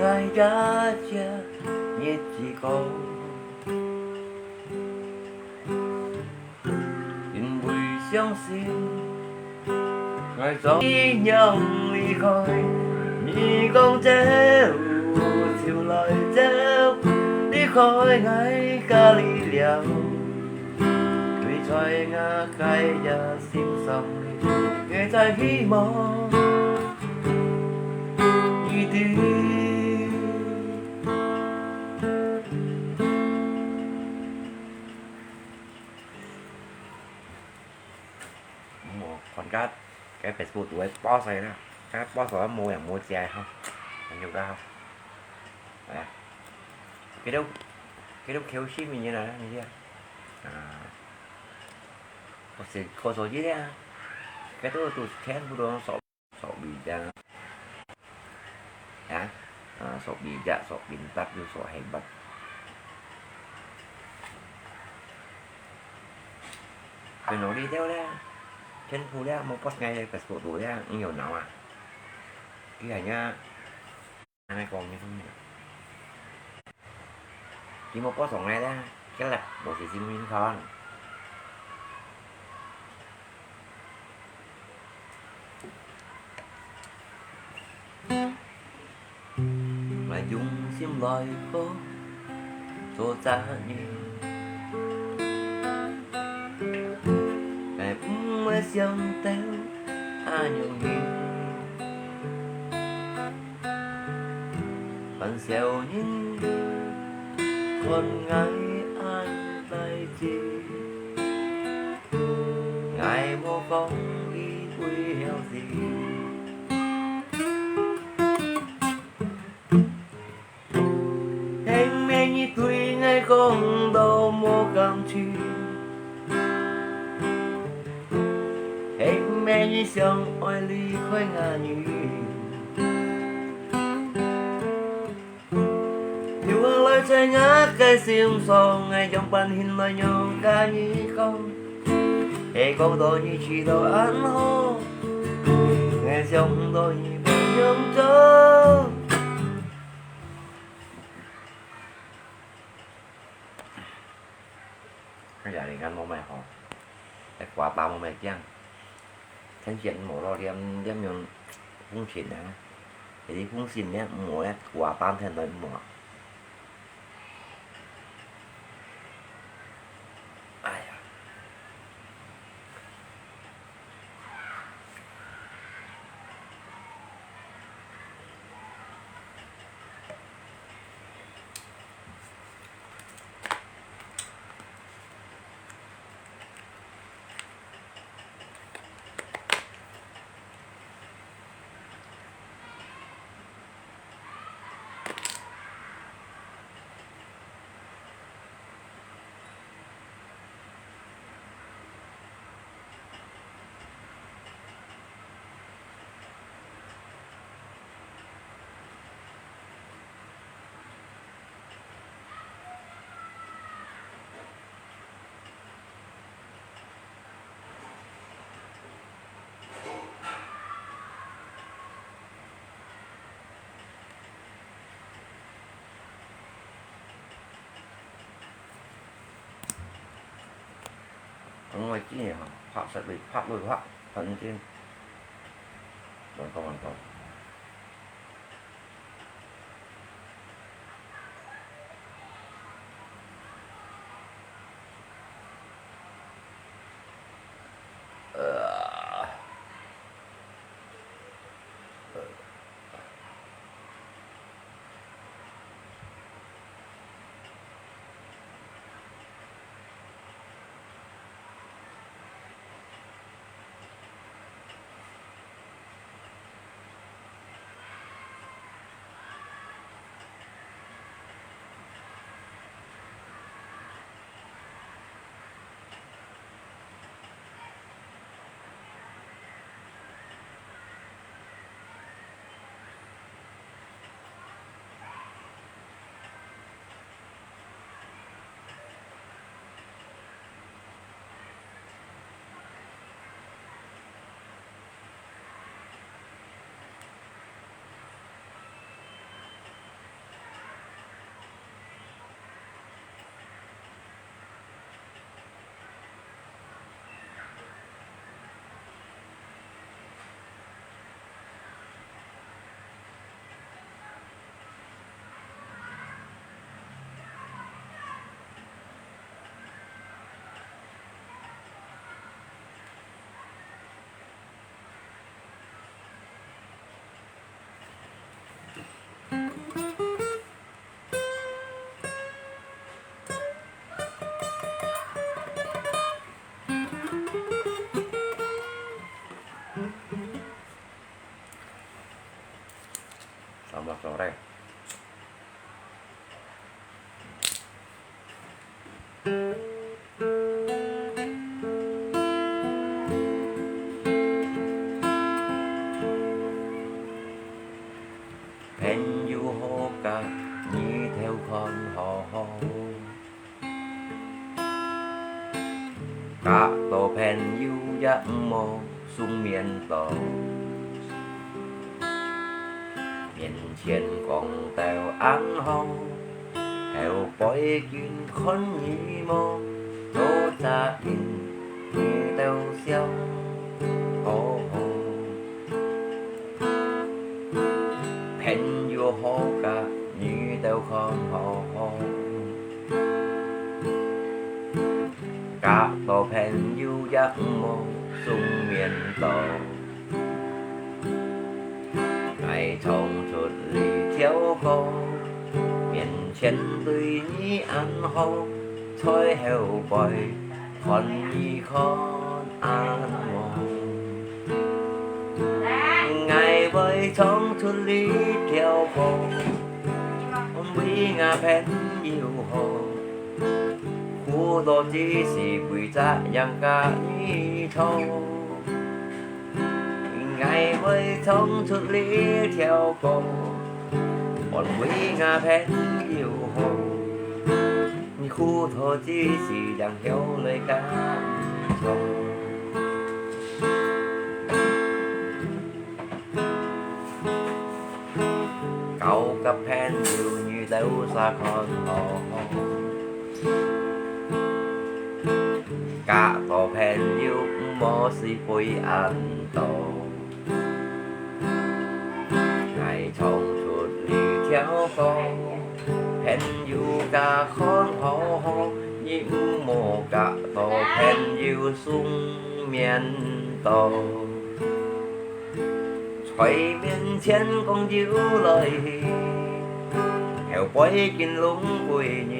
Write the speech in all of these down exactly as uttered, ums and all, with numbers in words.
𠊎家家日子過，因為傷心，𠊎總你若離開，你講走就來走，離開𠊎家裡了。對在𠊎个心上，𠊎在希望你的。無看該，該Facebook肚个post个啦，該post个無人無食个吼，還有个吼，哎呀，佢都，佢都口水面个啦，你知啊？啊，我是口水个啊，該都都全部都用手，手比的啊，啊，啊，手比的，手比的，就手黑白。 佢努力了咧，全部咧，無post𠊎个Facebook肚咧，你有腦啊？佢還呀，恁樣講你聽。佢無post上來咧，佢來無事情你看。 𠊎用心來過做隻人，𠊎毋會想到恁樣形。 還少人看𠊎恁大志，𠊎無講一句了事。係毋係你對𠊎講到無感情？係毋係你想愛離開𠊎呢？ 留下來在𠊎个心上，𠊎仰般形來仰佮你講？係講到你知道恁好，𠊎想毋到你會仰做。哎呀，你看無買好，該瓜巴無買靚。 天線無咯，連，連用風琴啊，係風琴咧，無咧，掛單天來無啊。哎呀！ 等我煎一下，拍實佢，拍落去，拍，拍佢煎。慢慢，慢慢。Selamat sore. 朋友好甲日頭看好好，甲到朋友也毋好送面到。面前講到恁好，後背緊看你無，做責任你都笑。哦吼。 朋友好甲日頭看好好，甲到朋友也毋好送面到。𠊎衝出這條河，面前對你恁好，在後背 看你看恁無。𠊎會衝出這條河，安慰吾朋友好，苦到只是為著贏甲你錯。 𠊎會衝出這條河，安慰吾朋友好。你苦到只是贏後來甲你錯。交甲朋友你兜儕看好好。 甲到朋友毋好是背恁到。𠊎衝出這條河，朋友甲看好好，你毋好甲到朋友送面到。 在面前講有來去，後背緊攏歸你，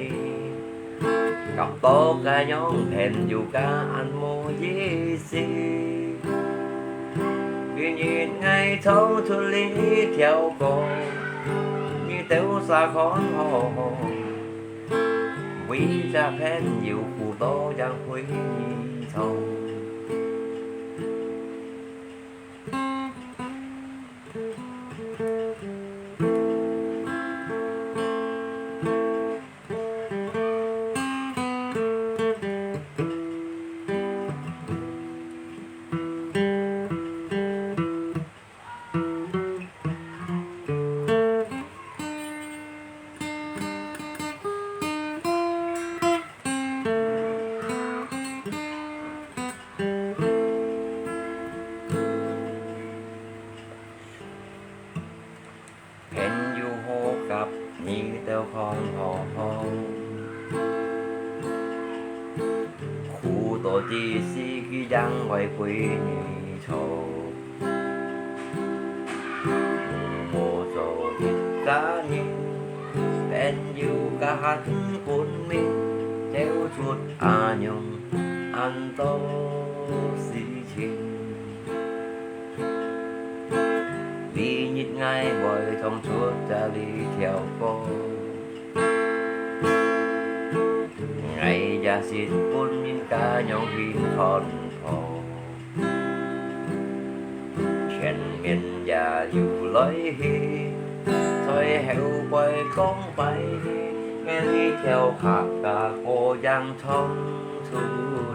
甲到該樣朋友甲恁無意思。今日𠊎衝出這條河，你兜儕看好好，為隻朋友苦到贏會你錯。 朋友好甲你兜看好好，苦到只是佢贏會歸你錯。 毋好做一家人，朋友甲還分明，走出恁樣恁多事情。這日𠊎會衝出這裡條河，𠊎也識分人家樣去看破。 前面也有來去，在後背講拜去，𠊎這條客家歌樣唱出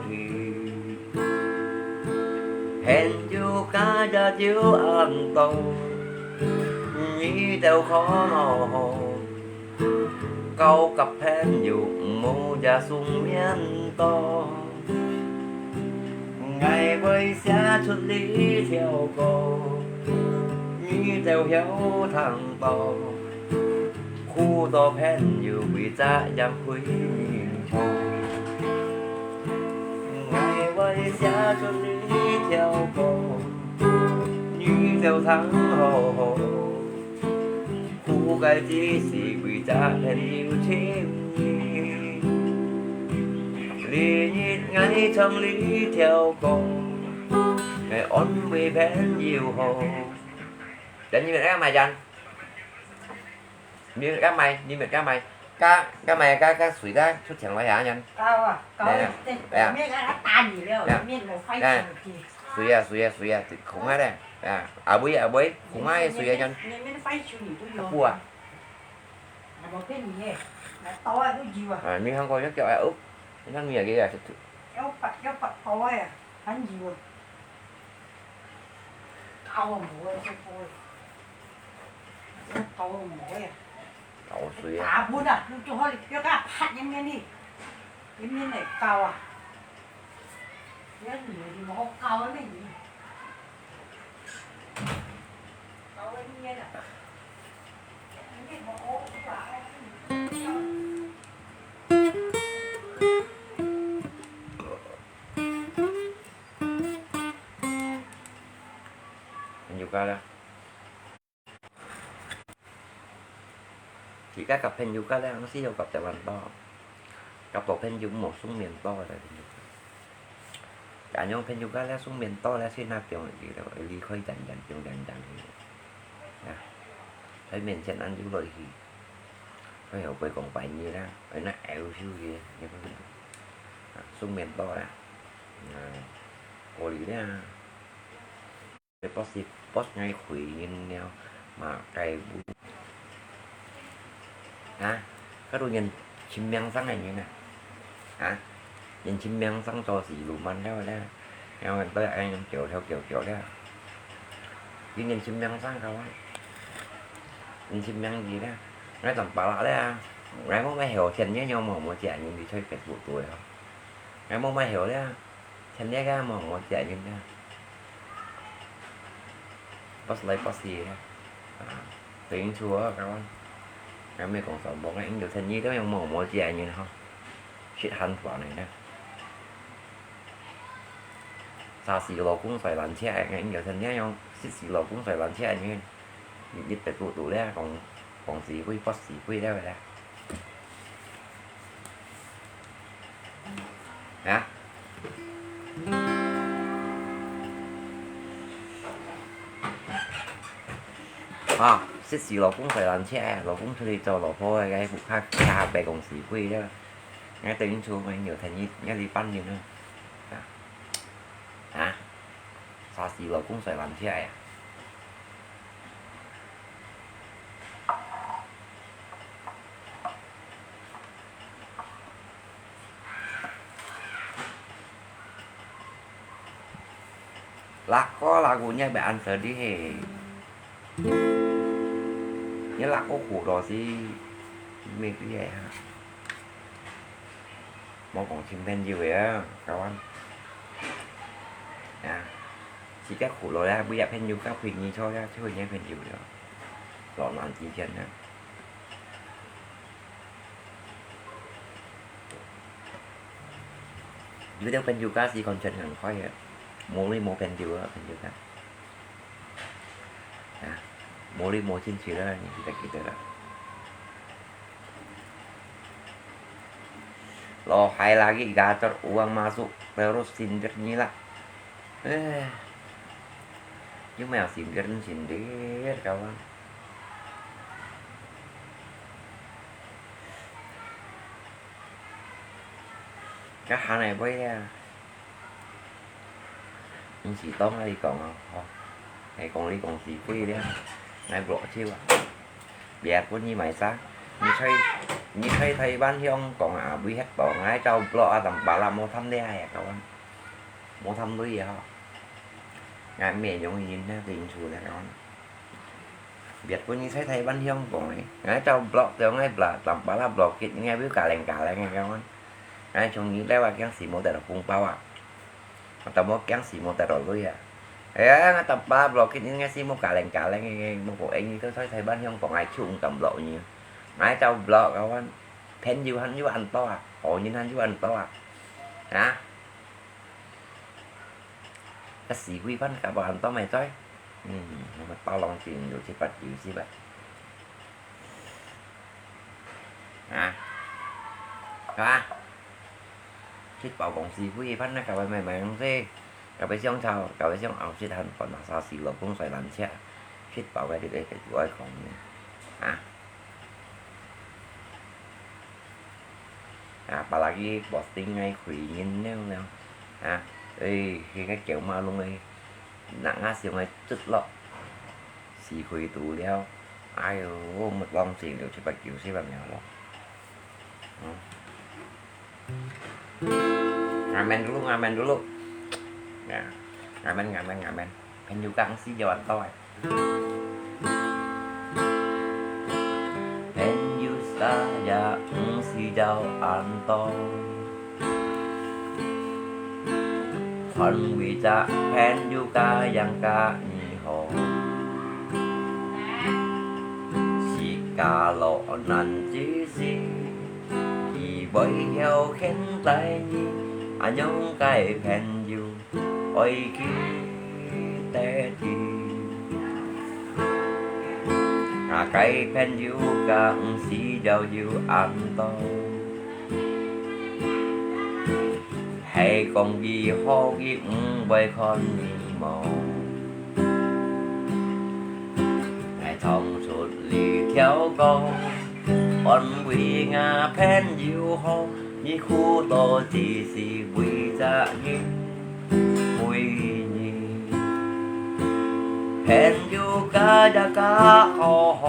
去。朋友甲也有恁多，你兜看好好，交甲朋友毋好也送面到。 𠊎會寫出這條歌，你兜曉聽到，苦到朋友為隻贏會你錯。𠊎會寫出這條歌，你兜聽好好，苦个只是為隻朋友情義，你日𠊎唱這條歌，來安慰朋友好。等你們愛買講，你們愛買，你們愛買，該該買該該誰个出錢來呀？人，高啊，高啊，哎呀，對，哎呀，面啊，他打你了，哎呀，面我翻手机。谁呀谁呀谁呀，空啊嘞，啊，阿妹阿妹，空啊谁呀？人，人面翻手你都有。不啊。 無騙你个，來刀啊，都有啊。啊，你看過要叫啊，哦，你看你也給啊，要八，要八刀个啊，還有啊。刀啊，無个，這刀啊，這刀啊，無个啊。搞水啊！打不的，你最好你不要給他拍，遠遠的，遠遠的刀啊。 有个啦。 自家摎朋友个咧，係有摎台灣多，摎到朋友無算面多个朋友。恁樣朋友个咧，算面多咧，先那中意了，離開遠遠中遠遠去。啊，在面前恁樣落去，哎喲，會講拜二啦，哎，那拗手个，你看，啊，算面多啦，啊，過去咧。 博士，博士，𠊎回應了，嘛，該，啊，該都人尋名聲个人啊，啊，人尋名聲做事路慢了咧，然後都恁樣叫了叫了咧，人人尋名聲个啊，人尋名字咧，𠊎正巴拉咧啊，𠊎無買後天个，有無無錢人你在Facebook度个吼，𠊎無買後咧啊。 前日个無，無接人个。博士來博士个，啊，等於說啊，講，𠊎毋係講笑，無个，應該前日都用無，無接人吼，食飯飯个呢。沙士老公睡爛車个，應該前日用食士老公睡爛車个呢，一直都都咧講，講是會博士會了个。 啊？啊，食死老公睡爛車，老公出去做老婆个，該下下背公司鬼了。𠊎等於出門有天一，一禮拜日啊。啊？啊？殺死老公睡爛車啊？ Lagu-lagunya beanswer di he. Nya lagu kudo si Mary ha. Mau kong chim pen jiu ya, kawan. Ya. Si ka kudo ya, bu ya pen jiu ka pui ni cho ya, cho ni pen jiu ya. Lo nan ji pen ya. Video pen juga si content ngan khoi ya. Muli mo pen juga pen juga. Ya. Muli mo chin sila ni kita kita lah. Lo hai lagi gacor uang masuk terus sindir ni lah. Eh, cuma yang sindir ni sindir, kawan. Ka hana bơi ya. Ini si tong lagi kong ho. Hai kong li kong si kui dia. Ngai blok chiu. Biar pun ni mai sa. Ni choi, ni choi Taiwan hiong kong a bui het to ngai chau blok a tam pala mo tham dia ya, kawan. Mo tham lui ya. Ngai me nyong yin na ting chu dia, kawan. Việt Quân như thế Thái Văn Hiông cũng ấy. Ngai chau blok, chau ngai bla, tam pala blok kit, ngai biu kaleng kaleng ngai kawan. Ngai chung ni lewa kiang si mo tero kung pao à. Tamo kiang si mo tero lui à. Ê, ngai tam pala blok kit, ngai si mo kaleng kaleng ngai, mo ko eng ni thế Thái Văn Hiông cũng ai chung tam blok ni. Ngai chau blok kawan. Pen yu han yu an to à. Ổ yin han yu an to à. Hả? Cái xì quy văn cả bọn tao mày coi. Ừ, mà tao lòng chuyện rồi chứ bật chữ chứ bật. 係嘛？食飽講是非，飯啊，搞个買買東西，搞个相吵，搞个相拗，食飯飯啊，沙士老公睡懶覺，食飽个這个就愛講呢，啊！啊，把那個posting愛回應了了，啊，誒，該个狗馬弄个，那啊想个直落，是回堵了，哎喲，目光直流七八九十萬了咯。 Ngamen dulu, ngamen dulu. Ya, ngamen, ngamen, ngamen. Pen juga ang sijaw ang tawai. Pen juga ang sijaw ang tawai. Khuan vì chắc pen juga yang ka ni ho. Sika lo nan chi si. 佢會曉牽帶你，恁樣个朋友愛記得佢。啊，該朋友个毋係要有恁多，係講佢好，佢毋會看你無。𠊎唱出這條歌。 安慰吾朋友好，你苦惱只係為隻人，為你。朋友个也个好好，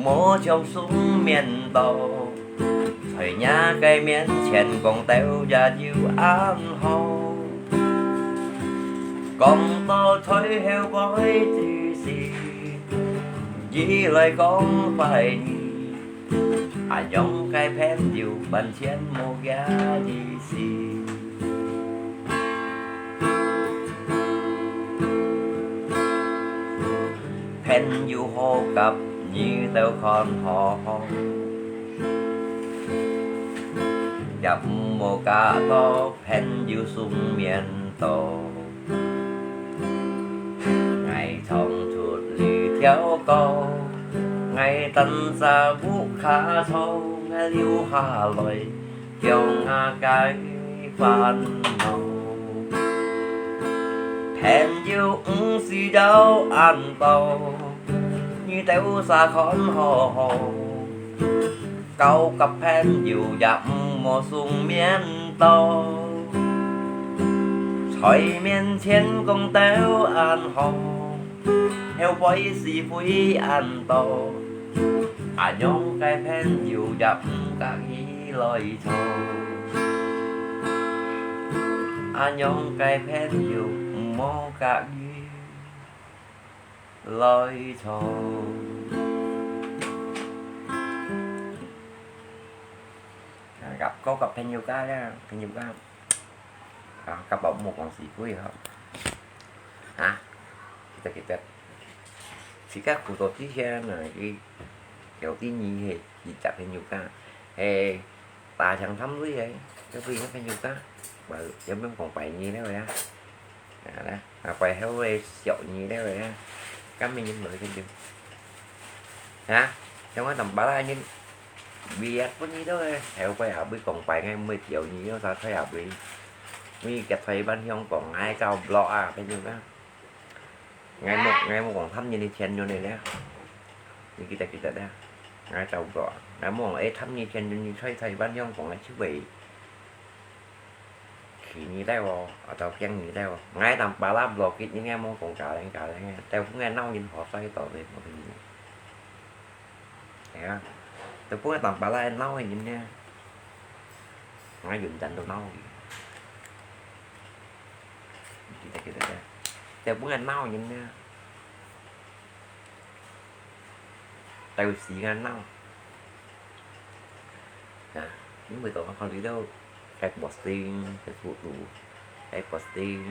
莫像雙面刀，在若个面前講到也有恁好。講到最後尾只係 佢來講壞你，恁樣个朋友完全無佢意思。朋友好甲你兜看好好，也毋好假到朋友雙面刀。 𠊎唱出這條歌，𠊎單隻屋下坐，𠊎留下來，放下个煩惱。朋友毋使要恁多，你兜儕看好好。 交个朋友也毋好雙面刀，在面前講到恁好，後背是非恁多。恁樣个朋友也毋甲佢來坐，恁樣个朋友毋好甲佢 來坐。啊，甲，甲朋友家啦，朋友家。啊，甲老母講是非吼。啊，記得，記得。自家苦惱之前啊，去，有啲人係，去甲朋友家，係，打槍貪鐳个，要不然朋友家，有無講拜二了呀？ 啊啦，啊，拜後尾小二了呀，今日人來个就，啊，像我同巴拉人，每日分你都个，後背也會講拜，𠊎毋會小二，我啥菜也會，每日在班上講，𠊎搞blog啊，朋友啊，𠊎無，𠊎無講貪人个錢用个了，你記得記得啦，𠊎搞blog啊，𠊎無講，誒，貪人錢用，你在，在班上講，𠊎就會。 去你兜哦，啊，到驚你兜哦。𠊎同巴拉blog，應該無講家人家人个，兜分𠊎鬧人好衰到咧，無聽你。係啊，都分𠊎同巴拉鬧个人呢，𠊎永遠都鬧佢。記得記得个，都分𠊎鬧人呢。 到時間鬧。啊，因為到看你兜該posting，該foto，該posting，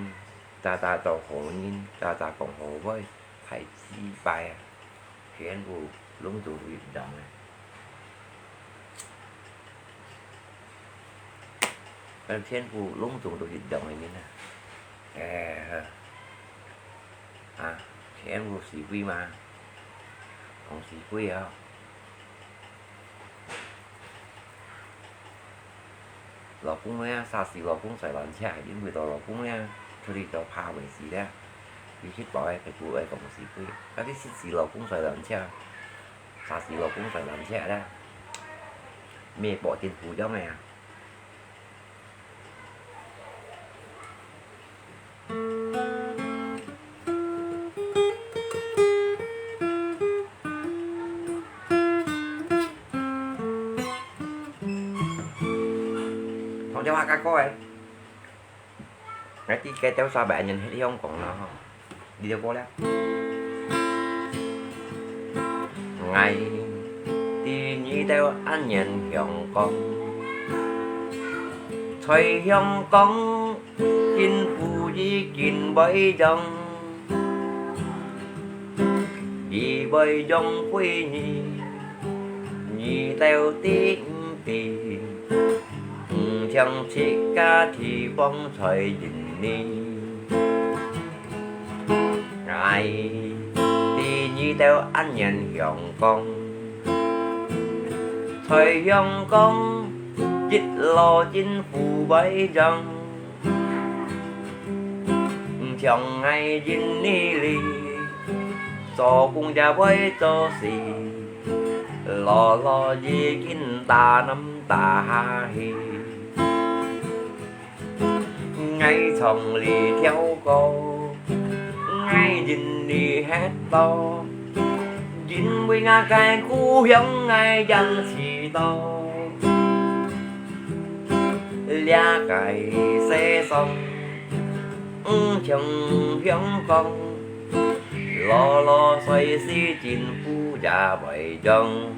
早早做好人，早早講好話，太失敗啊！全部攏總一樣啊！ 但全部攏總都一樣个人啊。誒，啊，全部是非嘛，講是非啊。老公咧，殺死老公在南車，因為到老公咧，出去做扒位時咧，佢去包个，佢不會講是非。該你殺死老公在南車，殺死老公在南車咧，咩保證不用个啊？同電話个歌誒。 𠊎知該兜三百年係香港啦吼，你就過了。𠊎知你兜恁遠香港，在香港政府已經會用，佢會用歸你，你兜知毋知？ 毋像自家地方在印尼。𠊎知你兜恁遠香港，在香港一路政府會用，毋像𠊎印尼哩，做工也會做事。 老老已經打南打下去。𠊎唱這條歌，𠊎印尼歇到，因為𠊎个故鄉𠊎正知道。這个世上，毋像香港， 老老歲數政府也會用。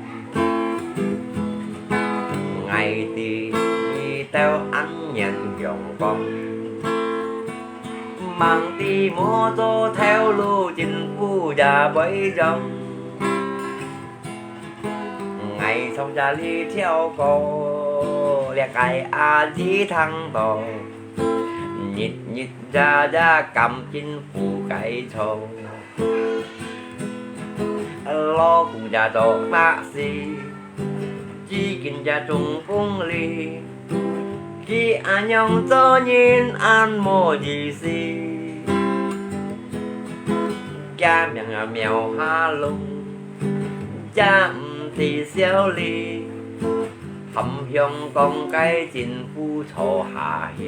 𠊎知你兜恁遠香港，吂知無做頭路政府也會用。𠊎唱這這條歌，這个阿姊聽到，日日夜夜感政府个錯。 老公也做麼事，至今也中風哩，佢恁樣做人恁無意思。厥名啊廟下弄，也毋知笑哩，含香港个政府坐下去。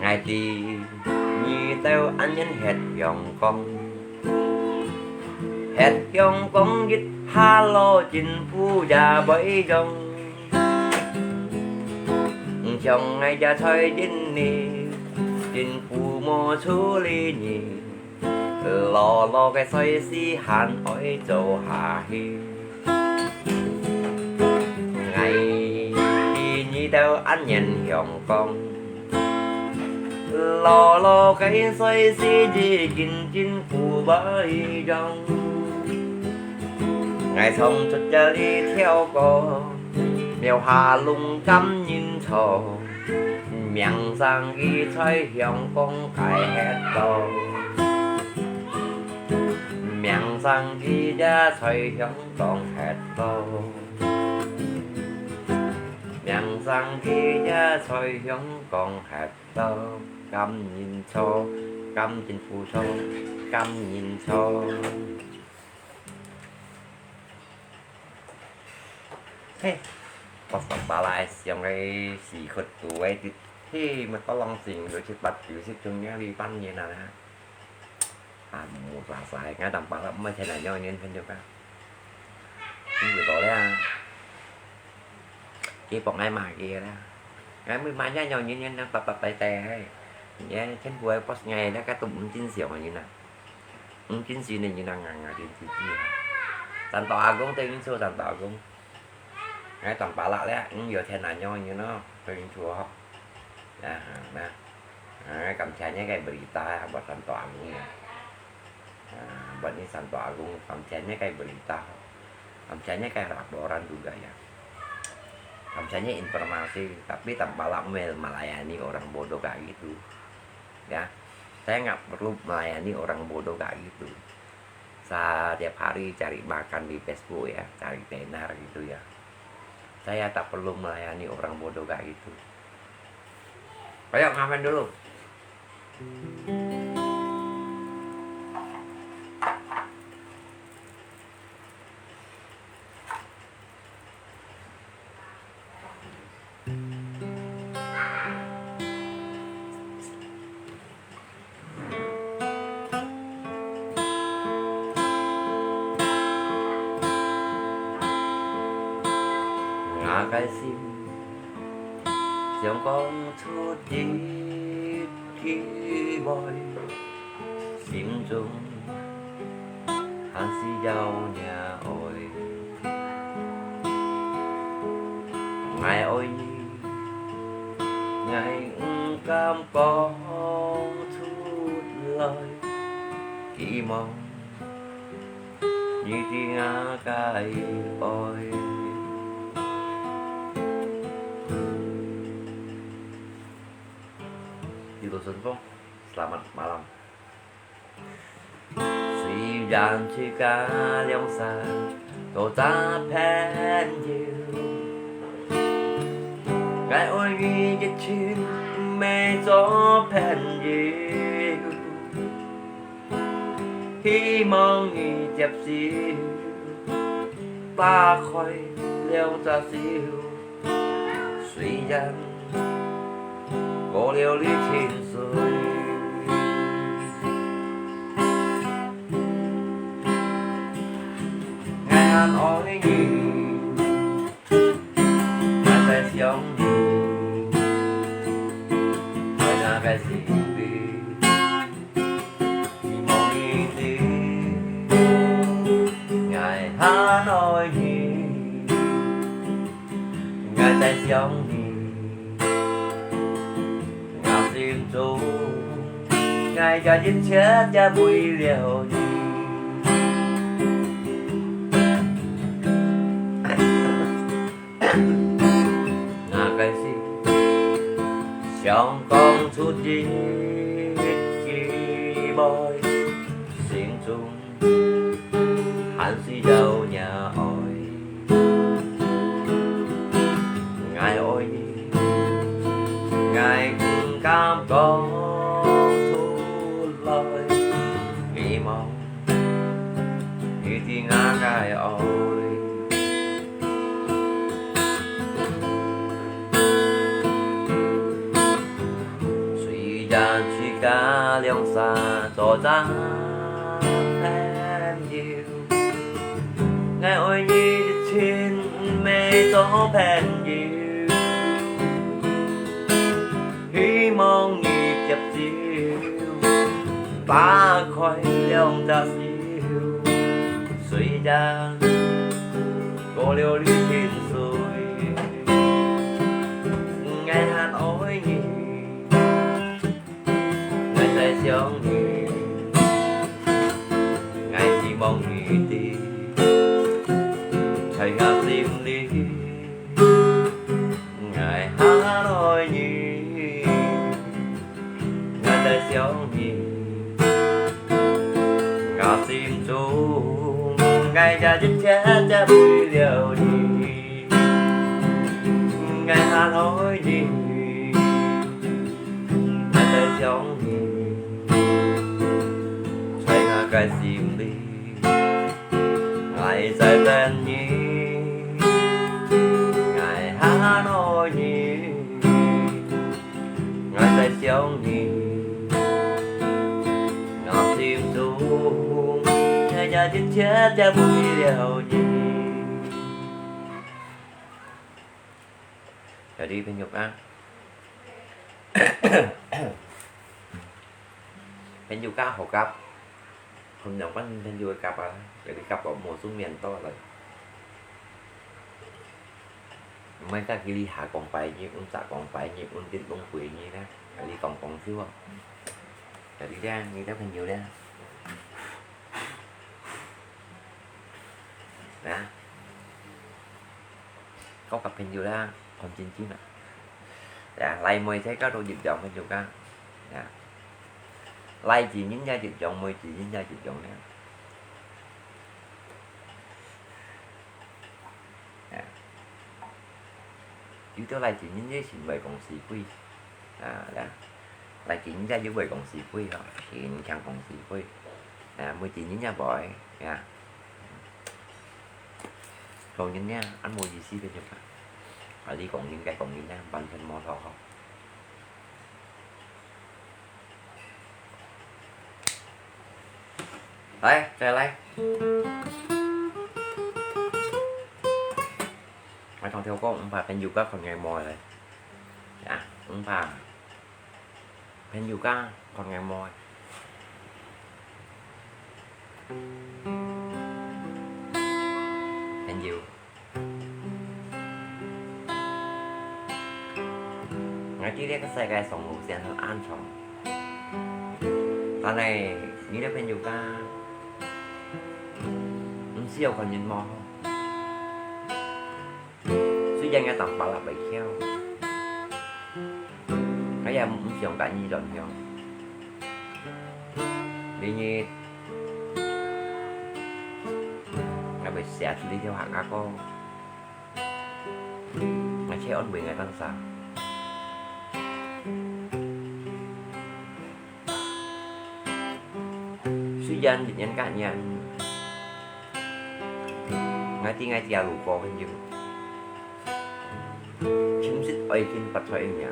𠊎知你兜恁遠歇香港，歇香港一下路政府也會用。毋像𠊎這在印尼，政府無處理你。 老老个歲數還愛做下去。𠊎知你兜恁遠香港，老老个歲數已經政府會用。𠊎唱出這這條歌，廟下弄感人錯。 名聲佢在香港个歇到，名聲佢也在香港歇到，名聲佢也在香港歇到，感人錯，感政府錯，感人錯。 嘿，我上巴拉上个時刻都會的，嘿，乜當浪靜，有七八九十鐘樣哩半年啊啦。啊，無啥晒，𠊎當巴拉毋係天來樣年朋友啊。你會到了啊？佢幫𠊎買个啦。𠊎每買樣樣年年樣白白白白，你看全部个boss𠊎那個都毋正常个人啊。 毋正常个人啊，硬硬正正个。山島阿公對應做山島阿公。𠊎當巴拉咧，嗯，有天南洋人咯，對應做吼。啊，那，啊，感謝你个berita啊，buat山島阿公啊。啊，buat你山島阿公，感謝你个berita吼。感謝你个laporan juga ya。Kamu saja informasi, tapi tanpa lama melayani orang bodoh kayak gitu. Ya, saya nggak perlu melayani orang bodoh kayak gitu. Setiap hari cari makan di Facebook ya, cari tenar gitu ya. Saya tak perlu melayani orang bodoh kayak gitu. Ayo, ngamen dulu.𠊎个心想講出一句話，心中還是有若愛。𠊎愛你，𠊎毋敢講出來，希望 你知𠊎个愛。一路順風，selamat malam。雖然自家兩儕做隻朋友，𠊎愛你一定毋係做朋友。 希望你接受，打開兩隻手，雖然過了你清水。𠊎還愛你， 𠊎在想你，在𠊎个心裡，希望你知，𠊎還愛你。𠊎在想你，𠊎心中，𠊎个一切也為了你。 𠊎个心想講出一句話，心中還是有若愛。𠊎愛你，𠊎毋敢講出來，希望 你知𠊎个愛。雖然自家兩儕做隻朋友，𠊎愛你一定毋係做朋友。 希望你接受，打開兩隻手，雖然過了你清水，𠊎還愛你，𠊎在想你，𠊎希望你知，在𠊎心裡。 𠊎還愛你，𠊎在想你，𠊎心中，𠊎个一切也為了你。𠊎還愛你，𠊎在想你，在𠊎个心裡。 𠊎在等你，𠊎還愛你，𠊎在想你，𠊎心中，𠊎个一切也為了你。Jadi朋友啊，朋友較好夾。 同兩班朋友个夾啊，有兜夾到無順面到來。毋係甲佢哩下講拜日，阮早講拜日，阮滴攏拜日啦，有兜講講笑啊。有兜咧，你兜朋友咧。啊？交个朋友啦，看真真啊。呀，倈妹在該度一樣朋友啊。呀，倈仔人也一樣，妹仔人也一樣呢。呀，有兜倈仔人也係毋會講是非。啊，呀，倈仔人也有會講是非吼，係毋驚講是非。啊，妹仔人也會，呀。 講人呢，恁無意思个就講。啊，你講人，該講人呢，完全無討好。來，再來。𠊎唱條歌，毋怕朋友家看𠊎無咧。啊，毋怕。 朋友家看𠊎無。朋友，𠊎知這个世界上無線很安全，但係你个朋友家，毋需要看人無好。 雖然𠊎當巴拉會跳，𠊎也毋想佮你亂響。明日，𠊎會寫出一條客家歌，𠊎去安慰𠊎當儕。 雖然一年隔年，𠊎知𠊎條路過朋友，尋食愛緊發財命，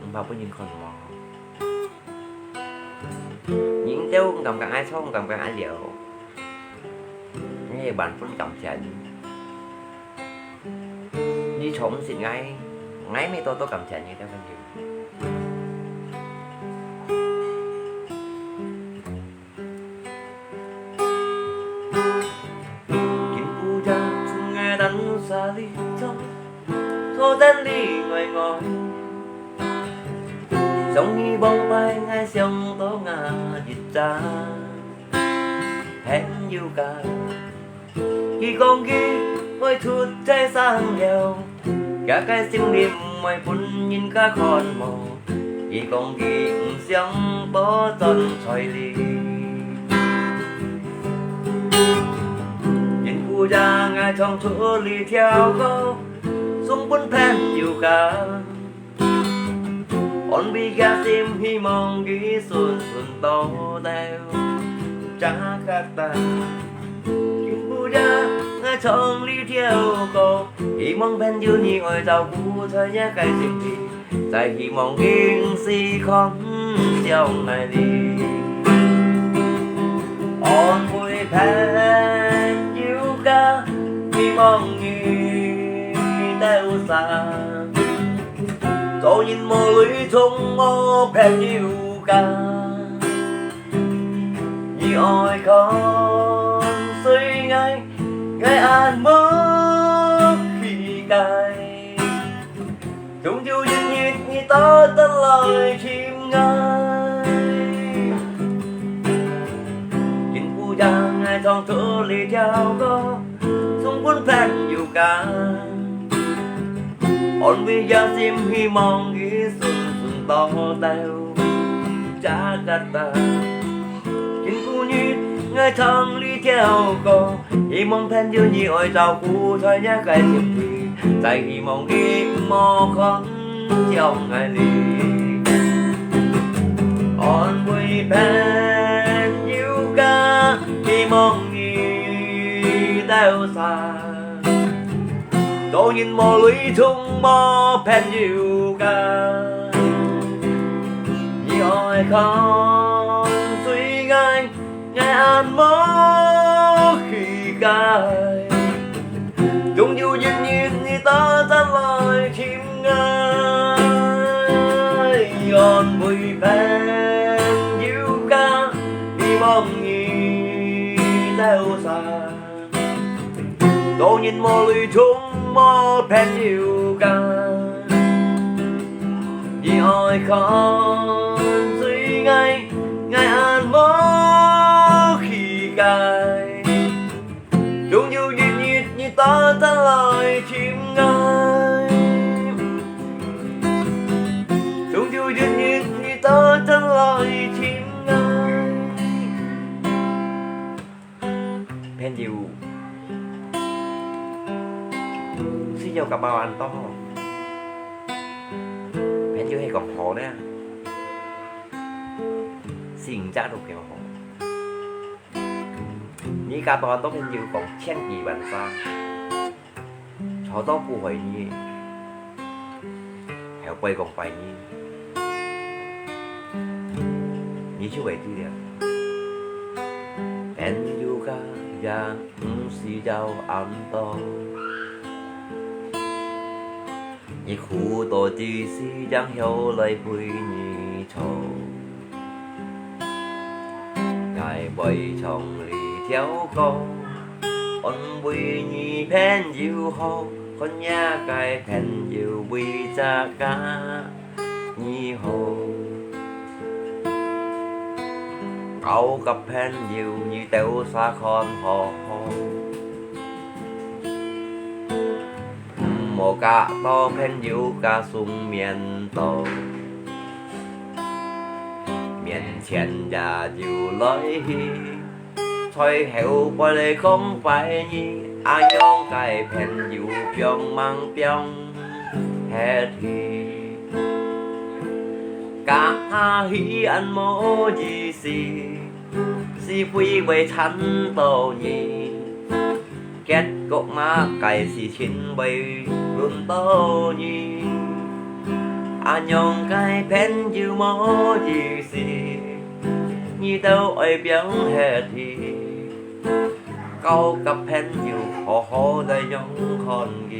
毋怕分人看無。人兜毋敢佮𠊎吵，毋敢佮𠊎尞。 𠊎萬分感謝你。你吵毋識𠊎，𠊎乜多多感謝你兜朋友。今晡夜，趁𠊎單儕哩坐，坐等你愛𠊎。想起往擺，𠊎想到𠊎一隻 朋友家。佢講佢會出在山尞，厥个心裡毋會分人家看無。佢講佢毋想倒轉在哩。今晡夜𠊎唱出這條歌，送分朋友家。 安慰厥心，希望佢順順到到Jakarta。今晡夜𠊎唱這條歌，希望朋友你愛照顧在若个心裡，再希望佢毋使看笑𠊎哩。安慰朋友家，希望你兜儕 做人無累，從無朋友家。你愛看衰𠊎，𠊎恁無氣概。總有一日你倒轉來尋𠊎。今晡夜𠊎唱出這條歌， 送分朋友家。安慰厥心，希望佢順順到到Jakarta。今晡日𠊎唱這條歌，希望朋友你愛照顧在若个心裡，再希望佢毋好看 笑𠊎哩。安慰朋友家，希望你兜儕，做人無累，從無朋友家。你愛看衰𠊎， 𠊎恁無氣概。總有一日你倒轉來尋𠊎，安慰朋友家，希望你兜儕，做人無累，從無朋友家。你愛看衰𠊎， 𠊎恁無氣概。總有一日你倒轉有感覺恁多好，朋友係講好呢，性質都幾好。你交到恁多朋友講千幾萬儕， 吵到不回你，後背講壞你，你就會知了。朋友家也毋使有恁多，你苦到之時，正後來陪你吵。 𠊎會像這條歌，安慰你朋友好，看若个朋友為自家你好。交个朋友你兜儕看好好，毋好交到朋友个性面到。 面前也有來去，在後背來講壞你，恁樣个朋友放吂放忒去。假戲恁無意思，是非會纏到你。 結果麼个事情會輪到你？恁樣个朋友無意思，你兜愛放忒去。交个朋友好好來樣看佢。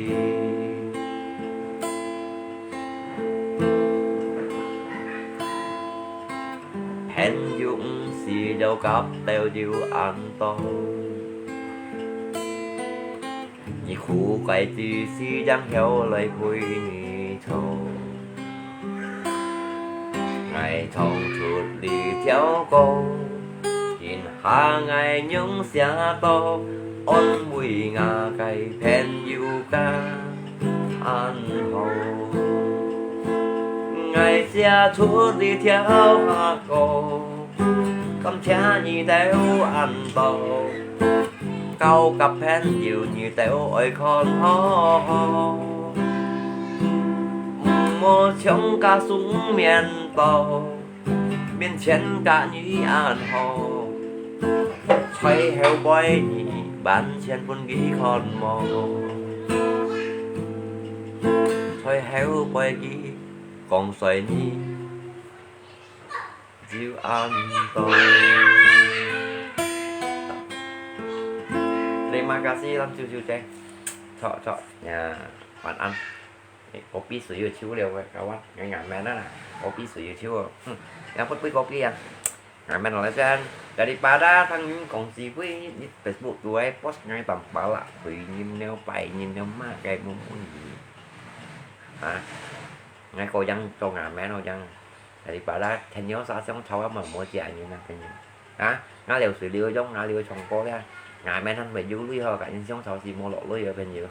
朋友毋使有甲斗有恁多，你苦个之時，正曉來陪你坐。𠊎唱出這條歌，今下𠊎仰寫到，安慰𠊎个朋友家。 恁好。𠊎寫出這條歌，感謝你兜恁多，交甲朋友你兜愛看好好，毋好像假性面到。 面前甲你恁好，在後背你完全分佢看無。在後背佢講衰你，就恁多。Terima kasih，咱啾啾姐。著，著，呀，晚安。 欸，kopi水又臭了，kawan，𠊎牙面啊，kopi水又臭哦。哼，yang put pui kopi啊。Ngamen來先，daripada聽人講是非，你Facebook都愛post𠊎當巴拉，佢人了，拜人了，罵該無問題。啊，𠊎個樣做牙面咯，樣。Daripada天天上上吵啊，無無食人啊，朋友。 啊，𠊎流水流个種，𠊎流个唱歌咧，𠊎面還會有鐳吼，甲人相吵是無落鐳个朋友。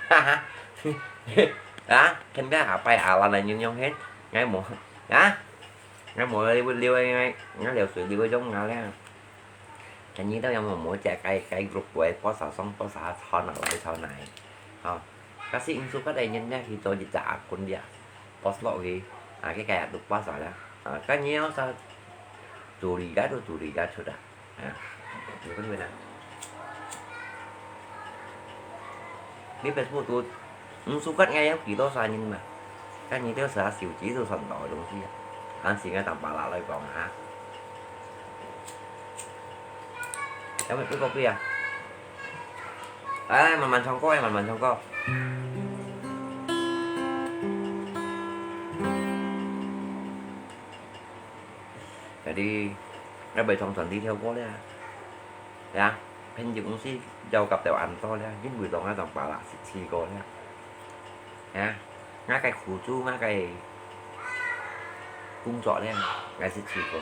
哈哈，啊，天邊下擺啊，懶懶洋洋嘿，𠊎無，啊，𠊎無流流个，𠊎流水流个種啊咧。今日都有無無食該該group个，播啥song，播啥吵鬧來吵鬧，吼。 假使因素个人呢，去做一隻阿君了，post落去，啊，佢个也都post了，啊，該你要啥，處理个都處理个出啊，啊，你分分啊。你Facebook都，因素个人有幾多少人嘛？該你都是收集都算多个東西啊，還是个當巴拉來講啊。 有沒有喝過杯啊？來，來，慢慢唱歌，慢慢唱歌。Jadi，愛會唱傳遞條歌咧。呀，朋友毋係要甲到恁多咧，因為當下當巴拉是試過咧。 啊，𠊎个苦衷，𠊎个工作咧，𠊎係試過。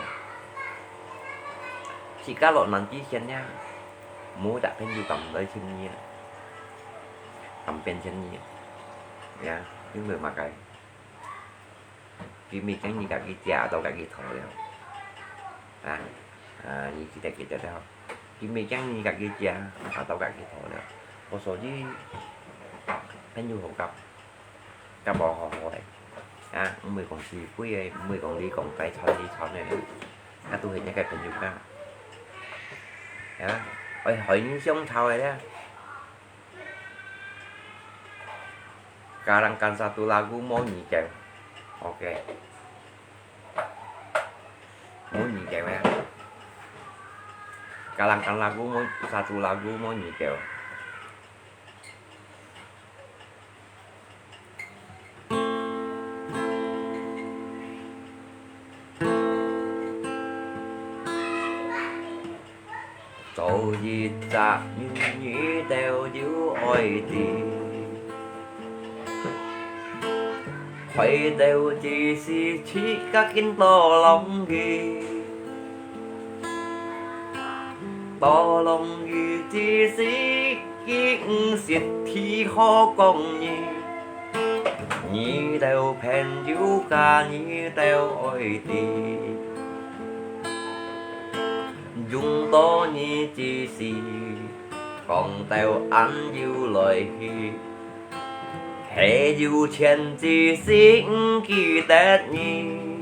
自家落難之前咧，無隻朋友敢來尋你啊，敢變遷你啊，呀，因為麼个？佢每天你家己食到家己討了，啊，啊，你記得記得了。 佢每天你家己食，啊，到家己討了。我所以，朋友好合，合到好好个。啊，毋會講是鬼个，毋會講你講該串你串个，啊，都係一個朋友啊。啊，愛害你相吵个咧。Kadang-kadang satu lagu無二調，OK。無二調啊。Kadang-kadang lagu無，satu lagu無二調。 做一隻人，你兜有愛知，開頭只是自家緊多浪去，多浪去只是佢毋識聽好講你。 你兜朋友家，你兜愛知，用到你只是講到恁有來去，係有錢只是毋記得你。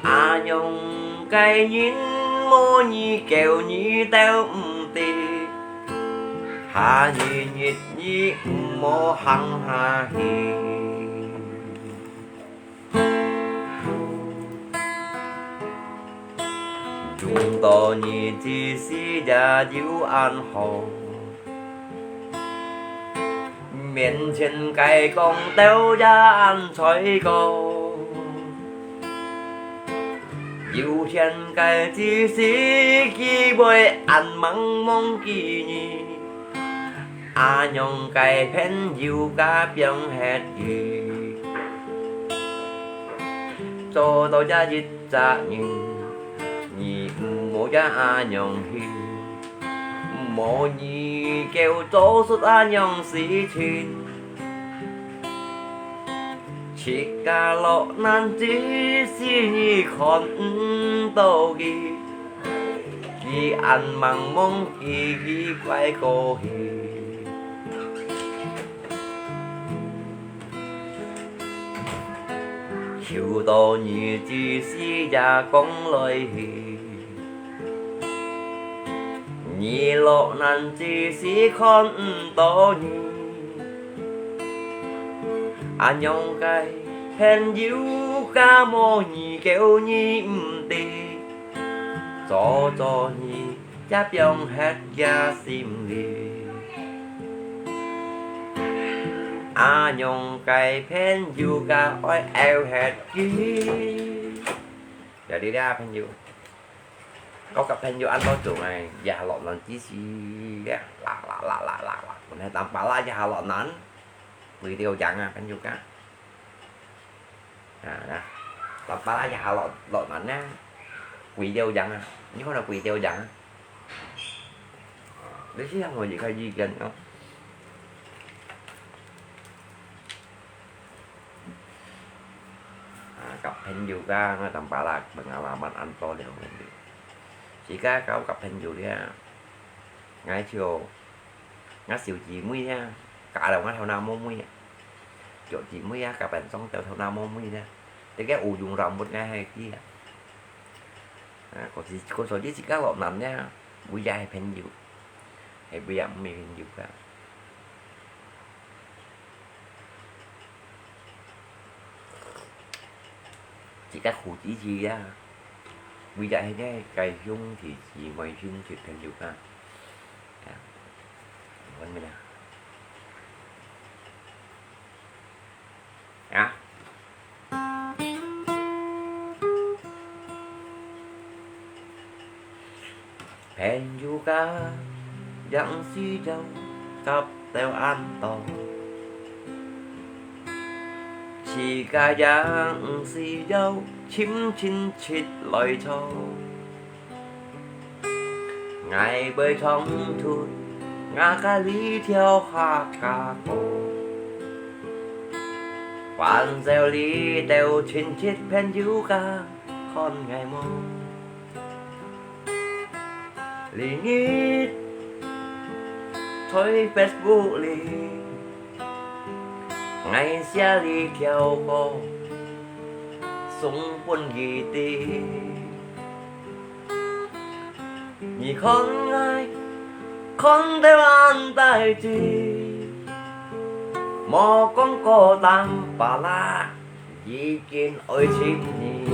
恁樣个人無你救你兜毋得，下一日你毋好行下去。用到你只是也有恁好， 面前个講到也恁衰過，有錢个只是佢會恁猛忘記你，恁樣个朋友家放忒去。做到這一隻人，你毋好也恁樣去。 無你救做出恁樣事情，自家落難只是你看毋到佢，佢恁猛忘記佢个過去。 求到你只是也講來去，你落難只是看毋到你。恁樣个朋友家無你救你毋得，做做你 也放忒佢心裡。恁樣个朋友家愛拗忒佢。Jadi咧，朋友，交个朋友恁多種个，也落難之時，啦啦啦啦啦啦，本來當巴拉也落難，為了贏啊，朋友家。 啊，那，當巴拉也下落，落難呢，為了贏啊，你看到為了贏啊，你係有一個意見哦。啊，交朋友家，𠊎當巴拉，pengalaman恁多了，朋友。自家交个朋友咧，𠊎就 𠊎小姊妹啊，嫁到𠊎頭那毛妹啊，小姊妹啊，嫁分上到頭那毛妹啊，這個烏龍rambut𠊎係佢啊。啊，可是，可所以自家落難啊，為也係朋友，係為也毋係朋友啊。自家苦自己啊，為也係該个兄弟姊妹兄弟朋友啊。 啊，問麼个啊？啊？朋友家，也毋使有夾到恁多，自家也毋使有親親戚來坐。 𠊎會唱出𠊎个這條客家歌，還愁你兜親戚朋友家看𠊎無？這日在Facebook裡，𠊎寫這條歌送分佢知。你看𠊎看到恁大志，莫講孤單巴拉。 已經愛尋你。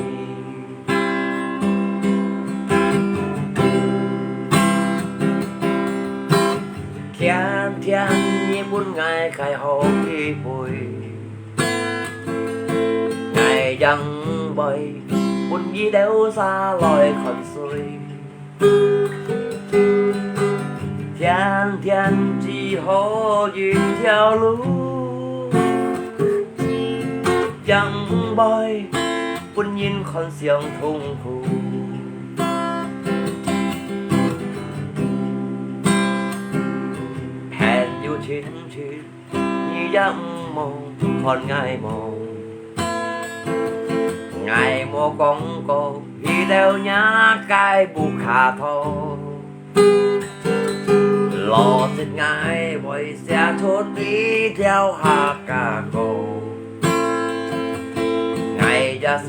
天天你分𠊎个好機會，𠊎也毋會分佢留下來看衰。 天天只好一條路，也毋會分人看相痛苦。朋友親戚， 你也毋好看𠊎無。𠊎無講過，去到若个屋下頭。老實𠊎會寫出這條客家歌。𠊎也識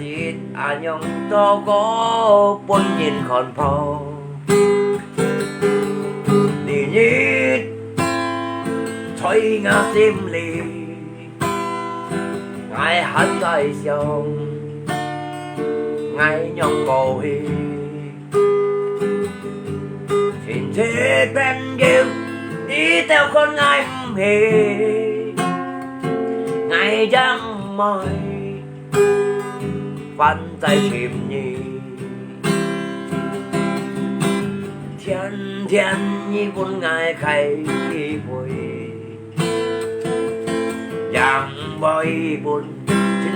恁樣做歌分人看破。 你一在𠊎心裡，𠊎還在想，𠊎仰過去。親戚朋友，你兜看𠊎毋起，𠊎也毋會 還在尋你。天天你分𠊎个機會，也毋會分親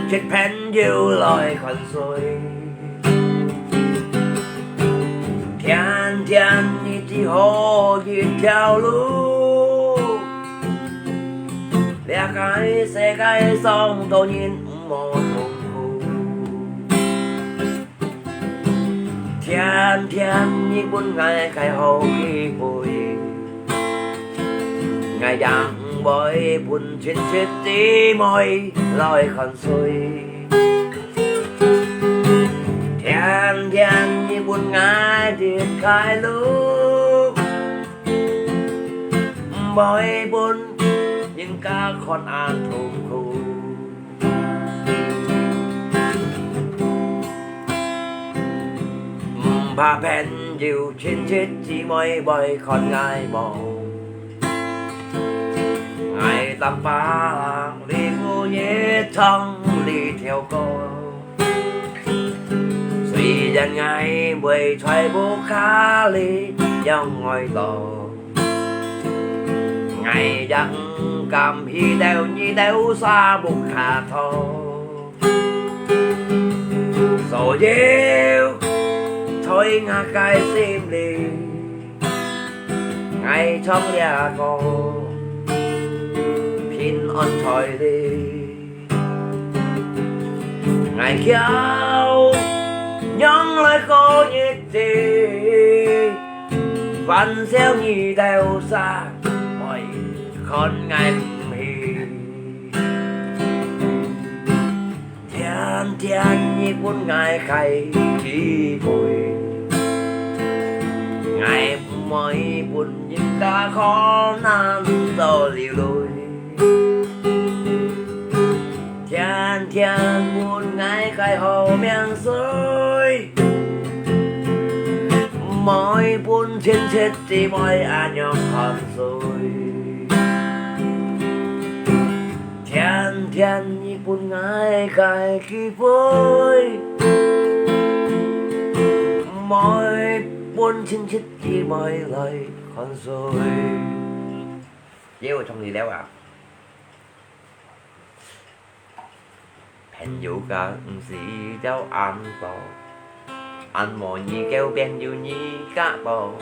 戚朋友來看衰。天天你只好一條路， 這个世界上當然毋好痛苦。天天你分𠊎个好機會，𠊎也毋會分親戚姊妹來看衰。天天你分𠊎一條路， 毋會分人家看恁痛苦。毋怕朋友、親戚姊妹會看𠊎無，𠊎擔把你每日唱這條歌。 雖然𠊎會在屋下裡仰哀悼，𠊎也毋甘去到你兜儕屋下頭。所以在𠊎个心裡， 𠊎唱這歌，平安在你。𠊎曉仰來過日子，還笑你兜儕會看𠊎毋起。 天天你分𠊎个機會，𠊎毋會分人家看恁做流淚。天天分𠊎个好名聲，毋會分親戚姊妹恁樣看衰。 天天你分𠊎个機會，毋會分親戚姊妹來看衰。又唱你了啊！朋友間毋使要恁多，恁無你个朋友你較多。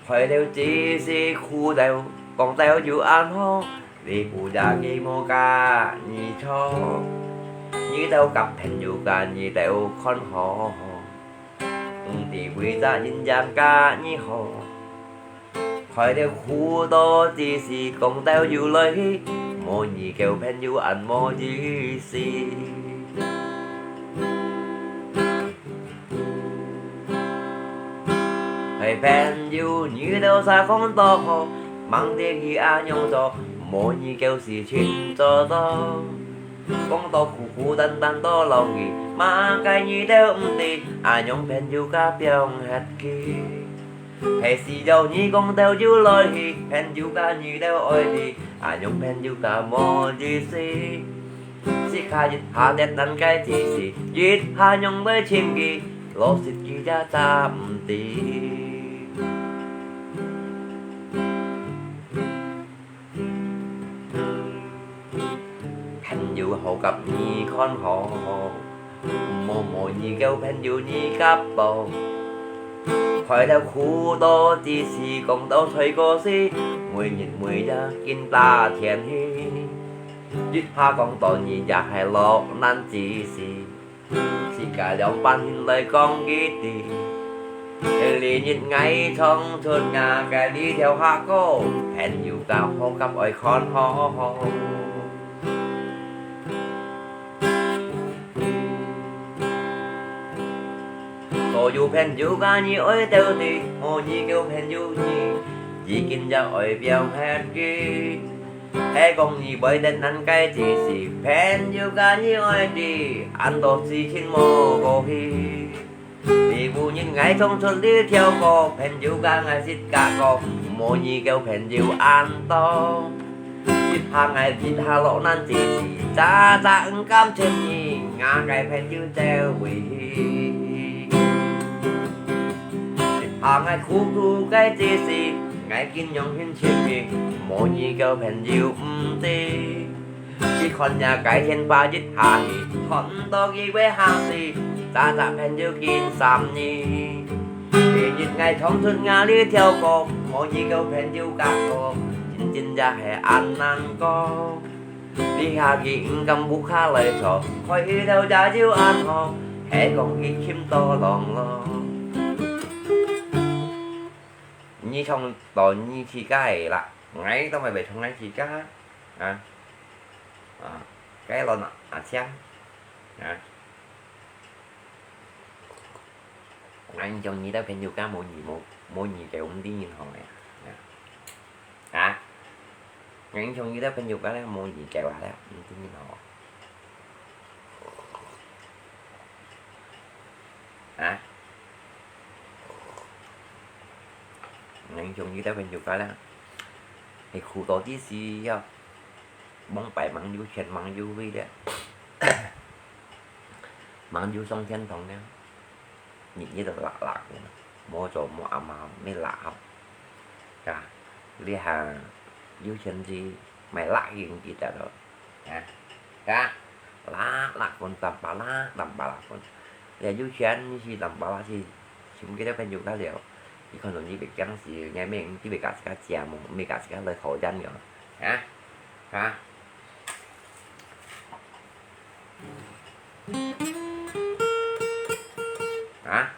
開頭只是苦頭，講到有恁好， 你不打佢無甲你錯，你兜甲朋友甲你兜看好好，毋知為啥人嫌甲你好。開頭苦多之時，講到有來去，無你个朋友恁無意思。係朋友，你兜儕講到好，吂知佢恁樣做，無你个事情做到。講到孤孤單單到老去，麼个你兜毋知，恁樣朋友家放忒去。 係需要你講到有來去，朋友家你兜愛知，恁樣朋友家無意思。自家一下跌難个之時，一下仰來尋佢，老實佢也詐毋知。 朋友好甲你看好，莫無你个朋友你甲無。開頭苦多之時，講到衰過時，每日每夜緊打天去。一下講到你也係落難之時， 自家兩半心來講佢知。這日𠊎唱出𠊎个這條客歌，朋友家好甲愛看好。所有朋友家你愛兜知，無你个朋友你，已經也愛放忒佢。 係講你會跌難个之時，朋友家你愛知，恁多事情無過去。這日𠊎唱出這條歌，朋友家𠊎自家講，無你个朋友恁多。一下𠊎一下落難之時，詐詐毋敢尋你，𠊎个朋友走位去。一下𠊎苦苦个之時，𠊎緊仰去 尋你，無你个朋友毋知。你看這个天把一下去，看毋到佢會行時，詐詐朋友緊閃你。這日𠊎唱出𠊎這條歌，無你个朋友甲我，真真也係恁難過。這下佢毋敢屋下來坐，開頭也有恁好，係講佢尋到郎郎。 你唱到你自家个啦，𠊎都毋會唱𠊎自家。啊，啊，該輪啊，阿強，啊，𠊎像你兜朋友家無你無，無你个，毋知人好个啊。啊，𠊎像你兜朋友家咧，無你个話咧，毋知人好。 啊？𠊎像你兜朋友家啦，係苦到之時哦，望擺吂有錢吂有位咧，吂有上天堂咧，日日都落落个，無做無阿媽，乜落後。啊，這下有錢時，買落去佢得咯。 啊，啊，啦啦分，淡薄啦，淡薄啦分。這有錢你去淡薄啦去，尋幾多朋友較了。你看到你別驚死，𠊎乜你別甲自家食無，乜甲自家來討厭了。啊，啊。啊，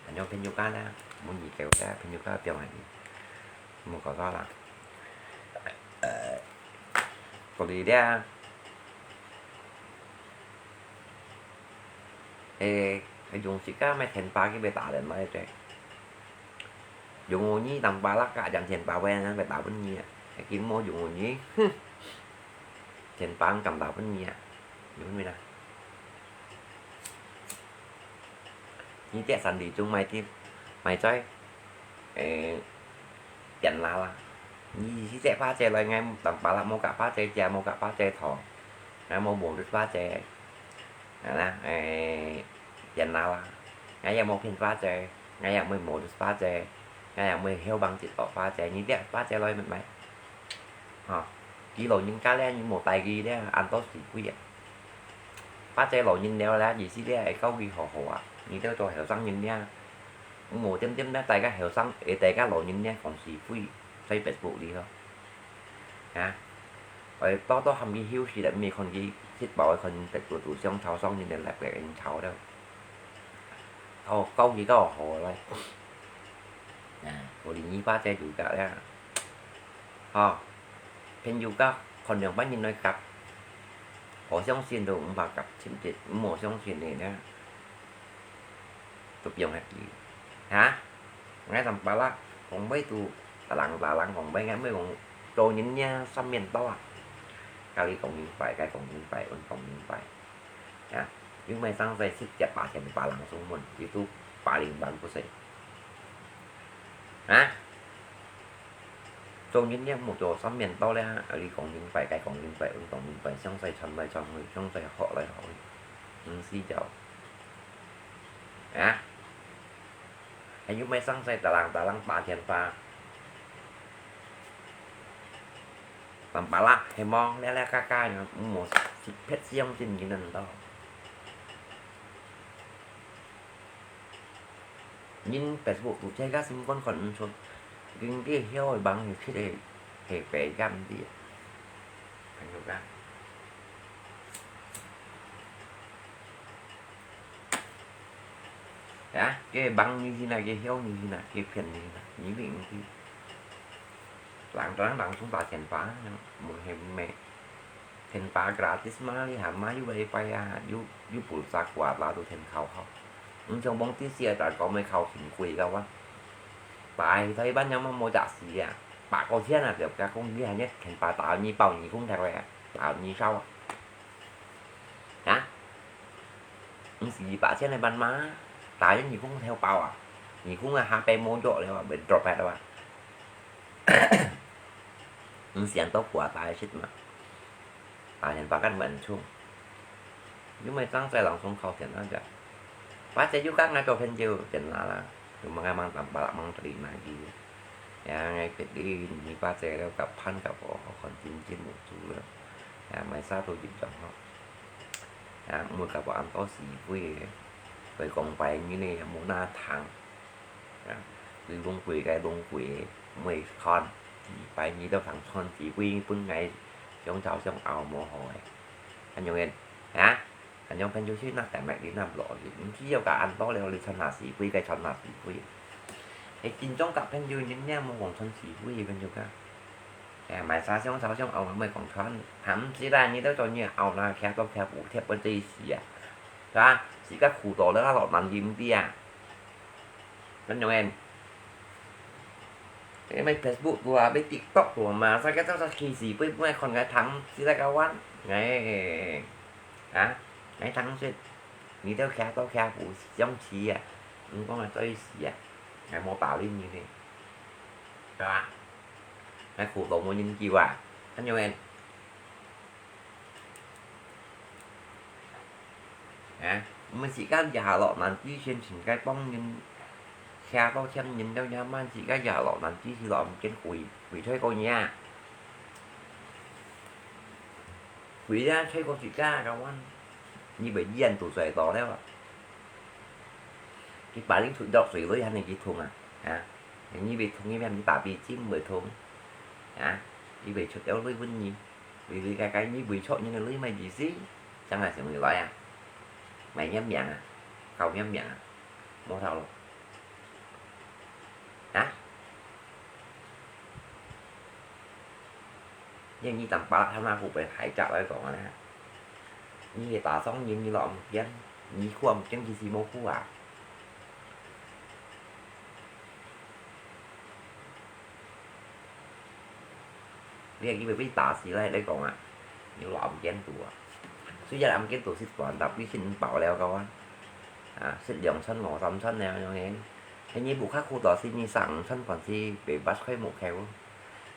恁樣朋友家啦，無你个朋友家表現，無搞錯啦。 呃，講你咧，誒，用自家買電話去買打電話个，用五二零八六个，用電話買，買打分你啊，係佢無用五二，哼，電話敢打分你啊，用咩啦？ 你這三點鐘買啲，買在，誒，變啦啦。你這隻花姐來，𠊎淡薄啦，無甲花姐食，無甲花姐討，𠊎無無花姐，啊啦，誒，變啦啦。𠊎也無騙花姐，𠊎也無無花姐，𠊎也無囂幫一朵花姐。你這花姐來買，吼，佢老人家咧，你無帶佢咧，恁多事鬼啊！ 八隻老人了啦，意思咧，會教佢好好啊。你兜做後生人咧，無點點咧，大家後生，誒，大家老人咧，講是非，在Facebook裡咯。啊，愛多多喊佢休息咧，毋係看佢食飽，看Facebook度相吵，雙人咧，來來吵了。哦，教佢教好來。啊，無理你爸在有个呀。吼，朋友个看兩百人來夾，好相信都毋怕夾，真正毋好相信你呢。都毋用客氣。哈？𠊎同巴拉講話都大人大人講話，𠊎毋會講做人呢三面倒啊。該你講明白，該講明白，𠊎講明白。 啊，又毋係生在直接八千八人送門，佢都八零八不使。啊？做人呢，莫做三面倒咧，啊，你講明白，該講明白，𠊎講明白，詳細傳來傳去，詳細學來學去，毋使就。啊？ 還有麼生事，大人大人打電話。但巴拉係無，咧咧嘎嘎，毋好別相信人人都。人Facebook有這个新聞看毋出，經濟曉會幫佢出个係白監的。朋友講。 啊，佢幫你去哪，佢曉你去哪，佢騙你去哪，你毋知。人人人送打電話，無係咩？電話gratis嘛，你喊嘛又WiFi啊，又又pulsa kuota都聽好好。毋像往底時啊，大家講咩靠錢貴个哇。大台灣有麼無雜事啊？百個錢啊，就加工你還要電話打你包你工頭个，打你燒啊。 啊？毋係二百千个萬嘛，打人耳公頭包啊，耳公啊下背無藥了啊，會drop了啊。毋係恁多kuota个事嘛，打電話敢會恁重？又毋係生在人送靠錢啊，這。Pasal又講𠊎做朋友，真啦啦，又毋係𠊎吂打，吂打理哪去。 呀，𠊎決定你爸姐了，甲伴甲我好看真真無做了。呀，買啥都入場吼。呀，毋會甲我恁多是非个，會講白日呢，無哪聽。呀，對攏貴个攏貴个，毋會看。白日都通穿是非，本來想吵想拗無好个。恁樣个，啊？ 恁樣朋友去那等來你那落去，毋知有个恁多了，你傳下是非，該傳下是非。係真正个朋友，人家無講傳是非，朋友講。哎呀，買啥香草香，哦，毋會講傳，還毋知啦，你都做你拗啦，徛到徛舞貼本這一時啊，是吧？自家苦到了，落難聽啲啊。 恁樣个，因為Facebook度啊，要TikTok度嘛，啥个都是歧視，不不愛看个糖，是那个玩，哎，啊，哎，糖水，你都徛到徛不相似啊，你講个最是啊，還無道理呢，對吧？還苦到無人救啊，恁樣个。 啊，毋係自家也落難之前，全該幫人，徛到欠人了也慢，自家也落難之時落毋見鬼，鬼吹過你啊！鬼啊，吹過自家个彎，你被煙都吹到了啊！佢把你出落水裡，還能去痛啊？啊，你被痛，你被人打鼻青，會痛啊？你被出了水分你。 你你該該你為著你个鐳麼意思？將來成為來啊？賣人命啊？搞人命啊？無頭路。啊？因為你當巴拉他那湖北海角來講啊，你係打傷人，你老母見，你苦啊，經濟是無苦啊？ 你以為被打死了，你講啊，有暗間肚啊。雖然暗間肚係短，tapi係飽了个啊。啊，食兩餐、兩三餐了，樣个。係你屋下苦到係你三五餐飯係被bắt開目口。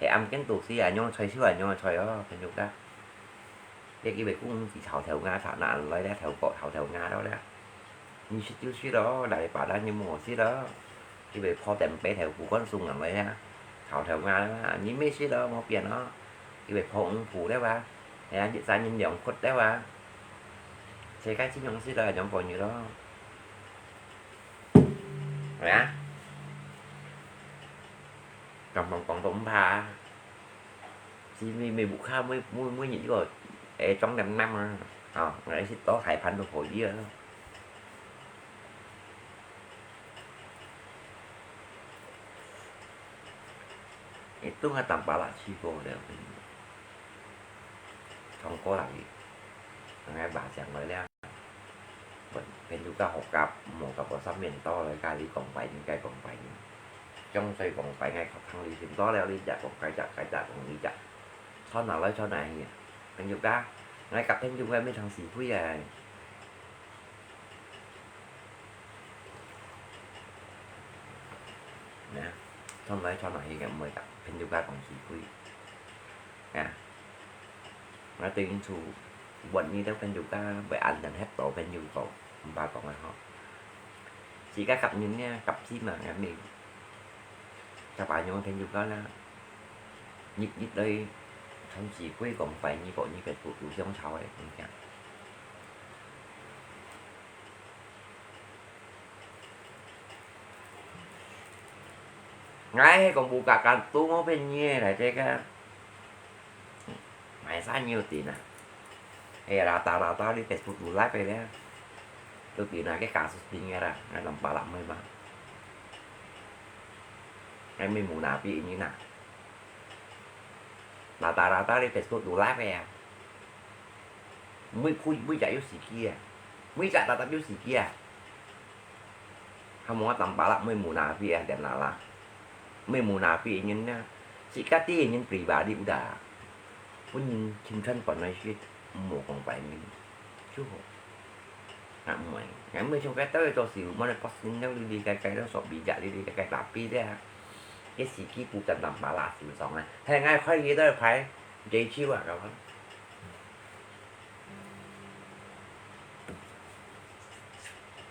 係暗間肚係恁樣吹，就恁樣吹哦，朋友家。你以為公雞吵頭鴨，吵哪來了頭角，吵頭鴨了了。你食就食咯，來把咱你莫食咯。 佢會破電杯頭，不管送人來啊，吵頭鴨啦，你咩事咯，無變咯，佢會破五步了啊，哎呀，一儕人兩骨了啊，世界盡樣事咯，兩個月咯，係啊，講講講都毋怕啊，是每每屋下每每每日一個，誒，裝點點啊，哦，𠊎係到大盤都可以啊。你都係當巴拉去過了，唱歌啦佢，𠊎話聲來了，朋友家學甲，無甲我三面到來家裡講白人，該講白人，江水講白，𠊎學堂裡先到了呢隻講該隻，該隻講呢隻，唱哪來唱哪去啊？朋友家，𠊎甲朋友家乜通死灰啊！ 呢，唱來唱來，佢个毋會甲朋友家講是非。啊，𠊎對因處，問你兜朋友家，會恁樣協到朋友講，毋怕講啊吼。自家甲人呢，甲死嘛，𠊎咪，甲恁樣朋友家啦，日日來，從是非講快，你講你个不不相吵个，你講。 𠊎係講無價格都無便宜來這個，買衫有定啊。係啦，打打打，你Facebook有live个咧，有定啊，該價數定个啦，𠊎兩百六妹嘛。𠊎咪無拿俾你拿。打打打打，你Facebook有live个啊。每每隻有時機啊，每隻打打有時機啊。 Kamu tambah lah, mui munafik ya, dan lala. Mui munafik ingin na, si kati ingin pribadi udah. Pun ingin cinta pandai si, mau kong paingin. Cukup. Nak mui. Ngai mui sung kata itu si mana pas nindang di di kai kai tu sok bijak di di kai kai tapi dia. Cái sĩ khí cũng chẳng đảm bảo là sự sống này. Thế ngay khỏi gì đó phải dễ chịu à các bạn.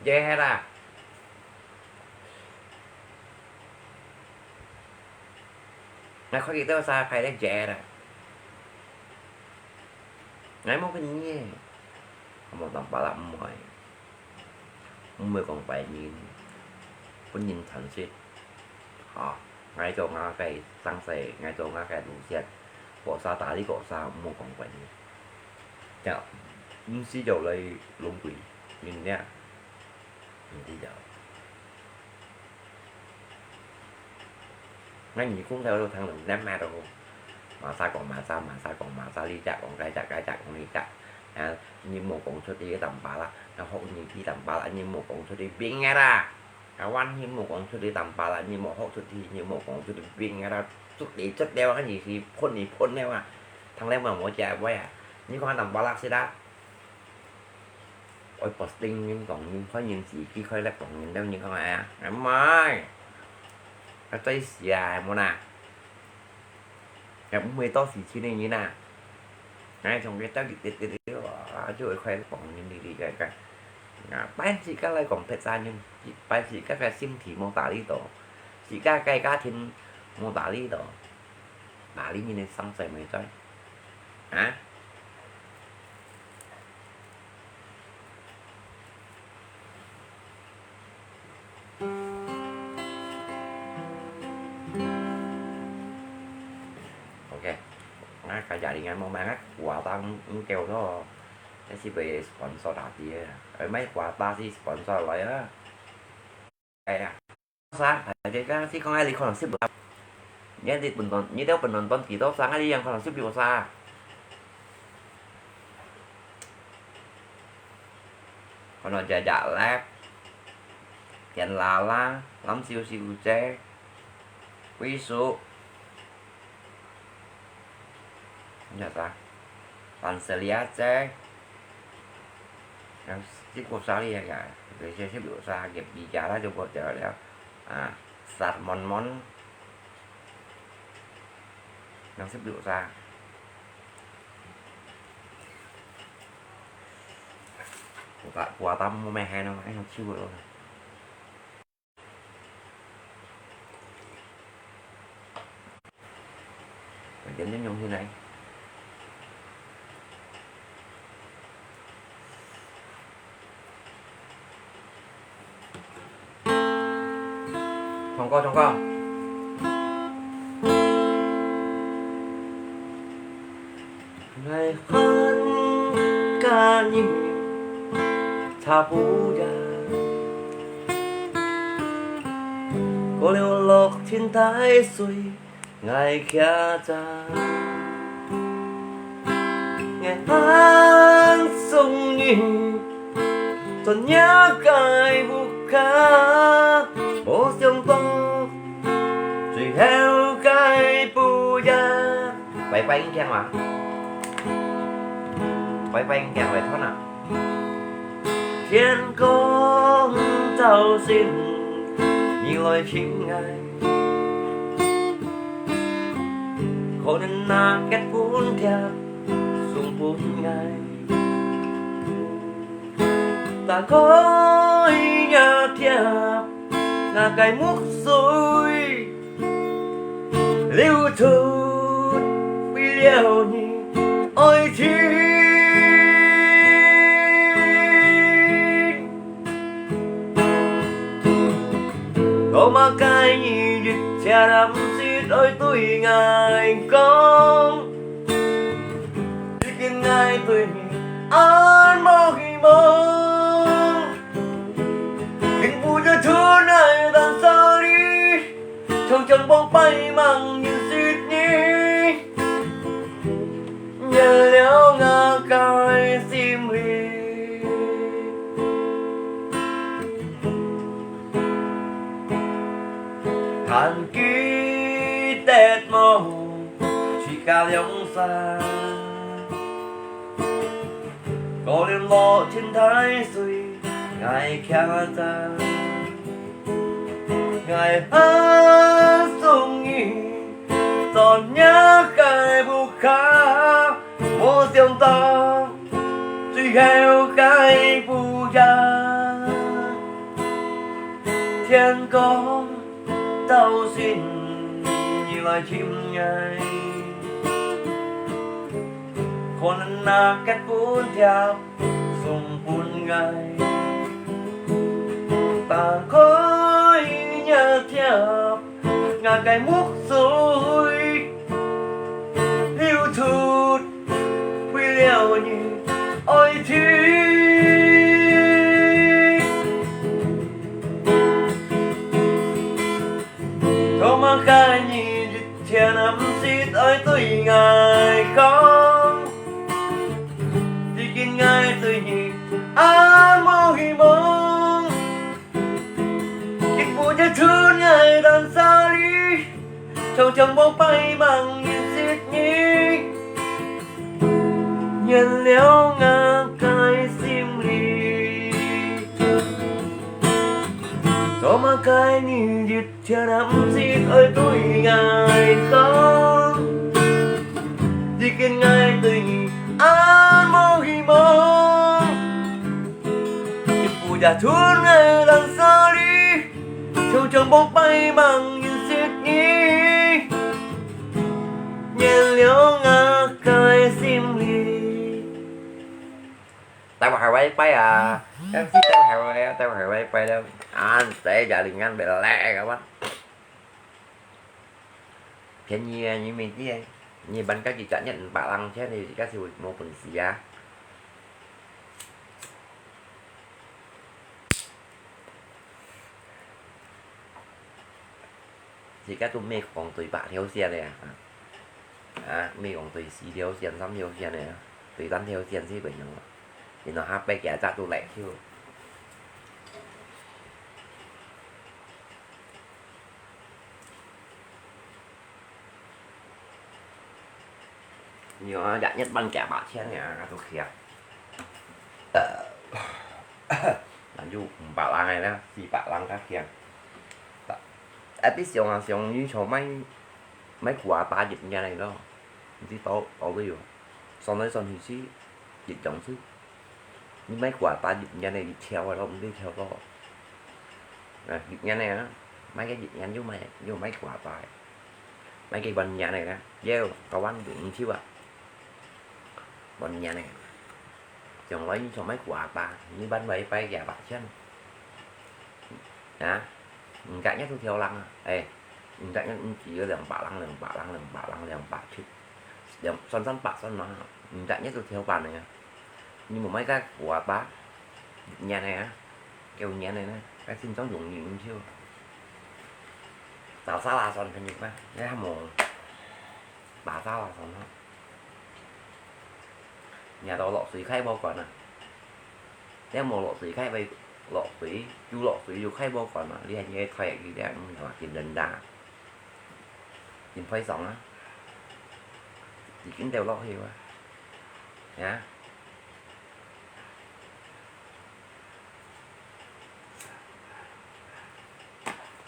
Dễ hết à. Ngai khó chịu tao xa phải đấy dễ rồi. Ngai mong cái nhẹ. Mong tao bảo là mỏi. Mười con phải nhìn. Pun nhìn thần xịt. Hả? Ngai cho ngã cái sang xe, ngai cho ngã cái đủ xiết. Có xa ta đi có xa mong con phải nhìn. Chào. Msi chào lấy lông quỷ. Nhìn nha. Msi chào. Ngai nhìn cũng theo thằng lùn ném mà đâu. Mà xa còn mà xa, mà xa còn mà xa, đi chặt còn cái chặt, cái chặt còn đi chặt. À, nhìn một con suốt đi tầm bá lắm. Nó hậu nhìn đi tầm bá lắm, nhìn một con suốt đi biến ngay ra. Kawan nhìn một con suốt đi tầm bá lắm, nhìn một hậu suốt đi, nhìn một con suốt đi biến ngay ra. Suốt đi suốt đeo cái gì thì phun đi phun đeo à. Thằng đeo mà mua chè quay à. Nhìn con tầm bá lắm xí đá. Ôi, posting nhìn con nhìn khỏi nhìn gì, khi khỏi lép con nhìn đâu nhìn con à. Em ơi. Cái tay xì à, mua nè. Em mười to xì chi này nhìn à. Ngai trong cái tao đi đi đi đi, à, chú ơi khỏi lép con nhìn đi đi cái cái. À, bán xì cái lại còn phết xa nhìn. Bán xì cái cái sim thì mô tả lý tổ. Xì cái cái cá thiên mô tả lý tổ. Tả lý nhìn sang sai mới chơi. Hả? OK，啊，今日應該無買啊，quota毋夠咯，這係被sponsor打的，哎，買quota係sponsor來啊。哎呀， Sa, jadi kan si kong ali kono sip lah. Jadi penonton, jadi penonton kita sangat yang kono sip di usaha. Kono jajak lek, kian lala, lam siu siu ce, wisu. Nggak ta. Panselia ce. Yang sip ko sali ya, ya. Bisa sip ko sa, bicara coba dia. Ah, sat mon mon. Yang sip ko sa. Buka kuatam mo mehen no, eh, chiu lo. Mình chấm chấm nhung như này. Chong co, chong co. Ngai han ka ni cha pu ya. Ko liu lok chin tai sui. 𠊎徛在，𠊎喊送你，轉若个屋下，無想到，最後个晡夜。拜拜，你聽嘛？拜拜，你聽，拜託啊！ 天光照醒，你來尋𠊎，可能拿結婚帖送分𠊎。打開這帖，𠊎个目水 流出為了你愛情。做麼个你一切毋識愛對𠊎講？如今𠊎對你恁無希望，並不要出來單手裡。 常常無擺望認識你，入了𠊎个心裡。還記得無？自家兩儕，可能落盡大水，𠊎徛在。 𠊎喊送你，轉若个屋下，無想到，最後个晡夜，天光照醒，你來尋𠊎，可能拿結婚帖 送分𠊎。打開這帖，𠊎个目水流出為了你愛情。 做麼个你一切毋識愛對𠊎講？如今𠊎對你恁無希望，今晡夜出來單手裡，常常無擺望認識你，入了𠊎个心裡。做麼个你一 切毋識愛對𠊎講，如今𠊎對你恁無希望。今晡夜出來單手裡，常常無擺望認識你，入了𠊎个心裡。待會還會拜啊，但是待會還會啊，待會還會拜了，啊，這家裡面別來个嘛。 便宜啊，你毋知啊，你問佢一隻月五百零錢，你自家就無本事啊。自家都毋係講對八條線个啊，啊，毋係講對四條線、三條線个啊，對三條線就毋用了。然後下擺佢隻都來忒。 你看啊，一日半幾百千呢，啊，都去啊。呃，那就五百零个啦，四百零个去啊。啊，你想啊想，你像買，買古阿爸一年个咯，毋知多，多少有，算來算去是一樣數。 你買古阿爸一年个，你挑个咯，毋使挑个。啊，一年个啊，買个一年又買，又買古阿爸个，買个半年个啦，又九萬五就毋少啊。半年个，將來你想買古阿爸，你半擺拜幾百千。啊，五隻月都挑零啊，欸，五隻月毋止兩百零，兩百零，兩百零，兩百七，兩，算算百算嘛，五隻月都挑半个啊。 你無買个古阿爸，一年个啊，九年个呢，該真正容易毋少。找沙拉算朋友吧，你還無，打沙拉上啊。你還到落水開無管啊？你無落水開會落水，有落水就開無管啊！你還你个菜佢這樣，嗯，係嘛？緊等打，緊配上啊！已經掉落去啊！啊！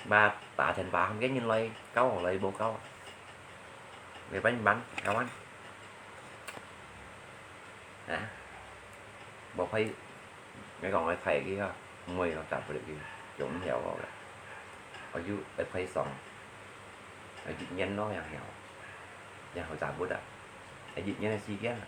嘛打電話喊个人來搞，來無搞，你幫你忙，搞完。啊？無配，你講我配佢啊，毋會，我打不入去，用毋了我个。我就愛配上，我一年咯，然後，然後打不得，一年个時間啊。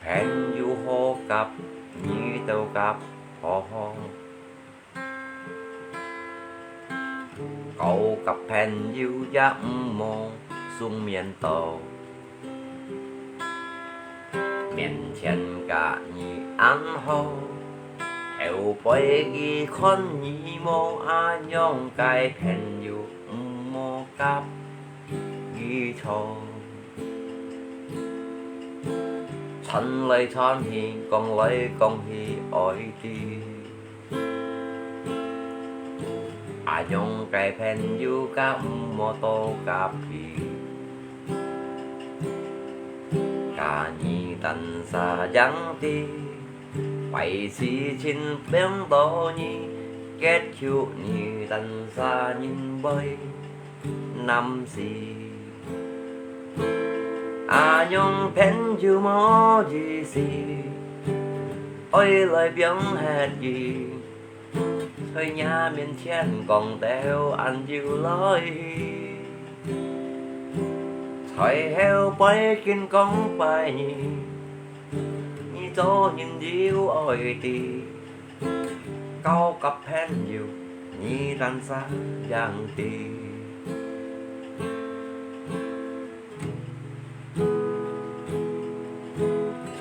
朋友好合，你兜合好好。 交个朋友也毋好送面到，面前甲你恁好，後背佢看你無，恁樣个朋友毋好甲佢做。傳來傳去，講來講去，愛知。 恁樣个朋友甲毋好多甲比，甲你單儕樣知，壞事情變到你，結局你單儕人會難死。恁樣朋友無意思，愛來放忒佢。 在若面前講兜恁久來去，在後背緊講壞你，你做人有愛知，交个朋友你單儕樣知。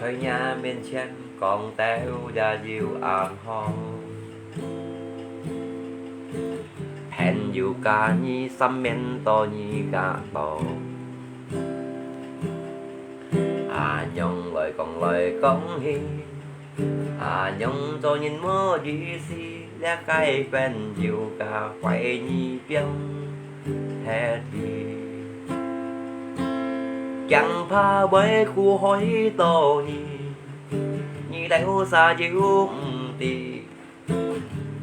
在若面前講兜也有恁好，朋友甲你三面到你甲到，恁樣來講來講去， 恁樣做人無意思，這个朋友甲壞你放忒去。驚怕會苦害到你，你兜儕又毋知，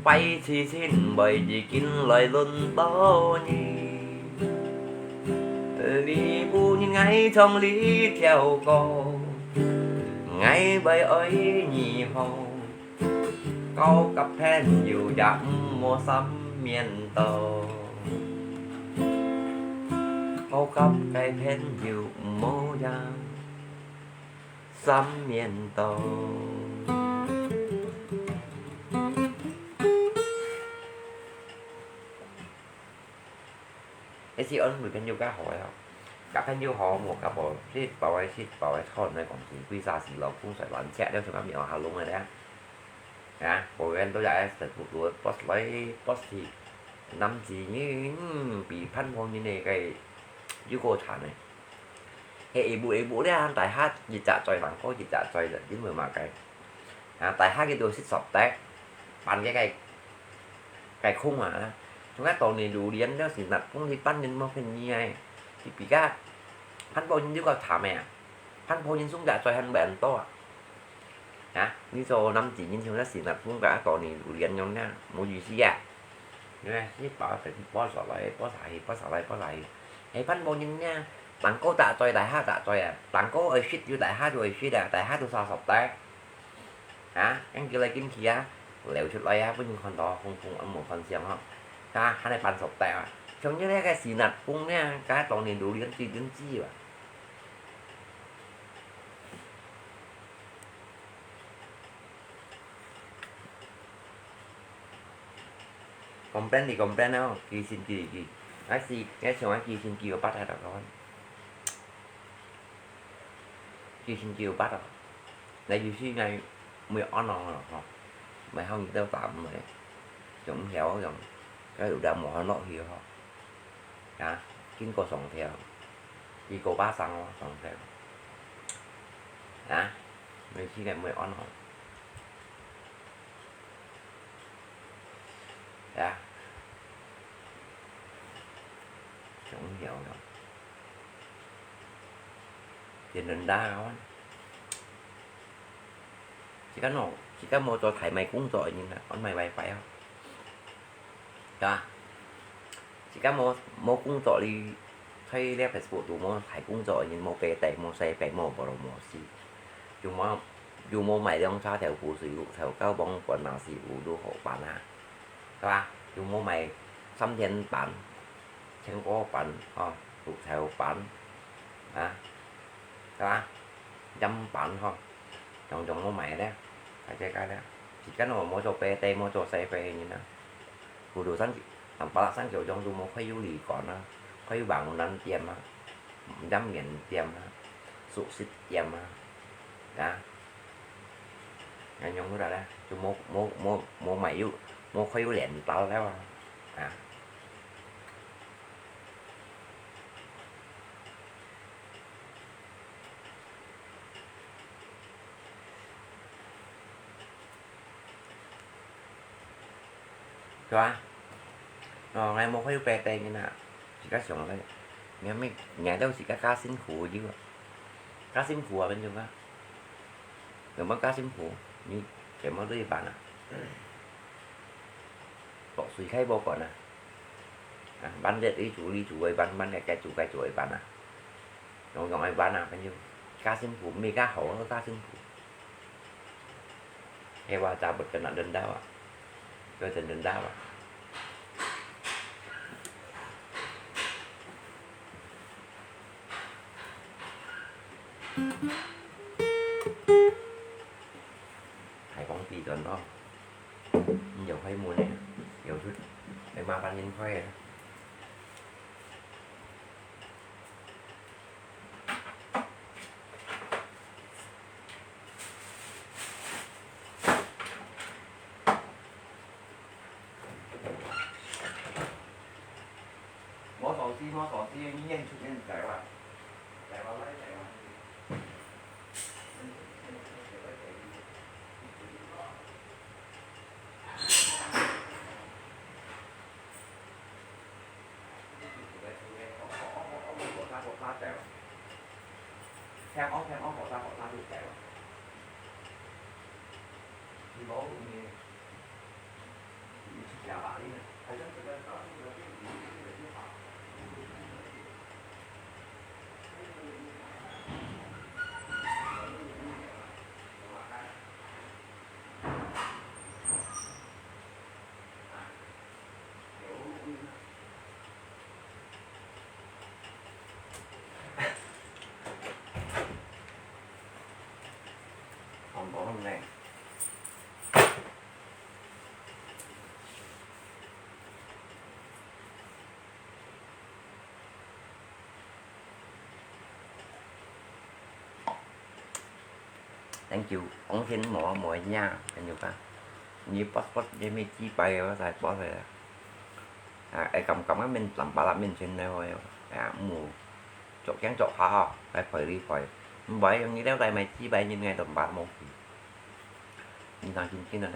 壞事情會已經來輪到你。你不認𠊎唱這條歌，𠊎會愛你好。 交个朋友也毋好三面倒，交个朋友毋好也三面倒。 一時安慰朋友較好个哦。甲朋友好，無甲無，食飽个食飽个，穿个講是，歸儕是老公在亂食，了像个苗下弄个咧。啊，無人都在食不多，boss來boss去，男子人，嗯，比潘婆人个个又過慘个。 係一步一步咧，大家一隻嘴人過一隻嘴人，因為麼个？啊，大家佢都識熟得，扮个个个空啊，從該當年榴槤了是那東西扮人無便宜个，佢比較，潘婆人就較慘个啊，潘婆人送隻嘴還蠻多啊。 啊，你做男子人像該時那風格當年榴槤樣呢，無意思啊。你看，你包成包出來，包下去，包下來，包下去。係潘婆人呢，人過打嘴，大下打嘴啊，人過愛食就大下就愛食啊，大下都殺熟得。啊，緊叫來緊去啊，流出來啊，分人看到，紅紅暗無看相吼。啊，還係扮熟得啊。像你那個時那風呢，該當年榴槤最緊知啊。Complain你complain哦，寄信寄你寄，𠊎是，𠊎想愛寄信寄到八个咯，寄信寄到八啊。來有時𠊎會安咯吼，買好你兜打毋來，用曉用，該有條無法落去吼。啊，經過上條，寄過八上哦，上條。啊，有時𠊎會安咯。 呀，總有咯。天天打啊，自家喏，自家無做大賣工作个人啊，安賣WiFi啊，係吧？自家無，無工作哩，在這Facebook都無大工作个人，無白帶，無洗白，無無無事，就無，就無買兩車頭，不是有頭高幫管嘛，是有都好辦啊。 係吧？有無買三天班、青果班，吼，綠豆班，啊，係吧？飲班，吼，種種無買咧，大家家咧。時間我無做白帶，無做洗白个人啊。普陀山，南巴拉山腳種都無開有旅館啊，開有網站店啊，飲麵店啊，熟食店啊，啊。 恁樣个咧，就無，無，無，無買有，無開有領導了啊，啊。係吧？哦，𠊎無開有白帶个啦，自家想咧，𠊎乜，𠊎兜自家加辛苦个，加辛苦啊，反正啊。 有無加辛苦？你有無對辦啊？落水開無管啊？啊，辦這你做你做个辦，辦該該做該做个辦啊？用用个辦啊，反正加辛苦，毋係加好，加辛苦。該話咋不跟人領導啊？ 有陣陣打吧。開放地段咯，你有開門呢，有出，來麻煩人開啊。 無手機，無手機，你演出演台灣，台灣來台灣。 Thank you，當天無無影，朋友啊。你passport你乜寄擺个，我才passport个。啊，會感感覺面冷巴拉面前个話，啊，無，著驚著怕吼，來陪你陪。毋會，你了帶埋寄擺，人个都毋捌無去。你當心緊啊，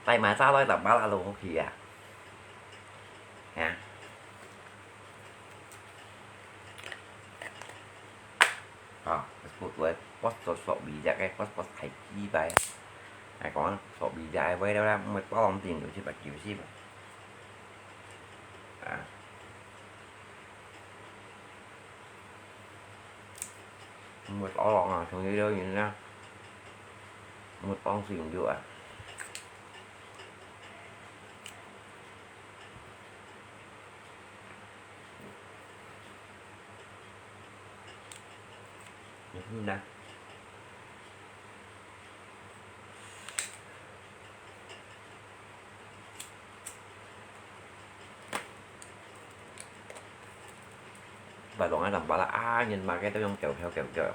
帶埋遮來冷巴拉都無去啊。啊。 啊，passport个，passport，passport visa个，passport係幾擺啊？係講passport visa个話了啦，毋會包攏定就去吧，就是吧。啊。毋會包攏啊，像這種人啊，毋會包攏就啊。 你呢？ Ba dong ai tang ba la a, nyen ma ke tao yong kiao kiao kiao kiao.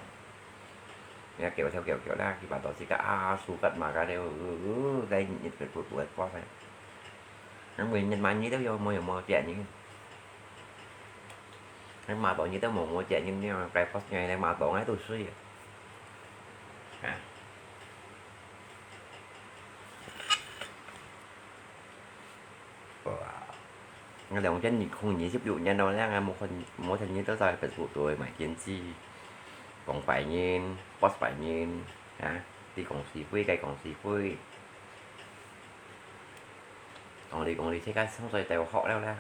Nyen kiao kiao kiao kiao la, ki ba dong si ka a, su kat ma ka leo, u, u, u, gai nyen pet put put pua sai. Nang mui nyen ma nyi tao yo mo yo mo chia nyen. Nang ma dong nyi tao mo mo chia nyen neo, gai pos ngai nang ma dong ai tu sui. Ha. 哇，我兩千二零二十六年咯，你看無看，無看你都在Facebook度買電視，講壞人，post壞人，啊，你講是非，該講是非，講你講你，世界上最大學了啦，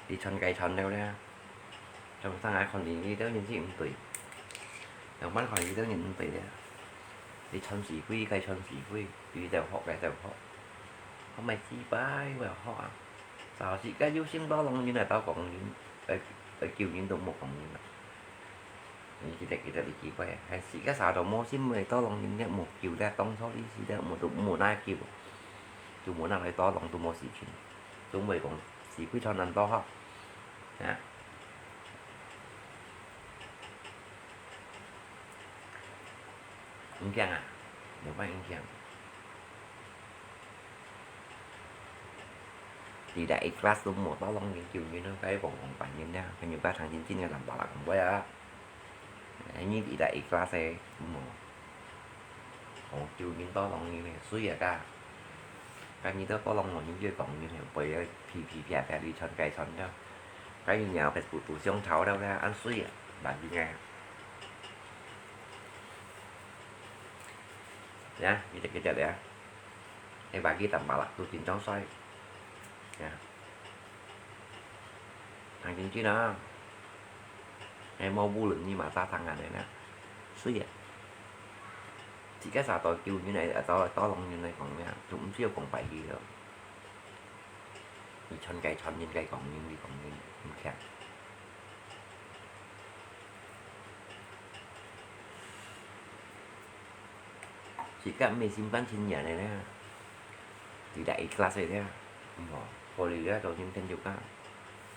你傳該傳了啦。 trong sáng ai còn đi đi đâu nhìn gì cũng tùy. Trong ban còn đi đâu nhìn cũng tùy đấy. Đi chọn sĩ quy, cái chọn sĩ quy, đi đâu họ, cái đâu họ. Không phải chỉ bài vào họ à. Sao sĩ cái yêu sinh đó lòng như là tao còn nhìn, ở, ở kiểu nhìn đâu một còn nhìn. Nhìn chỉ để, chỉ để đi chỉ bài. Hay sĩ cái sao đâu mua xin mười tao lòng nhìn nhận một kiểu là tông số đi sĩ đó một tụ một nai kiểu. Tụ một nai lấy tao lòng tụ một sĩ trình. Tụ mười còn sĩ quy chọn ăn tao ha. Nè. Không chăng à? Nếu vậy không chăng? Thì đại class luôn một tao lòng nghiên cứu như nó cái vòng vòng bản nhân nha, cái nhiều cái thằng chính chính là làm bảo là không có á. Đấy, như thì đại class ấy, một. Còn chiều nhìn tao lòng như này, suy à cả. Cái như tao tao lòng mà những cái còn như này, bởi vì phi phi phi phi đi chọn cái chọn đó. Cái như nhà cái tụ tụ xương thảo đâu ra, ăn suy à, bạn đi nghe. Ya, kita kita ya. Eh, bagi tambah lah tu cincong soi. Ya. Ang cincin ah. Eh, mau bulun ni mata tangan ni na. Sui ya. Jika satu kiu ni na, atau tolong ni na kong ya, tu mesti kong pai di lo. Ni chon kai chon, yin kai kong yin, ni kong yin, không khác. Chỉ có mình xin bán xin nhà này nè. Thì đại class này nè. Mà, hồi lì đó, cho xin thêm chục á.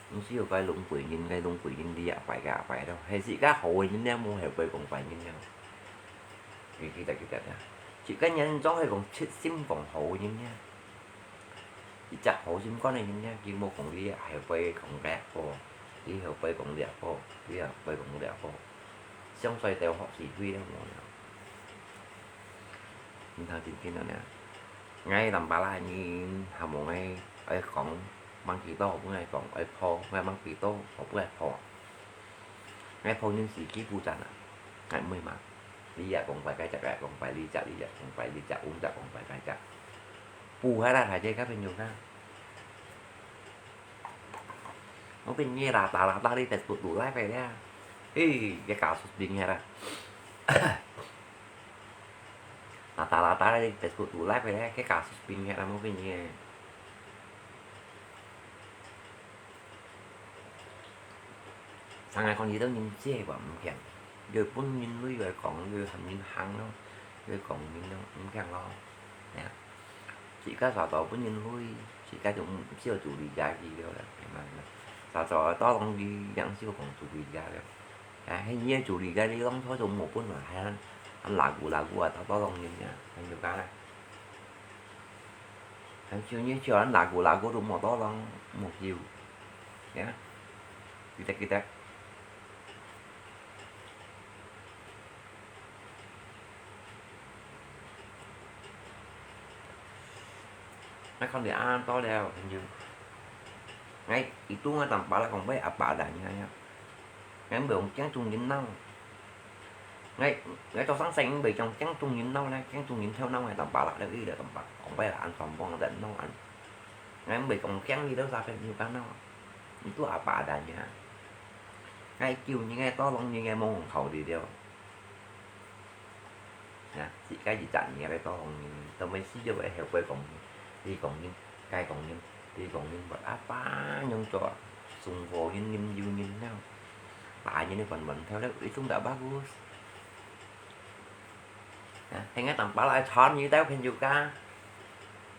Không xíu cái lũng quỷ nhìn, cái lũng quỷ nhìn đi à, phải cả phải đâu. Hay chỉ có hội nhìn nè, mua hiểu quỷ cũng phải nhìn nè. Thì kita kita nè. Chỉ có nhân trong hay còn chết sim còn hội nhìn nè. Itak hô sim kon ne hin nha, ki mo kong liak, heo pei kong liak po, ki heo pei kong liak po, ki heo pei kong liak po. Siang soi teo hok si hui liak mo liak. Ni thang tin tin liak. Ngai lam pa la ni, ha mo ngai, ai kong, mang ki to, hok ngai kong, ai po, ngai mang ki to, hok ngai po. Ngai po nin si ki pu chan a, ngai mui ma. Li ya kong pai kai chak, kong pai li chak, li ya kong pai li chak, um chak kong pai kai chak. Pu hai la hai je ka phen yung ka. Mo phen ye la ta la ta li tes tu tu lai pai le. Ê, ke ka sus ping he la. La ta la ta li tes tu tu lai pai le, ke ka sus ping he la mo phen ye. Sang ngày con gì đâu nhìn dễ quá không kèm. Rồi bún nhìn lui rồi còn rồi hầm nhìn hàng nó. Rồi còn nhìn nó không kèm lo. Nè. Chỉ có sao đó bún nhìn lui, chỉ có chúng siêu chủ lý giá gì đâu là cái mà. Sao đó đó lòng đi yang siêu còn chủ lý giá đâu. À, hay như chủ lý giá đi lòng thôi chúng một bún mà hay ăn. Ăn lá gù lá gù à, đó đó lòng nhìn nha. Ăn nhiều cái này. Thằng siêu như siêu ăn lá gù lá gù đúng một đó lòng một chiều. Nhá. Kita kita. Ngai khon di an to liao, hình như. Ngai, itu ngai tang pa la kong bai apa da ni ngai. Ngai bai ong kiang chung yin nang. Ngai, ngai to sang seng bai kiang kiang chung yin nang nai, kiang chung yin theo nang ngai tang pa la liao i liao tang pa. Kong bai la an som bong la nang an. Ngai bai kong kiang li liao sa phen yu kan nang. Itu apa da ni ngai. Ngai kiu ni ngai to long ni ngai mong khẩu đi liao. Nè, chỉ cái gì chẳng nhẹ cái to lòng nhìn, tao mới xí cho cái heo quay còn nhìn, đi còn nhìn, cái còn nhìn, đi còn nhìn, bật áp phá nhung cho, sung vô nhìn, nhìn, nhìn, nhìn nhau. Tại nhìn còn vẫn theo đấy, ít chúng đã bắt gus. Nè, hay ngay tầm bá lại chọn như tao khen chịu ca.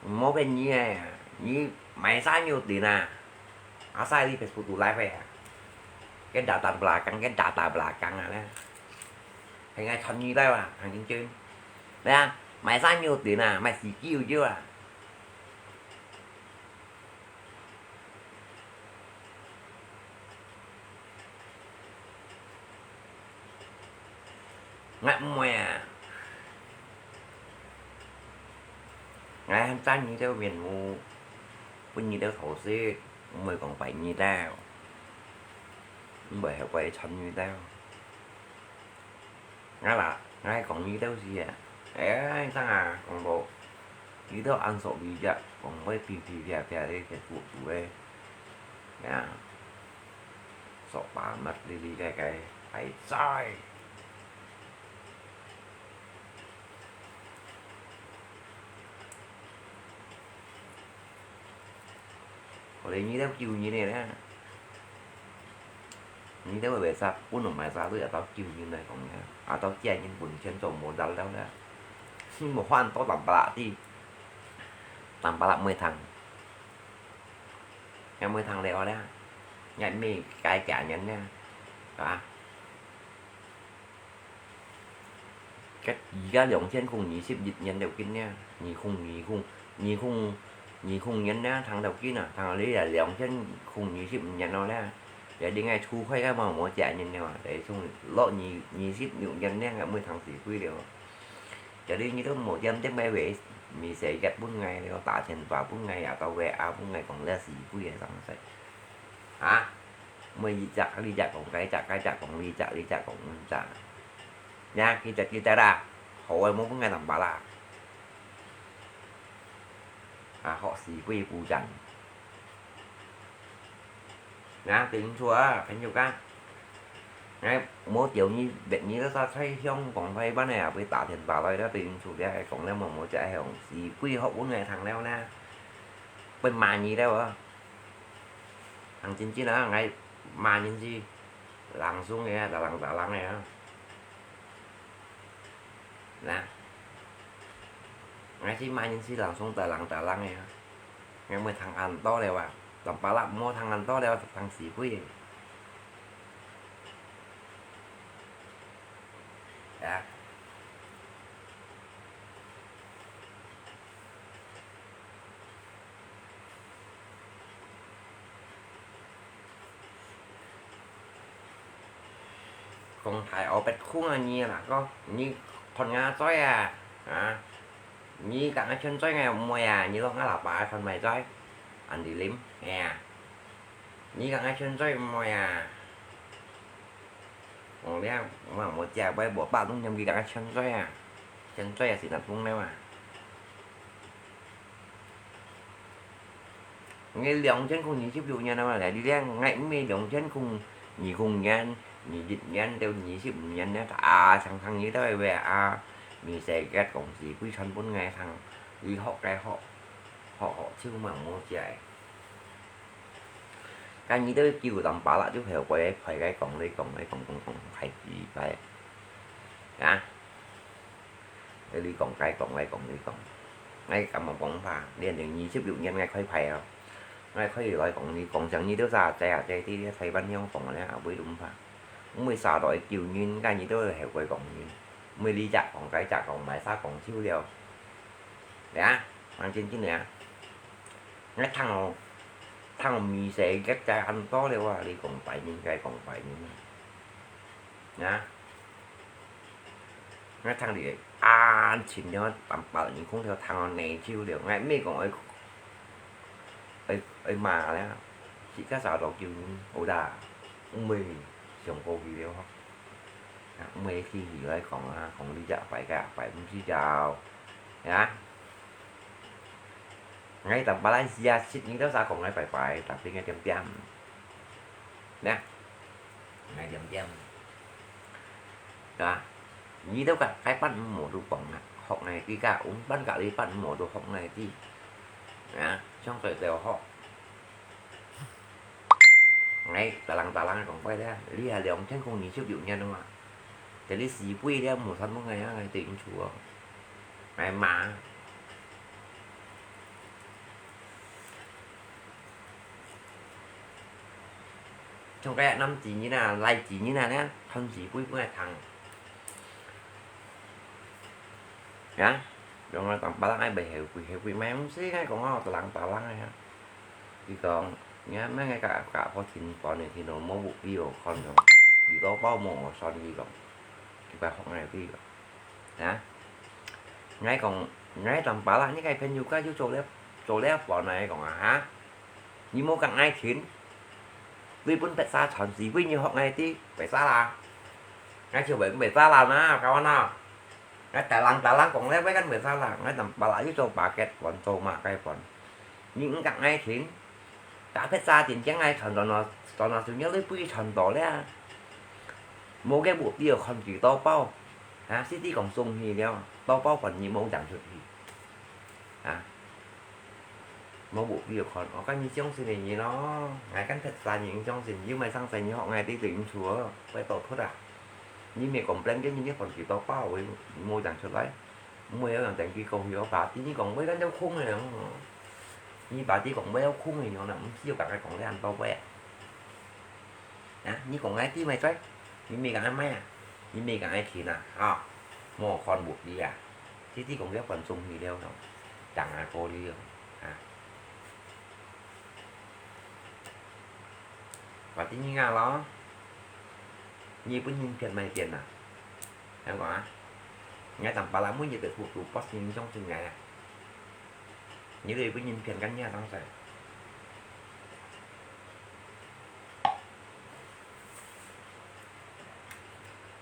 Mô bên nhẹ, như máy sai nhiều tiền à. Á sai đi Facebook tụ live về à. 該打打不拉更，該打打不拉更啊咧，還愛賺你兜啊，還真正。對啊，賣生肉丁啊，賣四九九啊。 𠊎毋會啊，𠊎還讚你兜面目，分你兜好食，毋會講壞你兜，毋會後悔賺你兜。𠊎啦，𠊎講你兜事啊，哎，正啊，講到你兜恁熟理解，講會皮皮啪啪个，个肚肚个，呀。 索把乜哩哩个个，還在。我兜你兜救人个咧，你兜為啥本來賣啥都愛到救人來講咧，啊到借人本錢做無得了咧，你無換到淡白啦，淡白啦毋會聽。 也毋會通了咧，也毋係該幾年咧，啊？該而家兩千空二十一年了緊咧，二空二空，二空，二空年咧，通了緊啊，通了你啊兩千空二十五年咯咧，也應該出開个嘛，無幾年了啊，就係從落二，二十六年咧，也毋會通死鬼了。 Jadi你兜無點點个話，mi世界分𠊎了，打電話分𠊎，也到WA分𠊎講這死鬼个東西。啊？每一隻，這隻講該隻，該隻講這隻，這隻講該隻。呀，記得記得啦，好个莫分𠊎淡白啦。啊，學死鬼不講。 Nah，對毋住啊，朋友啊。𠊎無叫你，逼你在該在香港台灣个啊，會打電話來了，對毋住，這係講了無，無，這係用死鬼學本來聽了呢。會罵你了啊。講真真啊，𠊎罵人是冷爽个啊，打冷打冷个啊。 Nah，𠊎係罵人係冷爽打冷打冷个啊，𠊎毋會聽恁多了啊，淡白啦，莫聽恁多了，聽死鬼个。啊。 講大學畢業个你啦，哥，你看𠊎嘴啊，啊，你講𠊎穿嘴，𠊎毋會啊，你落𠊎老爸看賣嘴，恁樣啉，哎呀，你講𠊎穿嘴毋會啊。 哦，這，𠊎無食，𠊎無飽，當然佢講穿嘴啊，穿嘴啊，是哪種了啊？𠊎兩千空二十六年了嘛，你這，𠊎毋係兩千空二空年、二一年到二十五年了，啊，常常你兜个話啊，mi世界講死鬼傳分𠊎聽，你學該學，學學就嘛無食。 該你兜久淡白啦，就後背排个講，你講，你講，講，講，排排排。啊？你講該講，𠊎講，你講。𠊎感覺講法，連連二十六年𠊎開排哦。𠊎可以來講，你講像你兜啥仔啊，在地个台灣香港咧，也會諗法。毋會啥來救人，該你兜後背講人。毋會你隻講，該隻講，賣啥講，就了。呀，講真真个啊。 𠊎聽哦，聽哦，mi世界个恁多了啊，你講壞人，該講壞人啊。啊？𠊎聽你恁深了，淡白你空頭聽哦，難受了。𠊎毋係講愛，愛，愛罵了，自家找到救人，好啦，毋會想過去了吼。啊，毋會去以來講啊，講你隻壞个壞，毋知道，呀？ 𠊎在馬來西亞識你兜儕講𠊎拜拜，tapi𠊎點點。Nah，𠊎點點。啊，你兜个該班毋好都講啊，學𠊎知个，𠊎班个這班毋好都學𠊎知。啊，相對就學。 𠊎打冷打冷講過咧，你係兩千空二十六年了嘛，這裡死鬼了，無三分个啊，𠊎對你厝哦，𠊎罵。像該男子人啊、倈子人啊，呢，傳是非分𠊎聽。呀，用𠊎當巴拉𠊎會後悔，後悔咩？毋使，𠊎講哦，就人打人个呀。佢講，你看，𠊎个家家婆挺短个，挺到無目標看咯，幾多包無算，佢講，佢白學𠊎个。 啊？𠊎講，𠊎當巴拉，你个朋友家就做了，做了半來講啊，哈？你無講𠊎聽，你分別儕傳是非，你學𠊎知，別儕啦。𠊎就會別儕啦嘛，kawan啊。𠊎大人大人講了，𠊎跟別儕啦，𠊎當巴拉又做巴結，還做麼个還。你毋講𠊎聽， 打別儕定定愛傳傳傳傳傳，你都不會傳到了。無个目標看幾多包，啊，實際講送去了，多包還你無贏出去，啊，無目標看，我跟你相信个人咯，𠊎跟別儕人相信，又毋係生細人學𠊎知對毋住哦，會倒脱啊。你毋係講不然个，你看幾多包，無贏出來。 毋會有人等佢講有party，你講會跟兜空个人哦。你party講會有空个人啦，毋使有同佢講這恁多話啊。啊，你講𠊎知毋知？你毋講𠊎買啊，你毋講𠊎聽啊，吼，無看無理啊，這啲講了觀眾去了咯，當下過了啊。Party你啊咯，你分人騙買電啊？ 聽講啊，𠊎當巴拉每日都讀讀，不信相信𠊎啊。你都分人騙，跟你當事。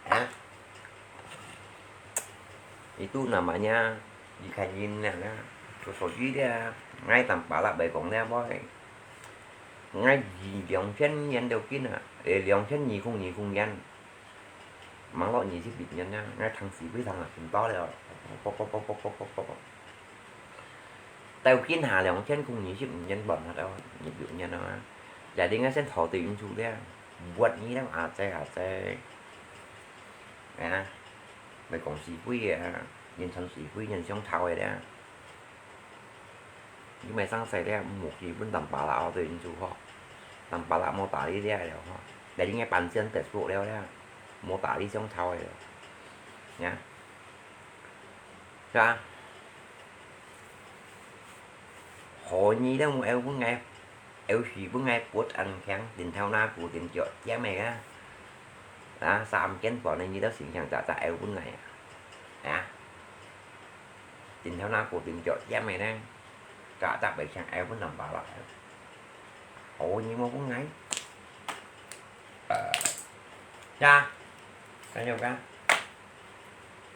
啊？Itu namanya離開人了啦，做手機了，𠊎當巴拉白講了啵。𠊎二兩千年到今啊，誒，兩千二空二空年。 網路二十一年啊，𠊎聽是非聽啊，真多了。啵啵啵啵啵啵啵啵。到今下兩千空二十五年半下了，二十六年了啊。Jadi𠊎先投對因素了，buat你了，阿姐阿姐。啊，毋係講是非啊，人傳是非，人相抄个了。 你毋係生事了，無基本當巴拉後對因素吼，當巴拉無打理了了吼，來應該半仙得福了了，無打理相抄个了，呀，是吧？何以了無愛分𠊎，愛是分𠊎不安強，頂頭那固定腳尖个啊，啊，三更半夜你都醒醒喳喳愛分𠊎啊，啊？ 頂頭那固定腳尖个呢，假假白相愛分人巴拉。好，你莫分𠊎。呃，呀，看有个，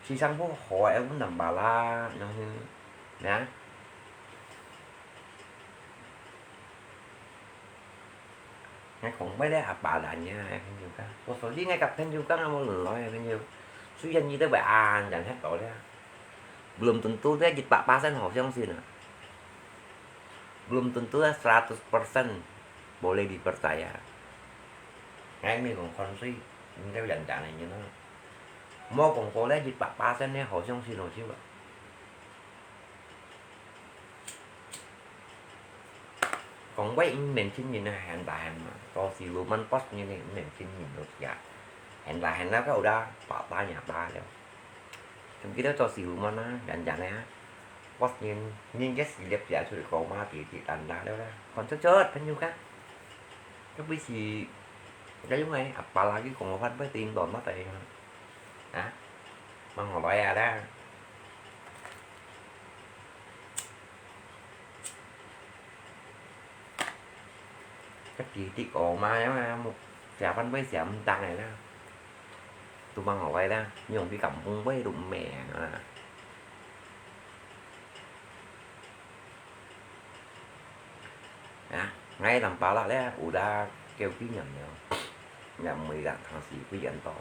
時常不好愛分人巴拉，然後，呀。 𠊎講，𠊎个阿爸啦，𠊎个朋友講，我所以𠊎个朋友講啊，無論來个朋友，雖然你都會安然歇到了，belum tentu咧一百巴仙好相信啊，belum tentu咧seratus persen boleh dipercaya。𠊎毋係講看衰，毋係人講个人啊，無講過咧一百巴仙咧好相信哦，係無？ 講話毋免親人啊，喊打喊罵，做事路慢bos人呢，毋免親人都係啊。喊打喊鬧个有啦，爸打也打了。總之都做事路慢啊，人人啊，bos人，人个事業寫出來講嘛，地地單單了啦。看出出，朋友講，這位是，這用个，阿爸啦，佢講个話，不一定當乜个啊。啊？Mang好來啊啦。 Các kỳ tích ổ mà nhá, một xẻ văn với xẻ âm tăng này đó. Tụi mang ở đây đó, nhưng mà cái cảm hứng với tụi mẹ nó là. À, ngay tầm bảo là đấy, ủ đa kêu ký nhận nữa. Nhà mười là thằng sĩ quy ấn to.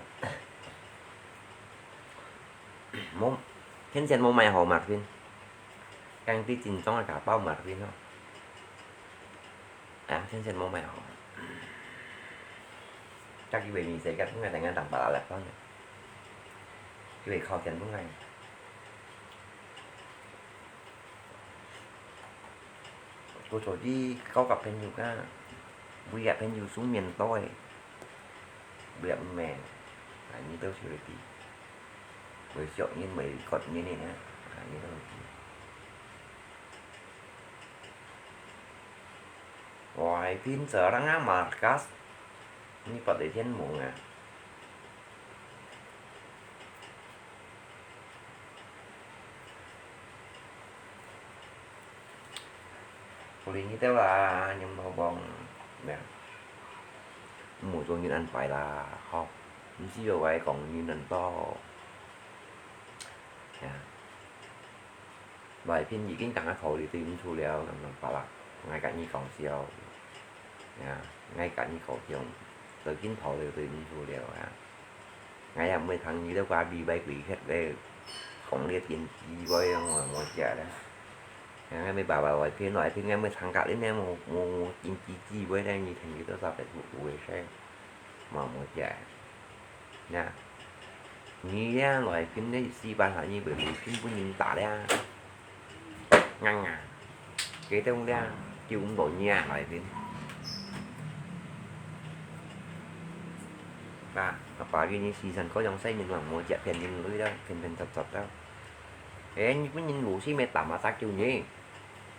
Mông, thiên sen mông mày hổ mặt phim. Căng tí chín trong là cả bao mặt phim không? À, thiên sen mông mày hổ. Chắc cái về mình sẽ cắt ngay tại ngay tầm bảo là con. Cái về khó tiền lúc này. Cô thổi đi, có cặp phim nhiều cả. Vui gặp phim nhiều xuống miền tôi. 不要咩，啊，你都晓得的。會笑人，會割人的呢，啊，你都知。Wahai pinsa orang ah markas, ini pada sian mung ah. 無論你兜啊，你毋好講咩啊，毋好做人恁壞啦，吼，毋使有愛講人恁多。呀，來賓已經同𠊎考慮對毋住了，咁樣罷啦，𠊎同你講笑。 呀，𠊎佮你講，都緊跑了，都緊走了啊！𠊎也毋會聽你兜瓜嗶歪鬼譎个，講你个電視喂，我無食了。𠊎乜爸爸來騙來騙，𠊎乜聽甲恁樣無無無電視機喂咧，你聽佢兜啥白咕咕个聲，無無食。 呀，你呀來跟你四百下你會無心分人打了。硬啊，佢兜了，救毋到你啊來跟。啊，阿爸佢你時辰嗰樣細人還無食騙人類了，騙騙雜雜了。誒，你分人無心个打馬殺救你，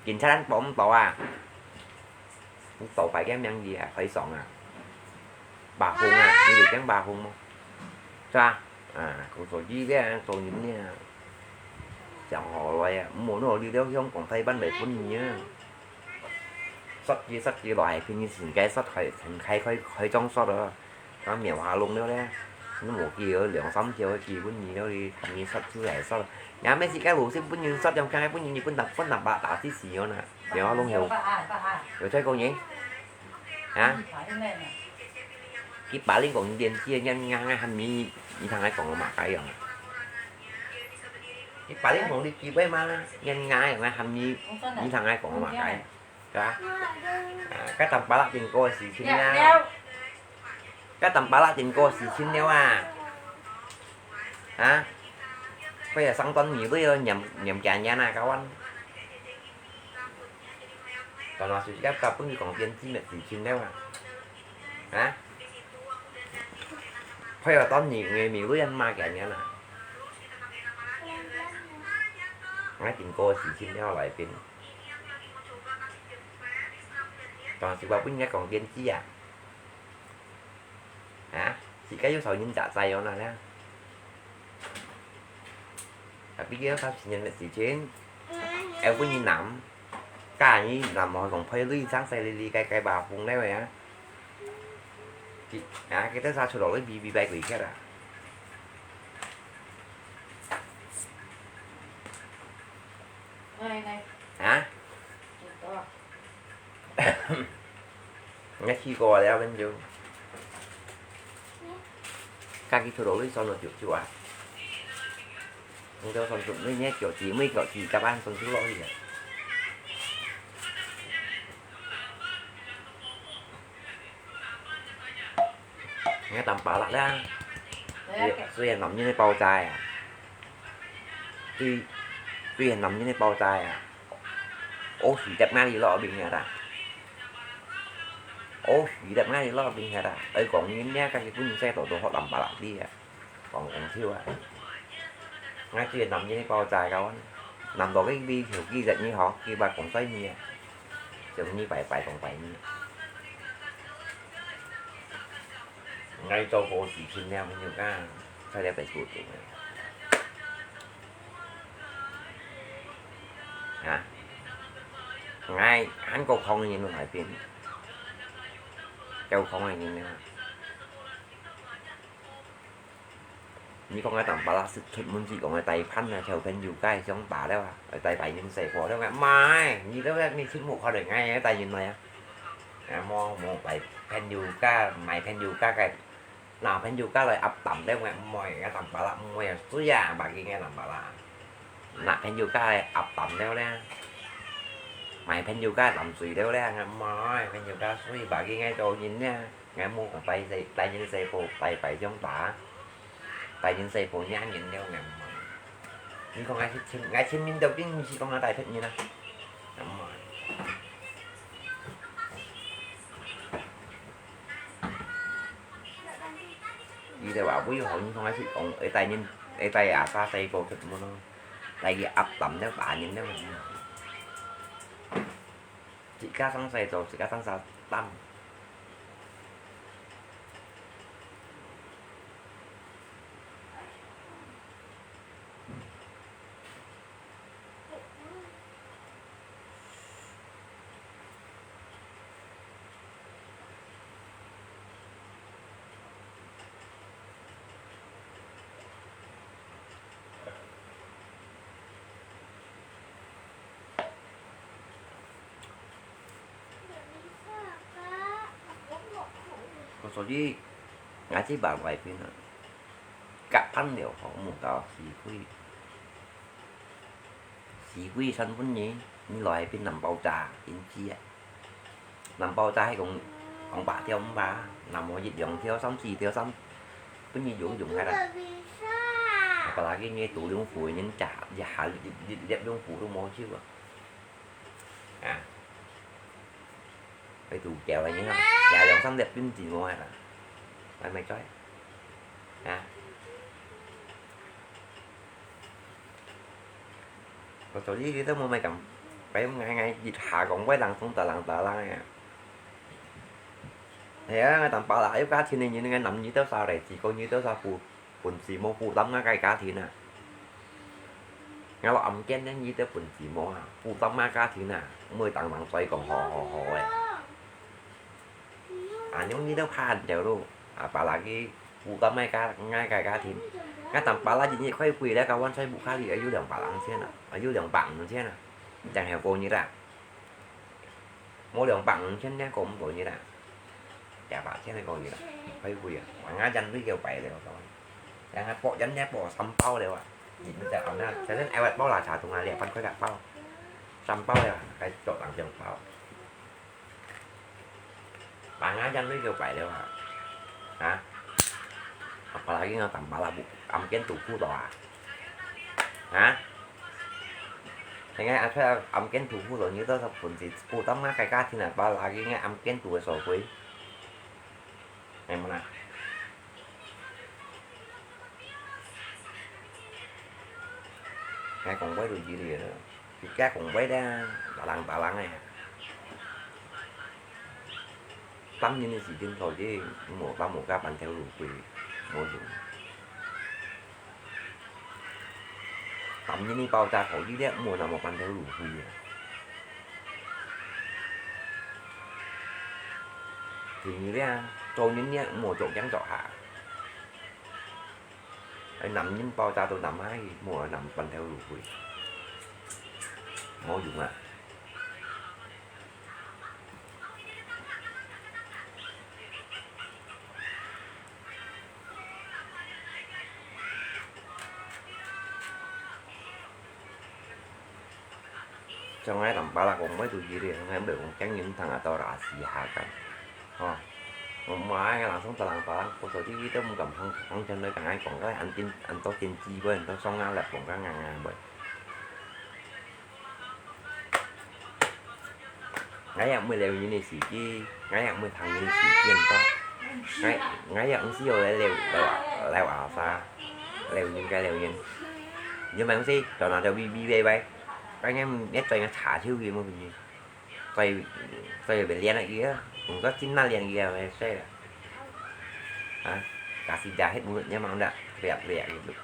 警察人保毋到啊？ 你倒擺个名字啊，海爽啊，霸風啊，你會驚霸風無？是吧？啊，講做你這樣做人呢，講好來啊，毋好拿你了香港大班來分你啊。殺雞殺雞來，平時應該殺開，開開開張殺啊。 啊，苗下弄了咧，你無幾多兩三條个基本你了哩，你殺出來殺。也毋係自家老實分人殺，用看分人，你分人分人把打死死了呢。苗下弄有，有在講你？啊？佢把你講電視，人家喊你，你同佢講个嘛該樣啊？佢把你講你基本嘛，人家喊你，你同佢講个嘛該？ Ka? Ah, ka tampalak din ko si Chin Neo. Ka tampalak din ko si Chin Neo ah. Ha? Kaya sang ton mi lui niam niam kanya na kawan. Kalau masuk siap kapung di kong pian si met si Chin Neo ah. Ha? Kaya ton ni ngai mi lui an ma kanya na. Ngai din ko si Chin Neo lai pin. 當時話分人家講電視啊？啊？自家有少人食齋哦，那咧？Tapi kita tak punya nak cicing. Eh, punya nam. Kani nam mau kong poi lui sang sai li li kai kai ba hung leo ya. Ki-, ah, kita sa chulo lui bi bi bai kui kia da. Hả? Nghe khi qua đéo bên dù. Các kỹ thuật đối son nó chụp chụp à? Không cho son chụp mới nhé, kiểu chỉ mới kiểu chỉ các bạn son chụp lỗi gì à? Nghe tầm pá lạ đấy. Tuy, tuy là nắm như này bao dài à. Tuy, tuy là nắm như này bao dài à. Ô, xí đẹp ngay đi lọ bình hả ta? Ô, xí đẹp ngay đi lọ bình hả ta? Ơi, có nguyên nha, các cái cũng xe tổ tổ họ tầm pá lạ đi à. Còn còn thiếu à. Ngay tuy là nắm như này bao dài cao anh. Nắm đó cái đi, hiểu cái giận như họ, cái bà cũng xoay nhẹ. Giống như phải, phải, còn phải nhẹ. Ngay cho cô chỉ xin leo với nhiều ca, sao để phải chụp tụi này. Hả? Ngay, anh cô không nhìn luôn phải tin. Châu không ai nhìn nữa. 你講个當巴拉斯出門時講个帶伴啊，條朋友介相打了啊，帶大人細伙了啊，媽，你都你出門看到𠊎帶人來啊？啊，無無帶朋友介，買朋友介个，拿朋友介來壓淡了啊，毋會，𠊎當巴拉毋會啊，水啊，bagi𠊎當巴拉，拿朋友介來壓淡了咧，買朋友介淡水了咧，𠊎毋會，朋友介水，bagi𠊎做人咧。 𠊎無講帶細，帶人細伙，帶，帶相打，帶人細伙惹人了，𠊎毋愛。你講𠊎去，𠊎前面就緊毋係講𠊎帶別人啊，𠊎毋愛。就話會好，你同佢講，會帶人，會帶阿爸細個出門咯，帶佢鴨蛋了，打人了。自家生細做，自家生細擔。 所以，𠊎知話外邊啊，隔板了吼，無到四季。四季三分二，你來變南包炸，真知啊！南包炸係講，講八條五吧，南無一兩條、三四條、三，分你用用下啦。Apalagi你都用苦，人家一下一一粒用苦都無救啊！ 啊，佢都叫你啊，也兩三粒冰子無啊，來買菜，啊，我做呢啲都無買咁，佢𠊎𠊎一下講，會冷風打冷打冷啊。係啊，𠊎當巴拉，有價錢个人，𠊎男人都燒來，自個人都燒苦。 本事無負擔𠊎个家庭啊。𠊎落暗間呢，你兜本事無啊，負擔𠊎家庭啊，毋會當當衰講好好好个。啊，用你兜怕條路，啊，巴拉去負擔𠊎家，𠊎个家庭。𠊎當巴拉一日開會了，搞完全部家裡有兩百零千啊，啊，有兩百五千啊，正係過日啊。 無兩百五千呢，過毋過日啊？一百千呢過日啊？開會啊！𠊎人都要擺了，𠊎講。𠊎博人呢博三包了啊！你毋使講啦，反正愛包啦，茶同啊，兩百塊兩包，三包了，還做人兩包。𠊎人都要擺了啊！啊？Apalagi𠊎當巴拉布，暗間都苦到啊！啊？ Dengan asal amkin tuhu lo nyo to sa punsit. Putang mga kay katin na pala lagi nga amkin tuhu so kuy. Ay mo na. Ngay kong kuy lo jiri lo. Pika kong kuy da, talang-talang eh. Tâm như này chỉ điện thoại chứ, một tâm một cái bàn theo đủ quỷ, một dùng. Tâm như này bao ta khổ đi đấy, một là một bàn theo đủ quỷ. Thì như thế, tôi những nhé, một chỗ trắng chỗ hạ. Ai nằm những bao ta tôi nằm hai, một là nằm bàn theo đủ quỷ. Một dùng à. 像𠊎同巴拉講，乜都一樣，𠊎毋係講驚人聽啊，到哪時下間，吼。我買个人送得人巴拉，我手機都毋敢放，放進來，同𠊎講，該恁緊，恁多緊機會，恁多送啊，來講，該硬硬會。 𠊎也毋會留人个時機，𠊎也毋會聽人个時間到。𠊎，𠊎也毋需要來留，留，留下啥，留人該留人。你們是到那條微微微微，該人一轉个查手機麼个，再，再別連了佢啊，毋過真那連佢啊，會死啊。啊，假使假係無，你忙得，別，別，別。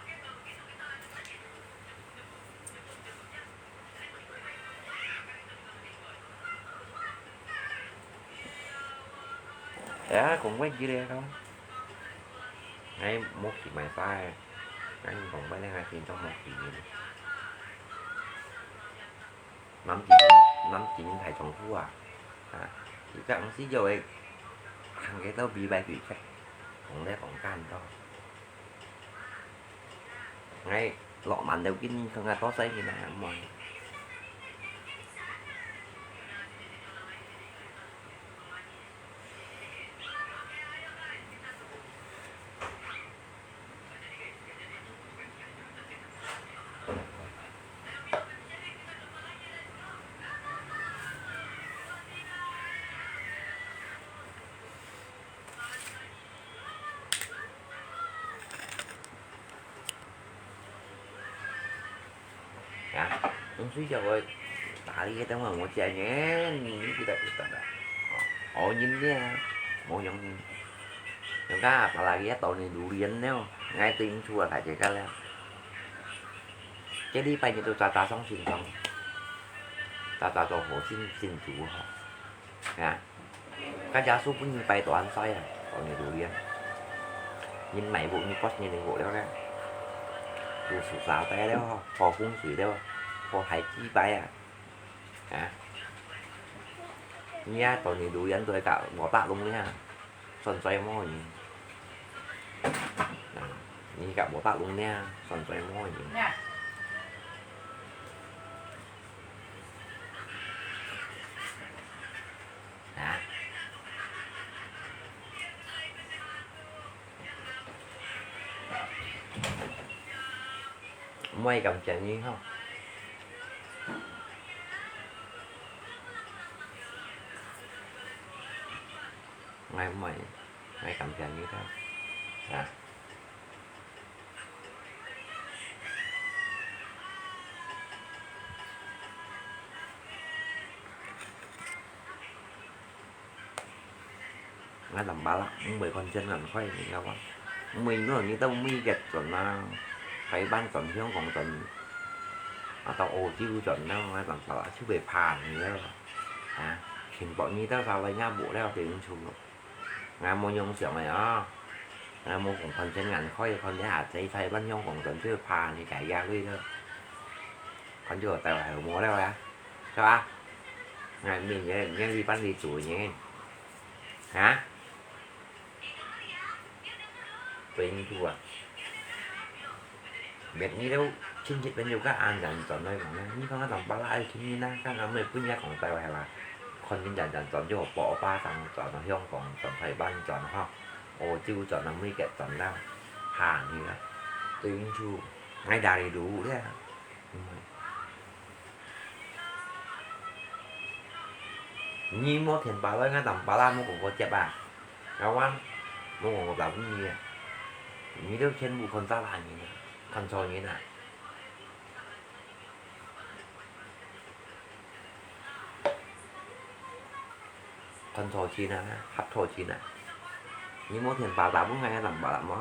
Ya, kong kuy jili ka. Ngai mok ki mai pai. Ngai kong kuy ngai tin tong mok ki jili. Năm chín, năm chín thầy chồng phu à. À, thì chắc ông xí dầu ấy. Hàng cái tao bị bài bị chắc. Kong lẽ kong kan tao. Ngai lok man deu kin kong ngai to sai kin na mong. 啊，用水就會打理个，等會我接人，你不得不得了。哦，哦，人呢，無用人。人家把那个到你榴莲了，𠊎對你出啊，大姐个了。這禮拜日都早早上先上，早早做好先，先煮好。啊。 該耶穌分你拜到恁細啊，講你榴槤。你買屋，你八年你屋了咧，有樹沙帶了，好風水了，好海祭拜啊。啊？你啊，到你榴槤都係甲無打攏咧，算衰無人。啊，你甲無打攏咧，算衰無人。啊？毋會感謝你吼。𠊎毋會，𠊎感謝你个。啊。 𠊎當巴拉，毋會看見人開，你知道無？毋會，你到美國轉啊，台灣轉，香港轉，啊，到澳洲轉了，𠊎當巴拉，就會怕，你知道無？啊，全部你到啥位也無了，對你出咯。𠊎無用想个啊，𠊎無講看見人開，看見下在台灣香港轉，就怕你改壓力了。看見我帶我還有無了啊，是吧？𠊎明年，明年你辦理主任。 啊？對你做啊？別你兜親戚朋友个恁樣轉來講呢，你講啊，當巴拉愛親人啊，剛剛乜分人講到係嘛？看見人轉轉就婆巴掌轉到香港，轉台灣轉吼，澳洲轉到美國轉啦，行去啦，對你做，𠊎打你路咧。 你無電話來，𠊎當巴拉無講過接啊。𠊎話無講過打分你啊。你兜全部看錯人啊，看錯人啊。看錯親啊，合錯親啊。你無電話打分𠊎，𠊎當巴拉無？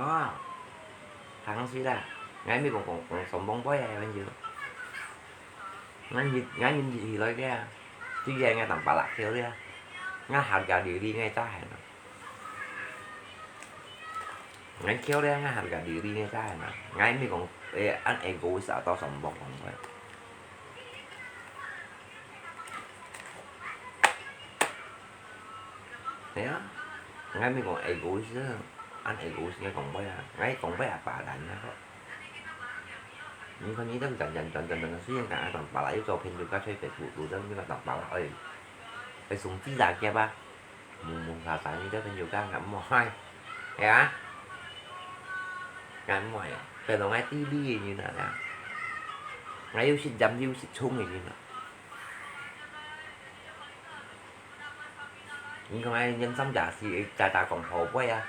行水啦，𠊎乜講講講上網背啊，朋友。 𠊎日，𠊎日日起來个啊，對个𠊎當巴拉竅个啊，𠊎客家流利𠊎咋係呢？𠊎竅个，𠊎客家流利𠊎咋係呢？𠊎乜講，誒，恁egoist啊，到上網講个。係啊，𠊎乜講egoist，恁egoist𠊎講話啊，𠊎講話啊，巴蘭啊， 你看你兜轉轉轉轉轉，雖然講啊，當巴拉又做朋友，甲在Facebook度，但你講當巴拉，哎，哎，送紙打劫啊，無無啥啥，你兜朋友講啊，毋好，係啊，講毋好，變到𠊎地理个人啊，𠊎又識尖又識衝个人啊。 你看𠊎人生也是會假假講好話啊，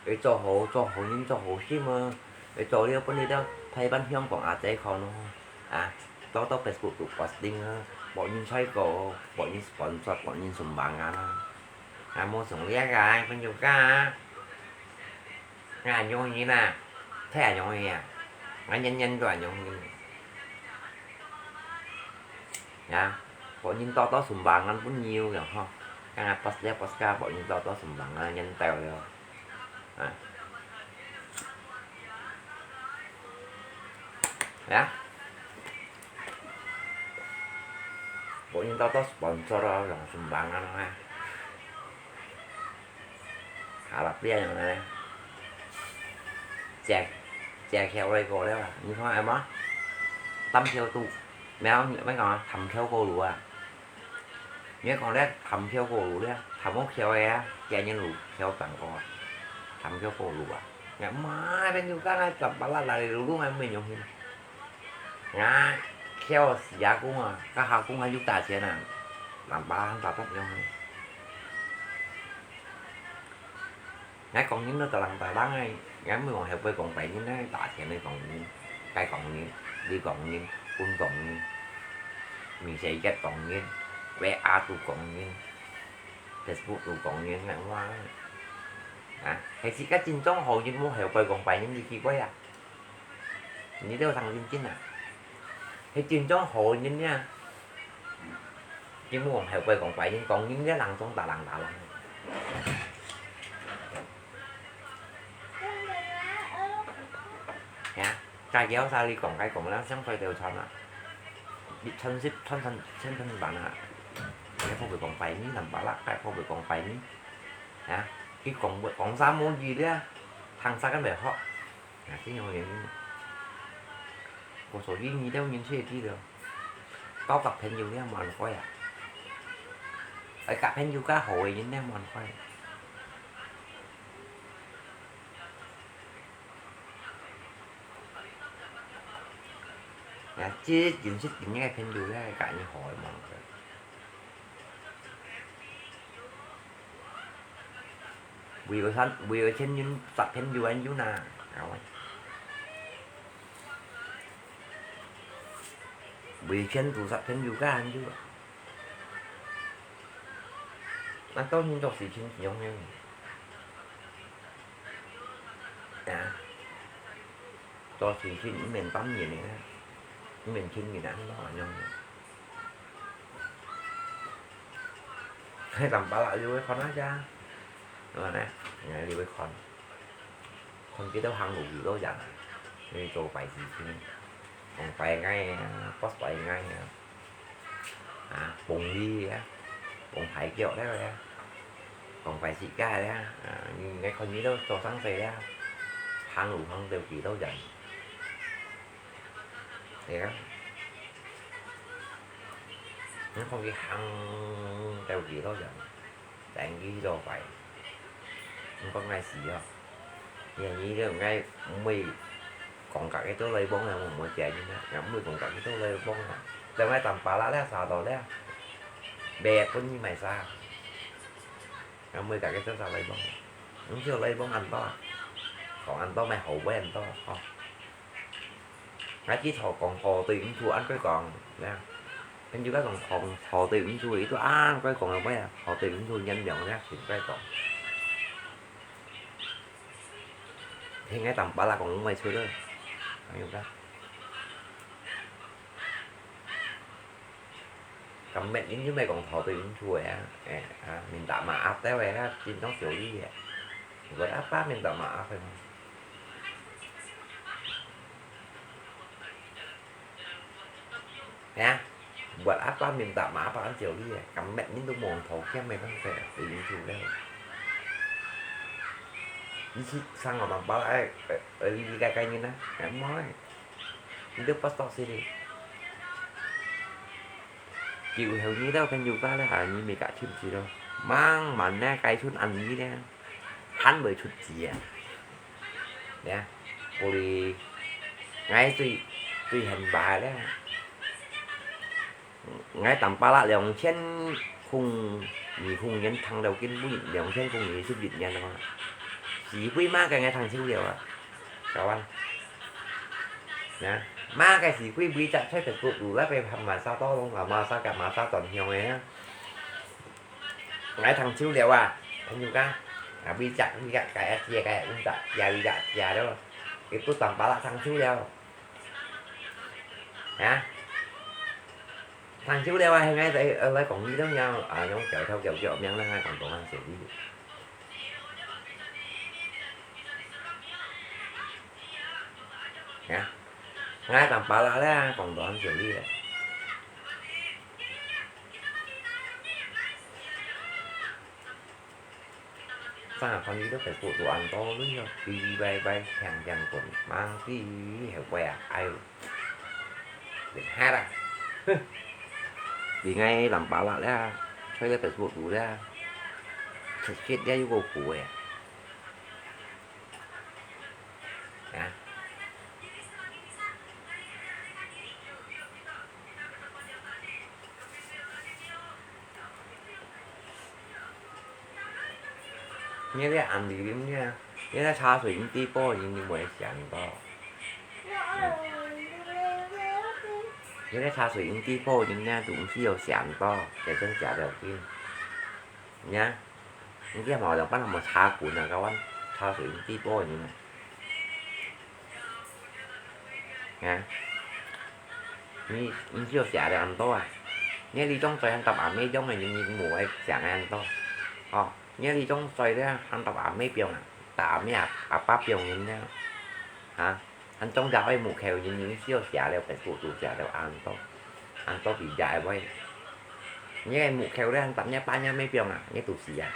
會做好做好人做好心啊，會做了分你兜台灣香港阿姐看咯，啊，多多Facebook度posting啊，博人採購，博人sponsor，博人sumbangan啊，啊，無像你啊，朋友家啊。 𠊎恁樣形啊，忒恁樣形啊，𠊎年年都恁樣形。呀，博人多多sumbangan分你了吼，剛剛bos了bos家，博人多多sumbangan，年到了。啊。呀，博人多多sponsor咯，用sumbangan咯，哈。 Harap dia yang mana? Cek, cek khéo lai ko liao ah. Ni kong ai ma? Tam khéo tu. Mèo, mèo kong ah, tam khéo ko lu ah. Mèo kong liao, tam khéo ko lu liao. Tam khéo ai ah, kia nyen lu, khéo tang ko ah. Tam khéo ko lu ah. Ngai mai, bên Yuka ngai, tam pala lai lu lu ngai, mèo nyong hin. Ngai, khéo xì á kung à, các hào kung à, yuk tả chiến à. Làm ba, làm ba tóc nhông. Ngai kong nhím nó tao làm tao lăng ai, ngai mui kong hiệp quay kong pai nhím ngai tả chiến ngai kong nhím, kai kong nhím, đi kong nhím, un kong nhím. Messenger講人，WeChat都講人，Facebook都講人，𠊎話。啊，係自家真正好人，無後背講壞人，你奇怪啊？你兜聽真真啊？係真正好人呀，你無後背講壞人，講人這人中打人打人。係啊，該叫啥你講，該講啦，相對就傳啊。 一傳十，傳傳千傳萬啊！該可會講壞人，南巴拉，該可會講壞人。啊，佢講，講啥無語咧，聽啥个袂好。啊，這樣个人，故所以你兜人出去了，交个朋友咧，無恁快啊。愛交朋友較好个人咧，無恁快。 啊，這認識真个朋友咧，佮你好个嘛。為了錢，為了錢人殺朋友恁樣啊，為錢都殺朋友个恁樣啊。 啊，當然做事情一樣个。啊，做事情毋免擔人个，毋免聽人个，恁樣个。該南巴拉就會看下，係嘛呢？你會看，看佢兜行路幾多人啊，你做壞事情，講壞𠊎啊，發壞𠊎啊。 啊，碰你啊，碰壞腳了啊，講壞自家了啊，啊，你，你看你兜做生意了，行路行到幾多人，係啊，你看佢行到幾多人。 等佢做壞，毋講𠊎死哦。因為你這𠊎毋會講家己做來幫啊，毋會借人啊，也毋會講家己做來幫啊。等𠊎當巴拉了，啥到了，別分你買啥，𠊎毋會家己做啥來幫。你做來幫恁多啊，講恁多，買好買恁多，吼。 𠊎知錯講好對毋住，恁樣講，呀。朋友該講好，好對毋住，佢都恁樣講个話啊，好對毋住，原諒呀，全該講。聽𠊎當巴拉講毋會出來，還有个。 今晡日你就莫講好對毋住个啊，誒，啊，minta maaf兜个啊，真當小氣个。Buat apa minta maaf个嘛？啊？Buat apa minta maaf恁小氣个？今晡日你都無道歉个，當細對毋住了。你去上我當巴拉，誒，誒，誒，你，你該該人啊，誒，毋好个。 你兜發作死哩！久後你兜朋友家咧，啊，你咪甲親戚咯。吂慢呢，該村恁呢咧，還會出事啊！呀，故所𠊎最，最恨話咧。 𠊎當巴拉兩千空二空年聽到今晡日兩千空二十一年了嘛。死鬼罵个𠊎聽受了啊！Kawan。Nah，罵个死鬼每隻在Facebook肚那邊喊masa tolong啊，masa甲masa轉向个啊。𠊎聽受了啊，朋友家，啊，每隻，每隻，該一隻，該五隻，幾隻，幾隻了，佢都當巴拉聽受了。 啊？聽受了啊，係𠊎來，來講你兜樣，啊，用搞笑搞笑名來，𠊎講到恁小氣。啊？𠊎當巴拉咧，講到恁小氣咧。 Sanga看你兜Facebook肚恁多，你又嗶嗶歪歪，聽聽講，吂知後背啊，哎喲，變態啦！你𠊎當巴拉咧，在該Facebook肚咧，直接咧又過苦个。啊！ 你這恁離離呢，你這茶水你滴波，你，你無想到。你个茶水飲直播人呢，都毋需要寫恁多，就真寫了緊。你看，你這毛兩班有無茶滾啊？該碗茶水飲直播人啊？啊？你，你就寫了恁多啊？你這種嘴還搭阿妹樣个人，你無愛寫恁多。哦，你這種嘴咧，還搭阿妹樣啊？搭阿妹阿，阿爸樣人咧？啊？ 恁種个愛目口人，人笑死了，Facebook都寫了恁多，恁多比較會。你个目口咧，搭你爸你姆樣啊，你都死啊！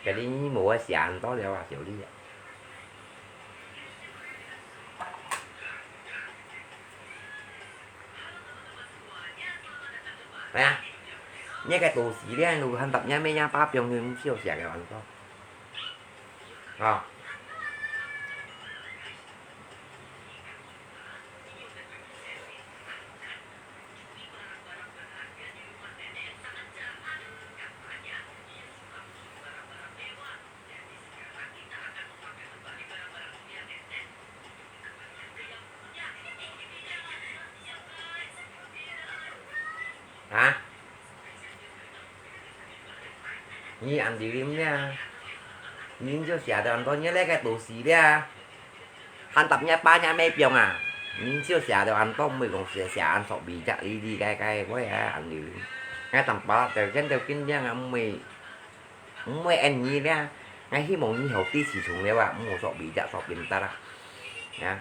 該你，你無愛寫恁多了啊，小李啊！哎呀，你个都死了，你還搭你姆你爸樣，你笑死了恁多。啊！ 啊？你恁丟臉咧？你就寫到恁多，你這个都死了，還搭你爸你姆樣啊？你就寫到恁多，毋會講寫，寫恁索味，這哩哩个个話啊，恁丟臉。𠊎當巴拉就見到緊張啊，毋會，毋會恁樣咧。𠊎希望你好知自重了啊，毋好索味，這索變得啦。啊？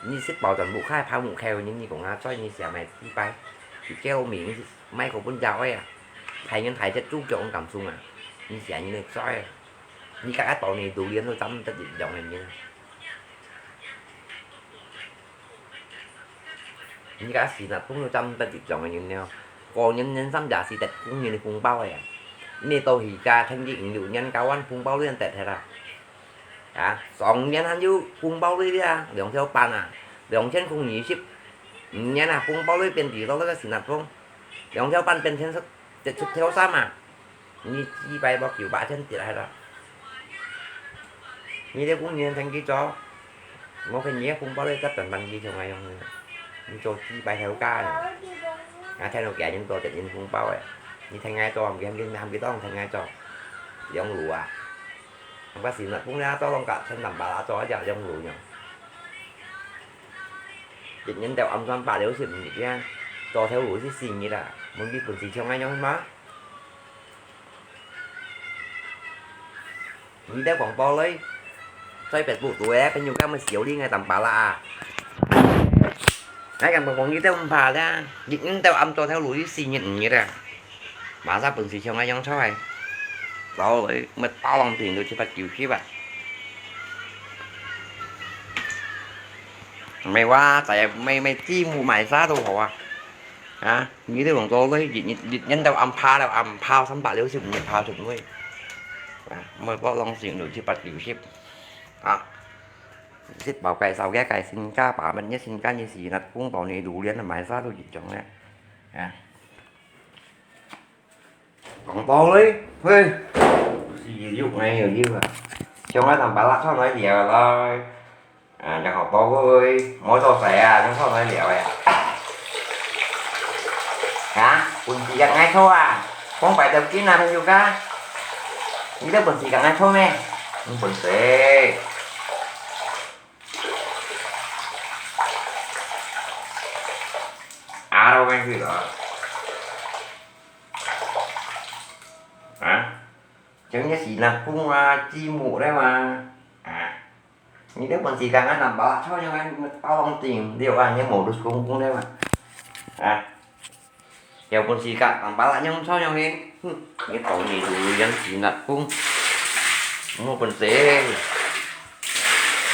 你食飽轉屋下泡木口，你，你講啊，嘴你寫麼个雞掰？你叫名，麥克風架位啊，大人大隻豬腳敢送啊？你寫你个嘴啊！你家家到你都連都站得一樣个人啊！你家家死那都站得一樣个人了，過年年三十四得工人个紅包个啊！你到而家天氣五六年，交完紅包都得忒啦！ 啊，上年還有紅包鐳啊，兩條半啊，兩千空二十。五年啊，紅包鐳變幾多那個新加坡？兩條半變成十，十條三啊！你幾百包九八千跌下來了。你這五年成幾多？我看你个紅包鐳才短短幾條啊，用的。你做幾百條價呢？啊，聽到幾人多跌人紅包誒，你聽𠊎做，毋見你喊佢當聽𠊎做，養老啊！ 𠊎新加坡咧，到攏甲千三百啦，做一隻養老樣。一年到暗算百六十五日啊，做頭路係四日啊，問你本事像恁樣嘛？你兜講道理，在Facebook肚个朋友敢會笑你个三百啦啊？𠊎敢講你兜毋怕啦，一年到暗做頭路係四日五日啊。 麼儕本事像𠊎樣出來，走來，乜打橫定到七八九十啊！毋係話，在乜乜積木買啥都好啊！啊，你兜用做鐳，一日一日到暗拍了，暗拍三百六十五日拍出來，啊，乜打橫定到七八九十啊！食飽介紹个个身家，把乜一身家，你是那公道，你榴槤買啥都一樣个，啊！ 講道理，嘿，是有有个有有啊，像𠊎三百六出來了來，啊，然後道理，莫做事啊，用出來了呀。啊，本事甲𠊎做啊，講擺到緊啊，朋友家，你兜本事甲𠊎做咩？無本事。啊，到該去了。 啊，像這新加坡啊，積木了嘛，啊，你兜本事甲𠊎三百六出樣个，包當定了啊，你無都公公了嘛，啊，有本事甲三百六樣出樣个，哼，你當你都有樣新加坡，無本事。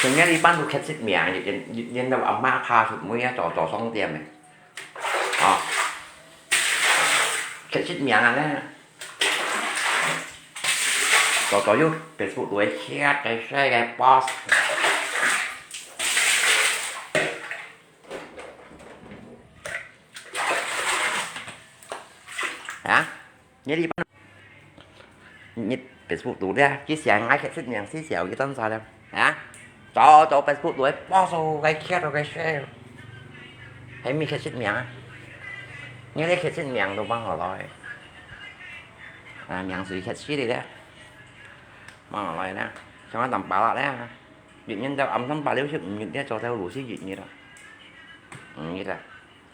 像這一般都刻出名，人，人，人兜阿媽拍出尾啊，做，做商店个。 啊，刻出名啊呢。早早有Facebook都會寫个，寫个boss。啊，你這班 你Facebook肚咧，佢寫𠊎刻出名，寫寫佢當啥咧？啊？做，做Facebook肚个boss，該刻到該寫。還無刻出名啊？你這刻出名都放好來。啊，名水刻出來咧，放好來咧，像𠊎當巴拉咧，一年到暗三百六十五日咧，做頭路係一日啊，五日啊，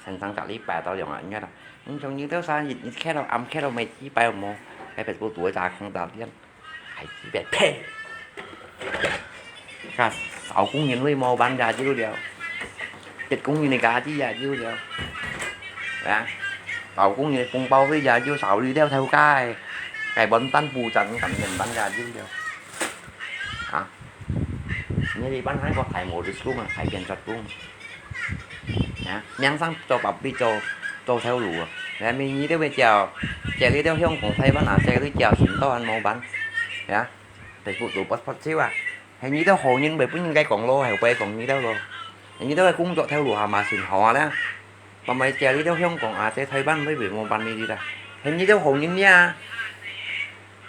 三上隻禮拜到兩日啊，你像你兜三日，你刻到暗刻到每禮拜無，該Facebook都會打空打電。 還自白，呸！該少工人會無辦法就了，一工人个價值也就了，啊，少工人个紅包費也就少了了頭該，該完蛋不賺，敢能辦法就了，啊，你一般還過大無力工啊，大變作工。 啊，名聲做白費做，做頭路啊。那麼你兜會叫，借你兜香港、台灣啊，借你叫船到還無辦，啊，Facebook都發發笑啊。係你兜好人會分人家講咯，係會講你兜咯。你兜个工作頭路下嘛算好啊啦。慢慢借你兜香港啊，借台灣會會無辦你兜啦。係你兜好人呀，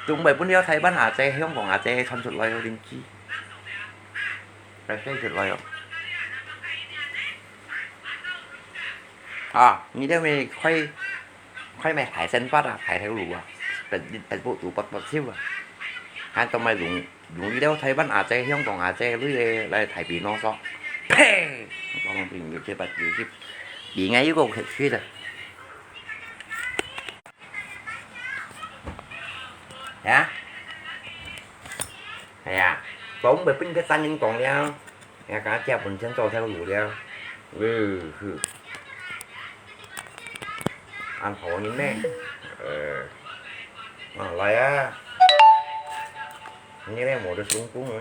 總會分了台灣啊，借香港啊，借傳出來咯，點知？再飛出來哦。 啊，你兜乜開，開乜大生活啊，大頭路啊，Facebook都發發笑啊，還做乜用，用你兜台灣啊，借香港啊，借你个來大鼻腦索，呸！講到有這把有這，比𠊎有個客氣的。 呀？哎呀，總會分別三人講了，也敢借本錢做頭路了。呃，哼。恁好人呢？呃，啊，來啊！你這無得成功啊！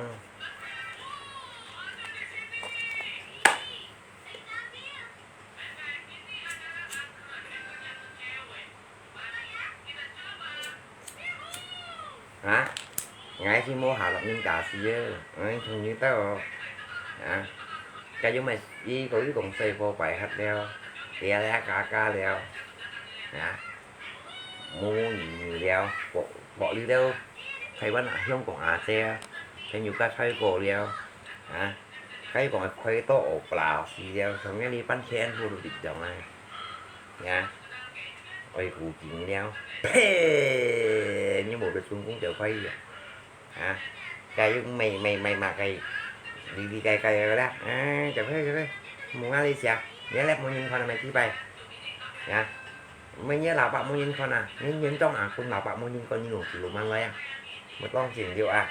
啊，𠊎係無下落人家事啊，𠊎同你兜哦。啊，該又乜一個又講細貨擺核了，跌了加價了，啊，無無意義了，薄薄你兜，台灣啊，香港啊，這，朋友家太過了，啊，該講開到哦，不啦，死了，從那裡半天不如你懂啊。 呀，愛顧緊了。呸！你無得成功就可以了。啊，該又賣賣賣麼个，哩哩該該个啦。啊，走開走開，無𠊎哩食，你來無人看啊，賣幾擺。呀，賣你老伯無人看啊，你人中啊，分老伯無人看，你弄死路慢來啊，無當心了啊。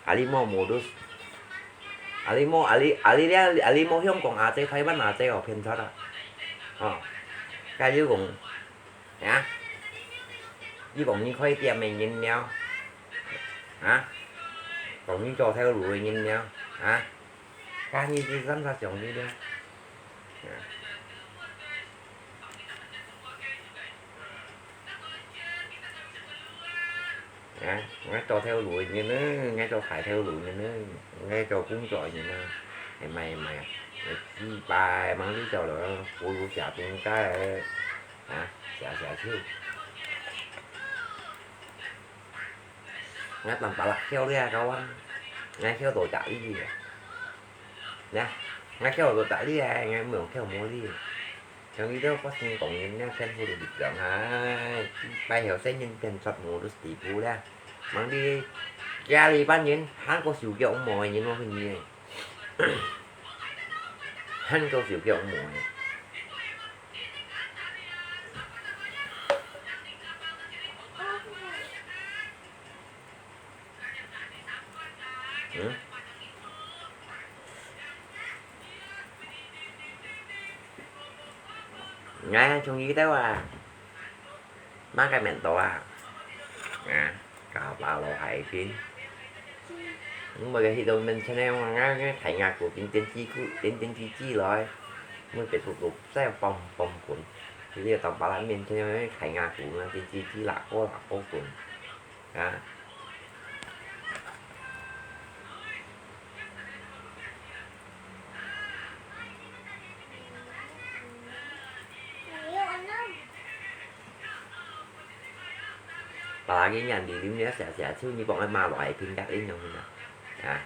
阿里無無都，阿里無阿里阿里咧，阿里無香港阿姐、台灣阿姐哦，騙出啊！哦，該又講，啊，又講你開店个人了，啊，講你做頭路个人了，啊，該你是真實上去了，啊。 啊，𠊎做頭路个人呢，𠊎做大頭路个人呢，𠊎做工作个人呢，係賣賣，幾擺吂你做了，不如寫東家个，啊，寫寫手。𠊎當巴拉竅了，各位，𠊎竅到這裡了。 呀，𠊎竅到這裡啊，𠊎毋用竅無哩。像你兜發生講人家全部都力量啊，拜後生人變作無都地步了。吂哩，家裡班人，還過手腳無个人，𠊎分你，還過手腳無个。 嗯？𠊎像你兜啊，麼个面到啊？啊，搞不好還係。你莫个去到面前呢，𠊎，𠊎，𠊎大牙骨，頂頂支骨，頂頂支支來，𠊎別个骨再嘣嘣滾，你到別人面前，大牙骨，頂支支拉高拉高滾。 啊。Apalagi你恁離離了，寫寫手，你幫𠊎罵來評價恁樣啊？啊，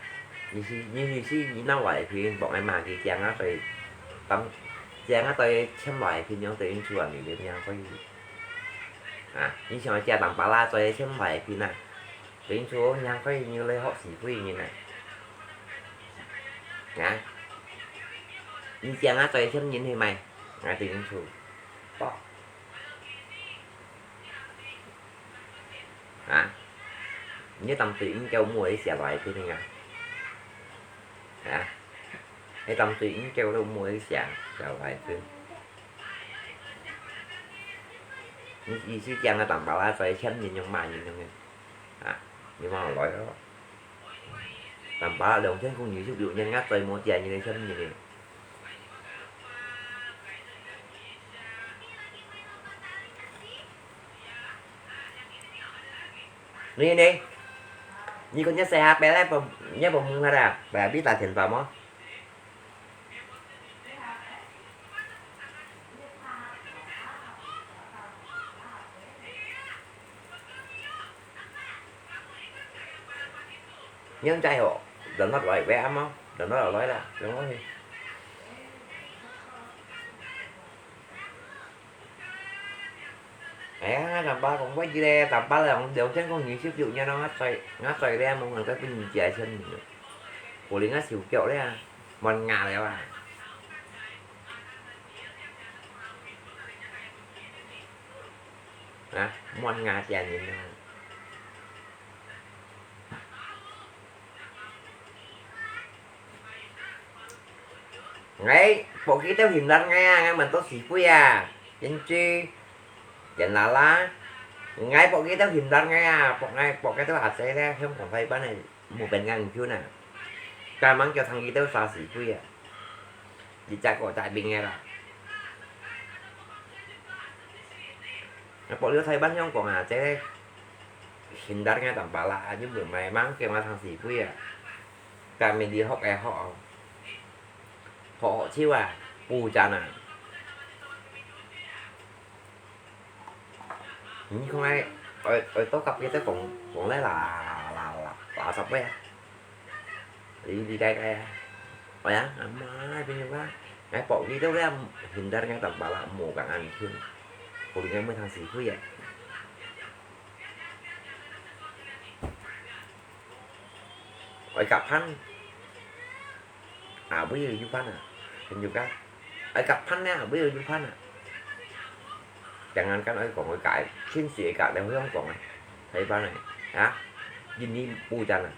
你是，你是，你鬧來評，幫𠊎罵佢講啊，所以當，這下對前來个朋友對因此啊，你个名可以。啊，你想這當巴拉做前來个朋友啊，對因此名可以你來學是非人啊。啊，你這下對前人係咪？啊，對因此，哦。 啊，你當對你叫妹寫來聽聽啊。啊，你當對你叫老妹寫，寫來聽。你意思講啊，當巴拉在簽人用罵人用个，啊，你莫來咯。當巴拉兩千空二十六年，我再無見你个簽人个。 你呢？你个你細下背來，你無問下啦，爸比打電話麼？你在哦，等到來，喂阿毛，等到來啦，等我去。 哎呀，當巴講，我記得當巴兩，兩千空二十六年咯，我在，我在咧，無人在分人借錢呢。可能我手腳咧，慢牙了啊。啊，慢牙借人啊。 𠊎，博佢兜尋到𠊎啊，𠊎問到是非啊，珍珠，珍拉拉。𠊎博佢兜尋到𠊎啊，博𠊎，博佢兜阿姐咧，香港大班个，無變眼鏡啊。今晚叫同佢兜耍是非啊，一隻過大兵个啦。𠊎博了大班香港啊，姐咧，尋到𠊎當巴拉，就問𠊎，mang叫𠊎同是非啊。 該面你學个學，學學手啊，不然啊。你看愛，愛，愛多甲佢兜講，講來啦，啦，啦，啦，十位啊。你，你該該啊。哎呀，阿媽，變樣啊。𠊎博你兜咧，現在𠊎當巴拉，無講恁樣。可能𠊎會通是非啊。 愛甲飯，啊，會有飯啊，朋友講，愛甲飯呢，會有飯啊。Jangankan愛講愛甲，天時愛甲了，香港啊，台灣啊，啊，印尼不然啊，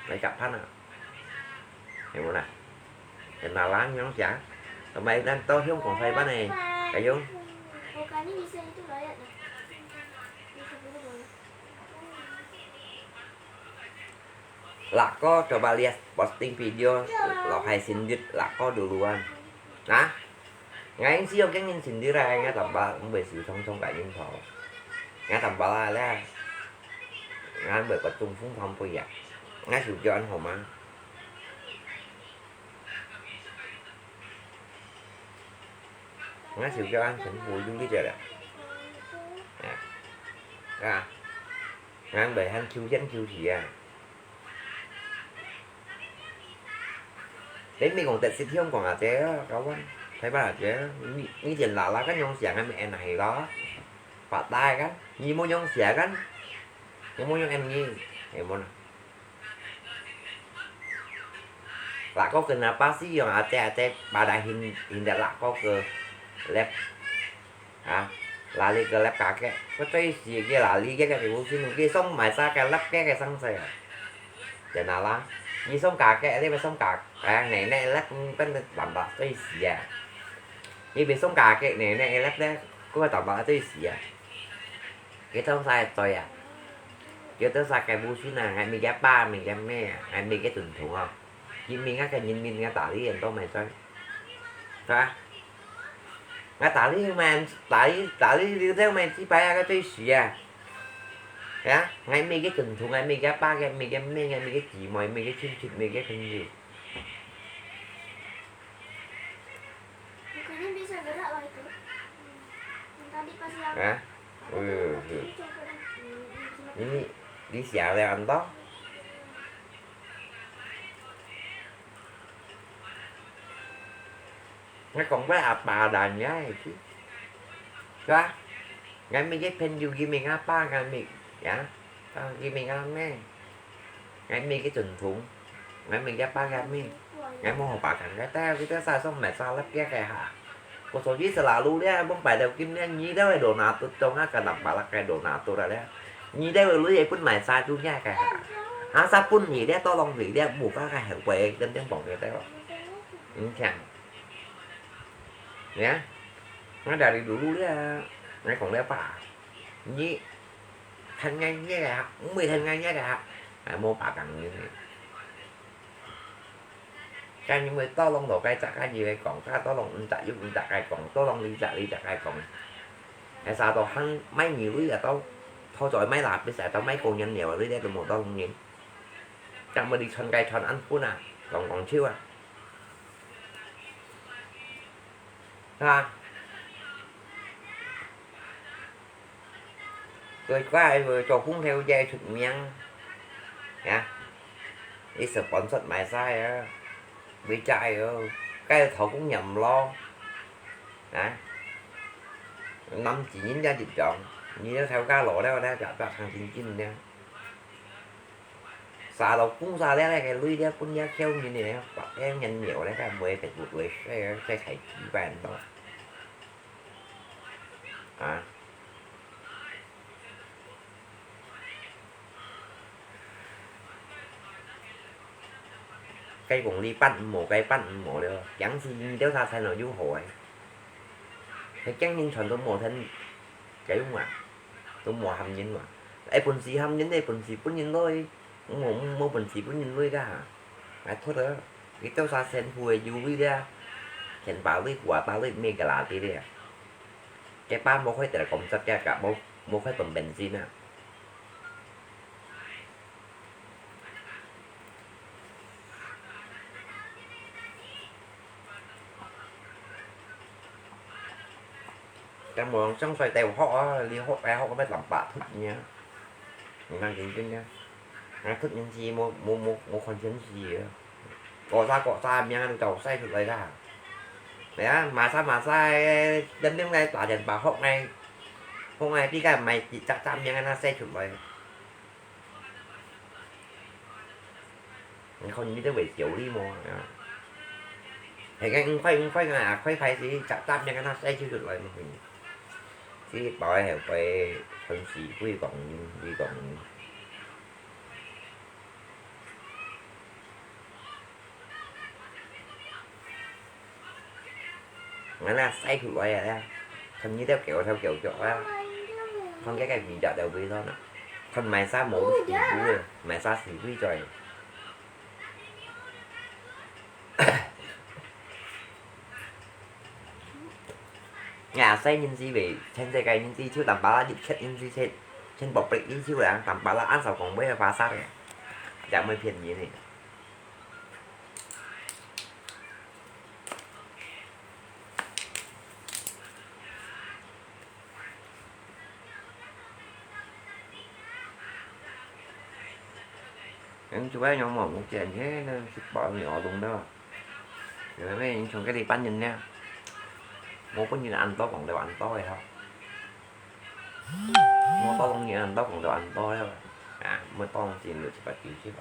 愛甲飯啊，係無啦？Kenalan yang siya, kemarin to yung kung sa iba na eh. Kayong? Lako coba lihat posting video, lo hai sindit lako duluan. Nah, ngayon sih oke ngin sindit ay nga tambah mbay siu song song kainin to. Nga tambah lah lah. Nga mbay patung phung phampoy ya. Nga siu kian homa. Nga siu kian phung pui du li jay lah. Nga, nga mbay han kiu yan kiu si ya. Đến mi kong tết sit hiông kong a che, kawan. Thái Bắc a che, mi, mi tiền lạ lạ kan yong siang a mi en a hi lo. Pak tai kan, mi mo yong siang kan. Mi mo yong en ngi. He mo na. Lạ ko kenapa sih yong a che a che, pada hin, hin da lạ ko ke lep. Ha, lali ke lep kake. Ko chui si ke lali ke ke bu sin ke song mai sa ke lep ke ke sang sai. Jadi na la, ni song kake, ni be song kake, nene lep pen tamba chui si a. Ni be song kake, nene lep de, ko tamba chui si a. Ke tong sai chui a. Ke tong sai ke bu sin a, ngai mi ke pa, mi ke me, ngai mi ke tun thung a. Ki mi ngai ke nin min ngai ta li en to mai chui. Ha? Nga tali man, tali, tali liu teo man chi pai a ka tui sia. Ya, ngai mi ke tun thung, ngai mi ke pa ke, mi ke me, ngai mi ke chi moi, mi ke chin chin, mi ke phen yu. Bukannya bisa gerak lah itu. Yang tadi pas yang Ya. Aku tengok kaki dia copot dah. Hmm, hmm, copot. Ini di sia le an to. 𠊎講𠊎阿爸啦，你愛去，是吧？𠊎乜个朋友，佢乜阿爸，𠊎乜，呀，啊，佢乜阿姆，𠊎乜个準頭，𠊎乜个阿爸个姆，𠊎無好巴掌个，但係佢兜啥上買啥啦，別个哈。Kau suji selalu咧，往擺到今年，你兜个羅納度，到𠊎个林巴拉个羅納度啦咧，你兜个鐳也分買啥都樣个哈，啊，啥分你咧，到攏你咧，無法个後背，等等放个對吧？你聽。 呀，𠊎這裡路路咧，𠊎講了吧，你聽𠊎个啊，毋會聽𠊎个啊，啊，無巴掌你。該因為到攏老該隻个你來講，該到攏毋值又毋值該講，到攏你值你值該講。係啥都行買你鐳啊，到，到在買啦，比賽到買過年了，你這都無到攏人。正無你穿該穿恁分啊，講講笑啊。 哈？對，該做風頭也出名，呀，一直搬出賣晒啊，賣晒啊，該頭工也毋落，啊，男子人家就講，你這頭家老了咧，就就行真緊了。 Sa lo kung sa le le ke lui dia pun dia kêu ni ni, pak kêu nyan nhiều le, cái mười cái bụt mười xe, cái thầy chỉ bàn đó. Hả? Cái bông ly bắn mổ, cái bắn mổ được. Chẳng gì đi đâu xa xa nó du hội. Cái chẳng nhìn chọn tôi mổ thân. Cái đúng không ạ? Tôi mổ hàm nhìn mà. Ê, bún xì hàm nhìn đây, bún xì bún nhìn đôi. Mổ, mổ bún xì bún nhìn đôi cả. Ai thốt đó. Cái châu xa sen hùi dụ đi ra. Khen bà lui, hùa bà lui, mê gà là đi đi à. Cái bà mổ khỏi tệ là công sắp kia cả, mổ, mổ khỏi bấm benzin à. Cái mùa sông xoay tèo hók á, li hók ai hók mét lắm bả thút nhá. Mình đang chính kinh nhá. Ai thút những gì mua, mua, mua, mua con chiến gì á. Có ra, có ra, miếng ăn cầu say thụt lấy ra. Đấy á, mà sao, mà sao, đâm đâm ngay tỏa đèn bà hók ngay. Hók ngay, đi cái mày chỉ chắc chắn miếng ăn say thụt lấy. Không như thế về chiều đi mua. Thì cái không phải, không phải là không phải gì, chắc chắn miếng ăn say thụt lấy mà mình. Chỉ bảo hiểu về phần gì, quy vọng, quy vọng. Ngắn là say thử vậy à. Không như theo kiểu, theo kiểu kiểu á. Không cái cái gì chả đều vì thôi nè. Không mày sao mổ xì vui, mày sao xì vui rồi. Nhà say nhìn gì vậy, trên thế cái nhìn gì chứ làm bá đi chết nhìn gì chết. Trên bọc bịch đi chứ là làm bá là ăn sao còn với phá sát kìa. Chả mới phiền gì này. Em chụp ai nhóm mỏ một chuyện thế nên chụp bảo nhỏ đúng đó. Rồi mấy anh chồng cái đi bắt nhìn nha. Một con nhìn ăn to còn đều ăn to vậy hả? Một to con nhìn ăn to còn đều ăn to đấy. À, một to thì nửa chụp bát tí chứ.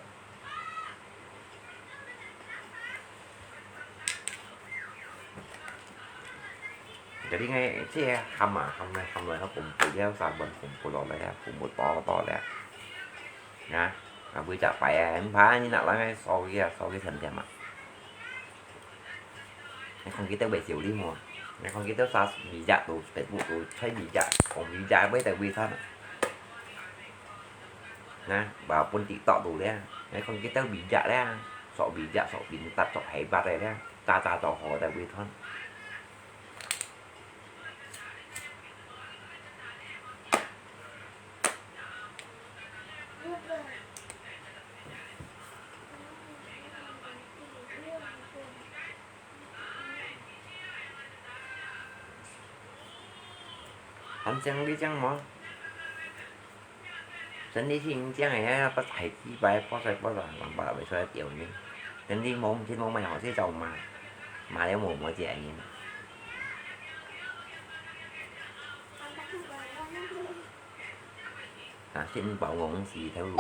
Jadi ngai, si ham ah, ham nai, ham nai, ha, kumpul dia, saban kumpul oleh, ha, kumpul to, to leh. Nah, abis cak payah, em pa ni nak lah ngai, so kia, so kia sen dia mak. Ngai kong kita bai siu li mo. Ngai kong kita sa bijak tu, Facebook tu, cai bijak, kong bijak bai tai bai san. Nah, ba pun TikTok tu leh. Ngai kong kita bijak leh. Sok bijak, sok pintar, sok hebat leh. Ca ca sok ho tai bai san. Ăn chang đi chang mò. Sen đi ching chang ai ha, bắt hai chi bai, bó sai bó sai, lòng bả bai sai tiểu ni. Sen đi mông, chi mông mai họ chi chau mà. Mà leo mù mùa chi ai ni. 啊，食五包五時頭路，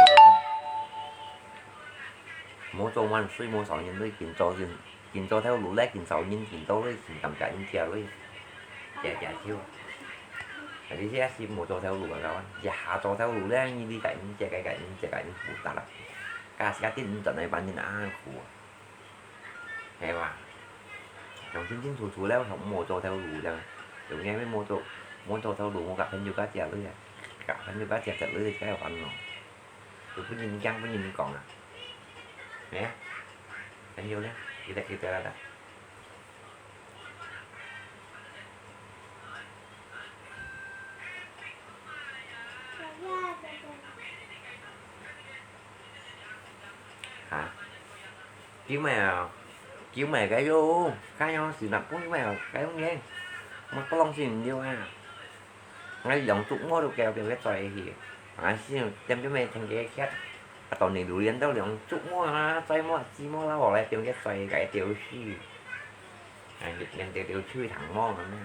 無做滿水，無燒人類，今朝人，今朝頭路咧，今朝人，今朝類，今感謝人借類，借借手。啊，你這係無做頭路啊，各位，一下做頭路咧，你你个人借个个人借个人負擔啦，假使一定毋轉來辦人恁苦啊！ 係哇？講清清楚楚了，無做頭路了。有影咩無做，無做頭路，𠊎甲朋友家借鐳啊，甲朋友家借借鐳，該煩惱。有分人講，分人講啊。係啊，朋友呢？佢在，佢在哪？ 哈？救命啊！救命个喲！看樣是哪分救命啊！該樣个，麼个東西毋要啊！𠊎兩足毛都搞變个嘴去，啊，是點點个聽个劇，啊，到你榴槤到兩足毛啊，嘴毛、舌毛啦，我來變个嘴个丟去。 哎，連兜兜去糖果个咩？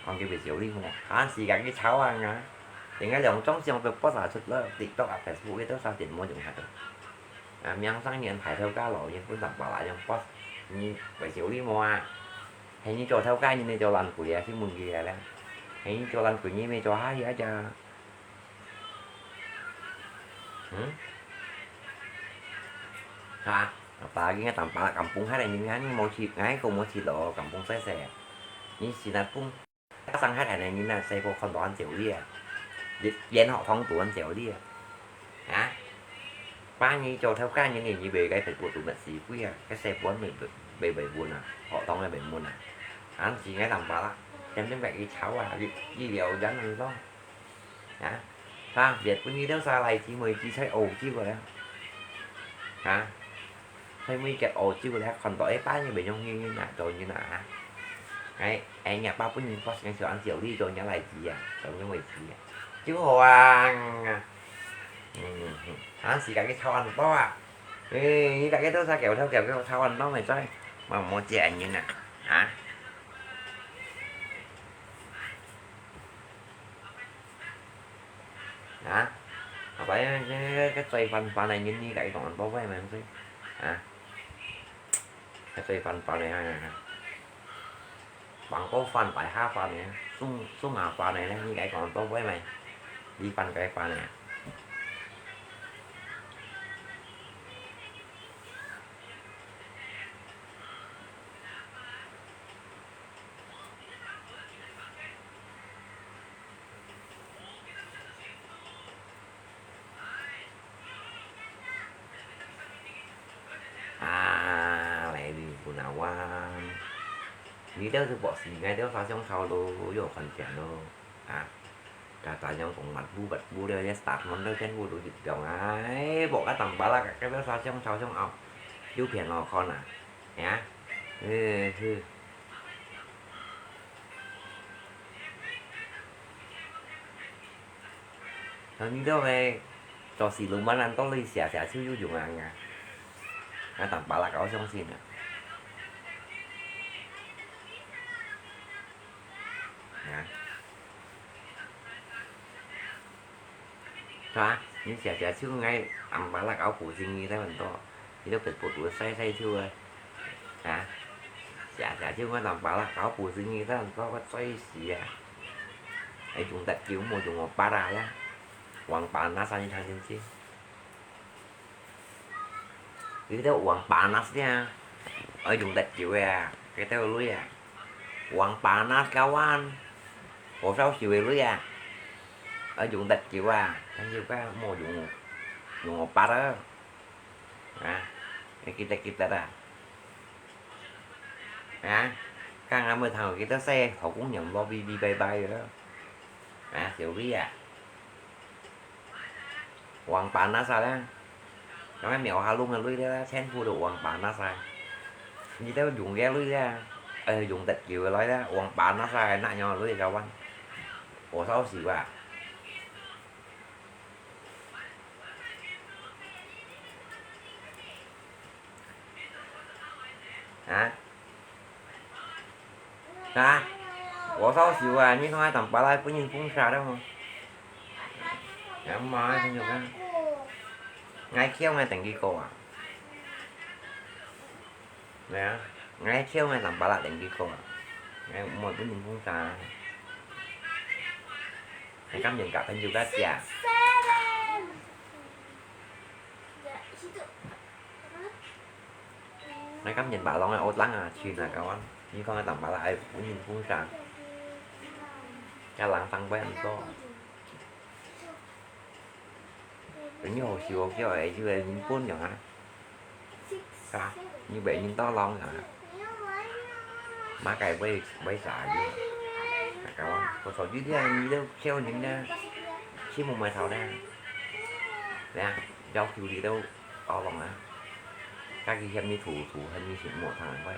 講佢袂少禮貌，還時間去吵啊！人家兩種相都發出了，TikTok啊、Facebook个都少點無用下个。啊，明生年排頭家老人分上把啦，用發，你袂少禮貌啊！係你做頭家，你做爛鬼啊，去問佢啊咧！係你做爛鬼，你咪做下去啊！ 嗯？哈？Apalagi ngai tampak kampung hai ni ngai ni mau ci, ngai ko mau ci lo kampung saya saya. Ni Sinapung. Sang hai ni ni na saya ko kon tuan jauh dia. Di, yan ho kong tuan jauh dia. Ha? Ba ni jauh tau kan ni ni ni bei gai pai bu tu mat si kui a. Ka saya puan bei bei bei bun a. Ho tong bei mun a. An si ngai tampak la. Tem tem gai i chau a. Di, di liao jan lo. Hả? Hả? Việt Bunyi đâu xa lại chỉ mười chỉ thấy ổ chứ rồi đó. Hả? Thấy mười cái ổ chứ rồi đó, còn tỏi bá như vậy giống như như nè, rồi như nè hả? Ấy, ấy nhà ba Bunyi có cái sự ăn tiểu đi rồi nhớ lại gì à? Rồi như mười chỉ à? Chứ hoàng à. Ừ, hả? Xì cả cái thau ăn to à? Ê, như cả cái đâu xa kiểu theo kiểu cái thau ăn to mày coi. Mà mua chè như nè. Hả? Hả? Apa ya, cái, cái, cái chay phan phan này nhìn đi cái còn bao vây mà không thấy. Hả? Cái chay phan phan này ha. Bằng có phan phải ha phan này, sung, sung hà phan này, như cái còn bao vây mày. Đi phan cái phan này. À, lại đi Buôn Ao Quan. Đi đâu thì bỏ xí ngay đâu xa trong sau lô, vô còn tiền lô. À, cả ta nhóm cũng mặt bu bật bu đâu, start món đâu chân bu đủ dịch dòng ai. Bỏ cái tầm bá là cái đó xa trong sau trong ao. Chú phiền lo con à. Nhá. Ừ, ừ. Thằng đi đâu về, cho xì lùm bắn ăn có ly xỉa xỉa xíu dụ dụ ngà ngà. Ngà tặng bà là có trong xin à. Ngà. Hả? Ni sia sia chiu ngai, ang pala kau pu sing ni tai man to. Ni lo pet pu tu sai sai chiu ai. Hả? Sia sia chiu ngai ang pala kau pu sing ni tai man to, có sai sia. Ai, chúng ta kiểu mua chúng mua para ya. Uang panas ani thang sing sing. Kita uang panas nia. Oi, dùng tét chịu à, cái tao lui à. Uang panas kawan. Ủa sao chịu lui à. Oi, dùng tét chịu à, thằng chịu cái mua dùng, dùng một bát đó. À, cái kita kita dah. À, cái ngắm mới thằng kita xe thổ cũng nhầm lo bi bi bay bay rồi đó. À, chịu lui à. Uang panas ah. Trong cái mèo ha lung lui đó, chén phu đồ uang panas ah. Như tao dùng ghé lui đó. Ê, dùng tật kiều nói đó, uang panas ah, nãy nhau lui ra văn. Ủa sao xỉu à? Hả? Hả? Ủa sao xỉu à, như không ai tầm bà lai của nhìn phun xa đâu mà. 哎呀媽呀，真有个！𠊎叫𠊎等佢過啊！來啊，𠊎叫𠊎當巴拉等佢過啊！𠊎毋會分人封殺啊！𠊎甘願佮朋友个姐。𠊎甘願巴浪个惡人啊，去哪个灣？你看𠊎當巴拉愛分人封殺，這人生會恁多。 你好笑哦，叫佢就係人本樣啊！啊，你會人到老啊？麼个會會啥个？啊，搞啊！我手機裡啊，你都笑人呢，去摸摸頭呢。來啊，要求你都包容啊！該佢嫌你土土，嫌你是無糖个，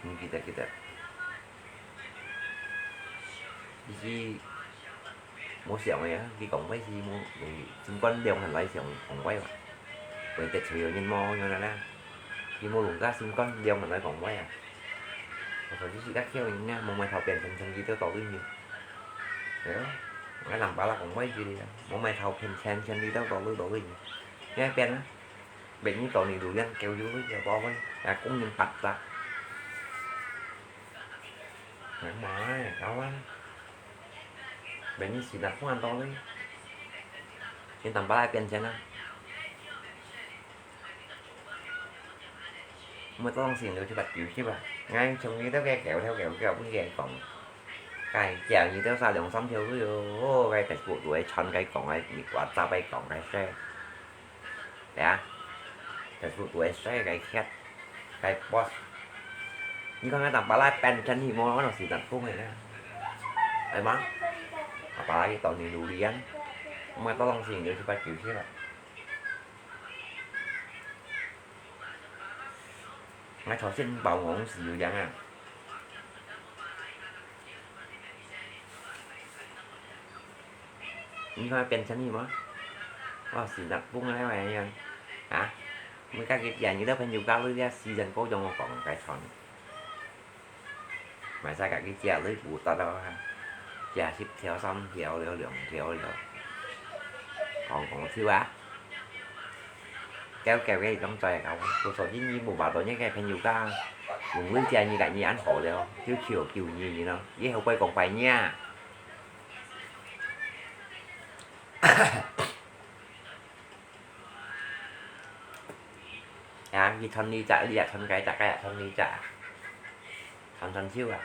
你記得記得。 你是無想个啊，你講話是無，你心肝量還來想講話啊？會得罪人無樣啦啦，你無弄个心肝量還來講話啊？𠊎頭先自家叫人啊，無買頭變成成績都到對面。對啊，𠊎人巴拉講話之類啊，無買頭變成成績都到對到對面。你愛變啊？別人到你路邊叫有路叫到位，啊，工人八十。 哎呀媽呀，搞啊！別人死得換到咧，你當巴拉變成啊！我當時就去八九十啊，𠊎從你兜个狗頭狗腳分佢講，該叫你兜殺兩三條魚哦，該Facebook都會傳該講个，你WhatsApp个講个事。 呀，Facebook都會share該chat，該post。你看該當巴拉變成你無，我都是當講个啦。係嘛？啊，巴拉去到你路裡啊，我當時就去八九十啊。𠊎頭先包我是有樣啊。 你看變成你無？哦，死人崩了，哎呀！啊，每个月你都朋友搞你這死人高中我講該餐，買晒个佢食你不得了啊！食十條、三條了、兩條了，講講笑啊！ 搞搞个當在搞，多少日你無法度，你个朋友家，用你家你个你安好了，就求求你你咯，以後不要講拜年啊。啊，你穿你隻，你也穿該隻，該也穿你隻。 長長久啊。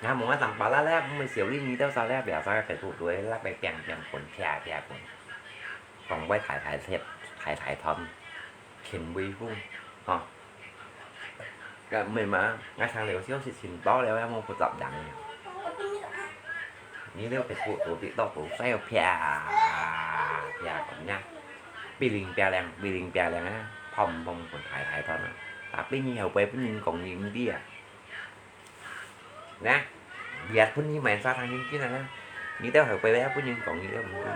那麼咱巴拉咧，我們小李你到啥咧，別啥个Facebook都會那個砰砰滾，啪啪滾，講會太太貼，太太團，挺威風，吼。該毋係嘛，𠊎聽了消息挺多了，也無不雜人。你了Facebook都跌到都晒，啪啪滾呀，嗶哩啪啦，嗶哩啪啦啊，砰砰滾，太太團啊，tapi你後背分人講你毋知啊。 呢，別分你買啥糖人進來呢，你兜後背也分人講你兜毋對。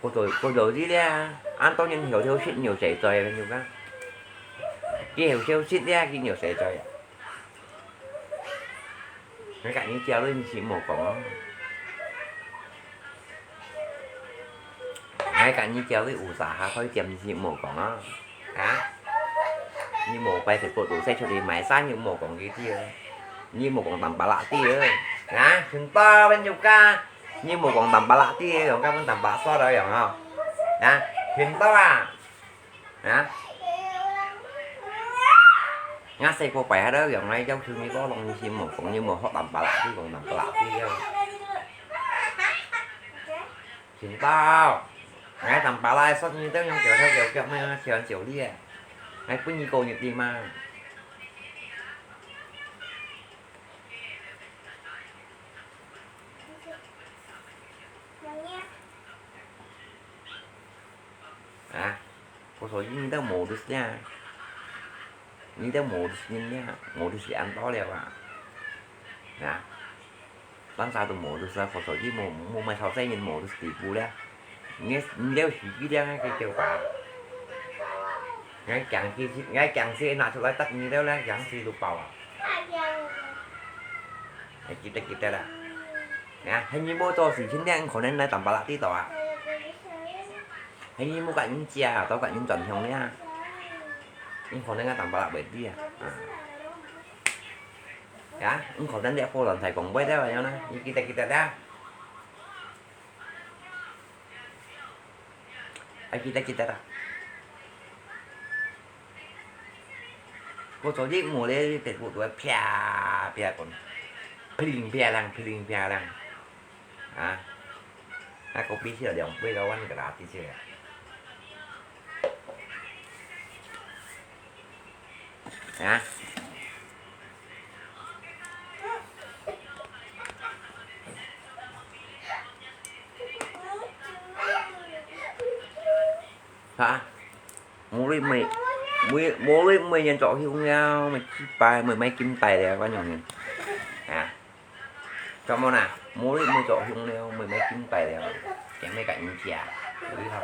過到過到日咧，恁多人後頭食牛屎嘴，你有看？佢後頭食咧，佢牛屎嘴啊！ 𠊎佮你講了，你係無講哦。𠊎佮你講了，有啥下開店，你係無講哦。啊？你無擺Facebook都晒出去賣衫，你無講佢知哦。你無講淡白辣知哦。啊？聽到沒有啊？你無講淡白辣知哦，用該份淡白說了樣哦。啊？聽到啊？ 啊？𠊎細個擺下兜，用來要求你講東西，無講你無學淡白辣知，講淡白辣知了。聽到？𠊎淡白辣說你兜用狗頭狗腳，麼个喜歡小李啊？𠊎分你過日子嘛。 啊，我說你兜無得呀，你兜無得人呀，無得係恁多了啊。啊，當下都無得啊，我說你無無買頭先人無得地步了。你，你兜手機咧，該个叫爸。𠊎驚死，𠊎驚死拿出來答你兜咧，驚死都爆啊！還記得，記得啦。啊，還你無做事情咧，可能來打巴拉知道啊。還你無甲人借啊，都甲人轉向咧啊。你可能啊，打巴拉袂知啊。啊。啊，你可能咧，波亂太講袂了樣啦，你記得，記得啦。 還記得，記得啦。我昨日無咧，Facebook都會啪啪講，噼里啪啦，噼里啪啦。啊，啊，kopi就兩杯个，阮个垃圾就。 啊？哈？無你每，無，無你每年做香了，每幾百，每買金帶了，關樣呢？啊？ 做麼个啊？無你無做香了，無買金帶了，驚你甲人借，有理吼？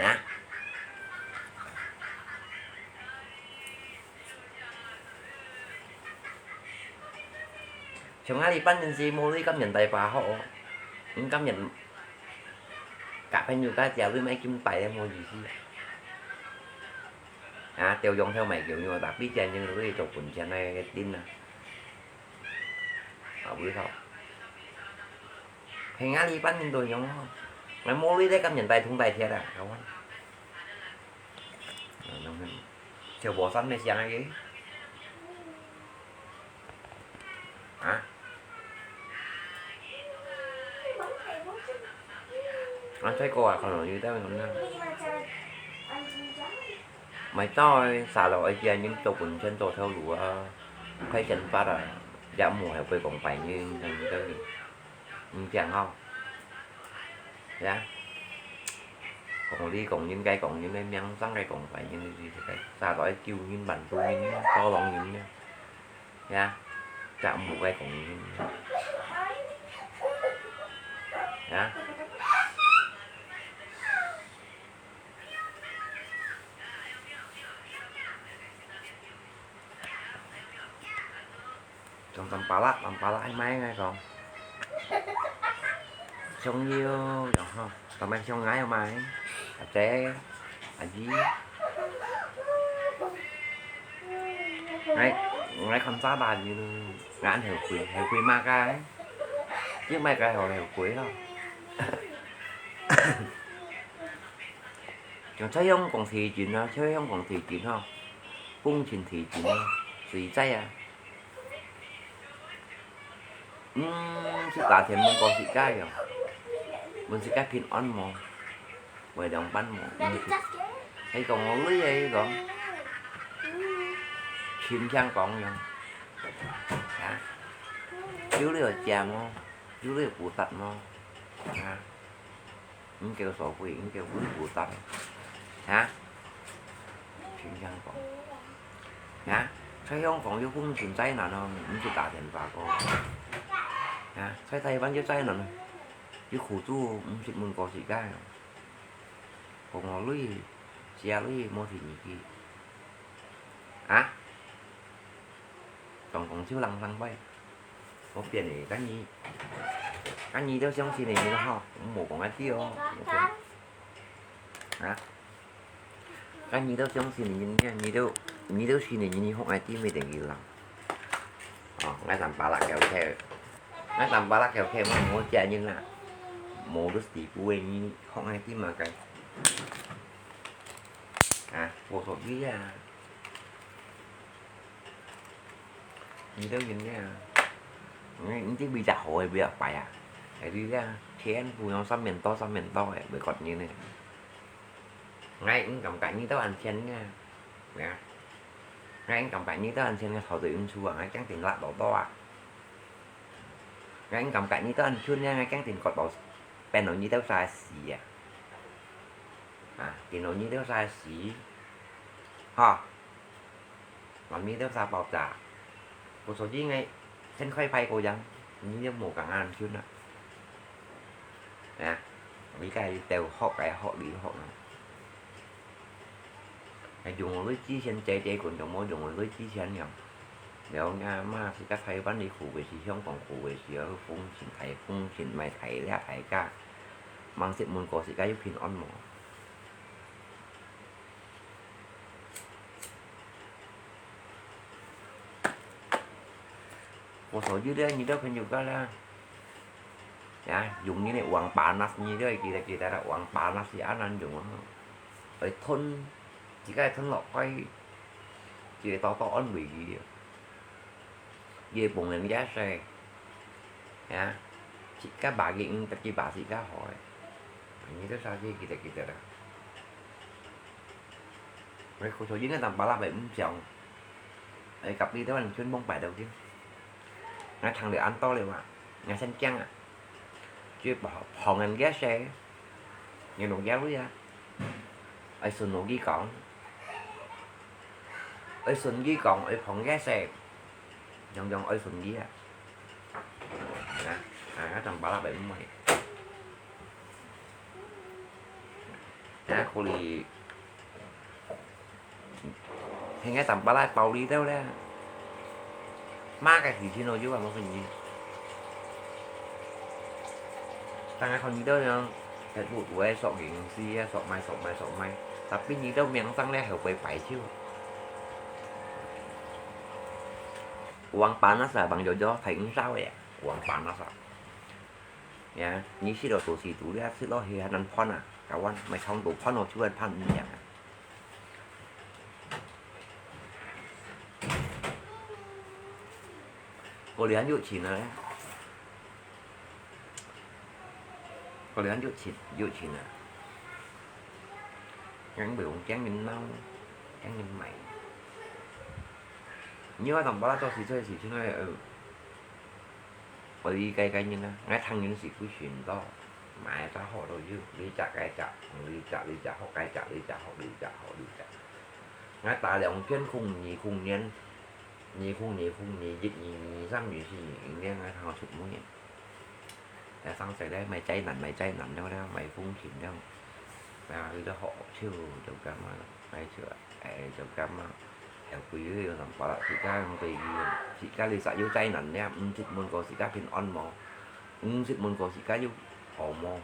啊？像𠊎這班人是無你甲人帶把好哦，你甲人 甲朋友家借鐳買金帶也無意思。啊，吊羊頭賣狗肉，tapi借人鐳做本錢个人啊。啊，有理吼。係啊，這班人都樣吼，𠊎無鐳咧，甲人帶銅帶鐵啊，好啊。啊，就無三个想个。 啊？啊，再過啊，可能有兜人啊。買到个，啥咯，愛借人做本錢做頭路啊，開錢發啊，也無後悔講拜人，等等。 毋驚吼。呀，講你講人，該講人个名聲，該講壞人，你，你，你，啥都愛救人、挽救人、tolong人呢。呀，責無該講人。呀。 Trong tăm pala, tăm pala ai mai ngai kong. Sông Liêu, yong ho, tăm mai sông ngai mai. Ate, aji. Ngai, ngai kham sa ba ni, ngan heo kui, heo kui ma kai. Chứ mai kai ho heo kui ho. Trong Thái Hương kong thị trấn ha, Thái Hương kong thị trấn ha. Phong Chinh thị trấn ha, Suối Chai à. Ừm, sự tả thiện mừng có sự cái à. Mừng sự cái phiền ăn mò. Bởi đồng bắn mò. Ừm, sự, hay còn ngó lưới hay còn. Chim chang còn yong. Hả? Chú lưới ở chè mò. Chú lưới ở củ tặt mò. Hả? Ưm kêu sổ quỷ, ưm kêu quỷ củ tặt. Hả? Chim chang còn. Hả? Thái Hương còn vô khung chim cháy nào nó, ưm kêu tả thiện và cô. Hả? Thái Thái Văn vô cháy nào nó. Vô khủ tu, ưm kêu mừng có gì cái. Còn ngó lui, chia lui, mua thì nhị kỳ. Hả? Tổng cộng siêu lăng lăng bay. Có tiền để các nhị, các nhị đâu sống xin để nhị ho, cũng mổ của ngai tiêu. Hả? Các nhị đâu sống xin để nhị nha, nhị đâu, nhị đâu xin để nhị học ngai tiêu mới để nhị lăng. Ờ, ngai tăm pala kéo theo. Ngai tăm pala kéo theo mà mua chia nhưng à. Mua được tí bùi nhị học ngai tiêu mà cái. À, vô sổ đi à. Nhị đâu nhìn nha. Nhị, nhị biết chả hỏi bây giờ phải à. Cái đi ra, chén, bùi nó sắm miền to, sắm miền to, ấy, bởi cọt như này. Ngay, cũng cảm cái nhị đâu ăn chén nha. Nè. Ngay, cũng cảm cái nhị đâu ăn chén nha, thảo tự ứng chua, ngay, chẳng tình lạ đỏ to à. Ngay, cũng cảm cái nhị đâu ăn chén nha, ngay, chẳng tình cọt đỏ, bên nó nhị đâu xa xì à. À, tình nó nhị đâu xa xì. Hả? Làm gì đâu xa爆炸. Cô số gì ngay, chân khỏi phải cô dăng. Nhị đâu mổ cả ngàn chén à. 啊，你該兜學該學，你學啊。用我个之前姐姐滚就無用我个之前樣。了，阿媽自家台灣裡苦个時，香港苦个時，風神大風神，賣大了大家，吂識問過自家有平安無？ 我所以咧，你兜朋友个啦，呀，用你个王八拿，你兜記得記得啦，王八拿係恁樣用啊，愛吞，自家吞落去，自家多多安慰佢。 也幫人家洗，呀，自家把个，嗯，自己把自家好个，你兜啥事記得記得啦。哎，可所以該當巴拉白毋想，哎，隔壁台灣全部擺到去，𠊎聽了恁多了啊，𠊎先驚啊，就幫幫人家洗，你弄家位啊，哎，順路佢講。 愛順佢講，愛捧佢食，樣樣愛順佢啊。啊，啊，當巴拉白毋會。啊，可以，現在當巴拉包裡頭咧。 麼个事情都有啊，無順利。當然看你兜樣，Facebook有个索影師啊，索賣索賣索賣，tapi你兜名聲咧後背擺手。Uang panas啊，朋友就睇毋少个，uang panas啊。呀，你食落肚屎肚咧，食落去還能判啊，kawan，買長度判落就會判一樣啊。 過年有錢啊，過年有錢，有錢啊，驚袂用驚人鬧，驚人罵。你話當巴拉做事做事情个，呃， 我理解該人啊，𠊎聽人是不尋到，買隻好都有，這隻該隻，這隻這隻好，該隻這隻好，這隻好這隻。𠊎打兩片空二空年，二空二空二一二二三二四二五年，𠊎聽我出門。 啊，上世咧，買災難，買災難了咧，買風險了。啊，佢都學笑，就咁啊，買笑，哎，就咁啊。後背佢又能把自家用對佢，自家你實有災難咧，毋識問過自家平安無？毋識問過自家有好無？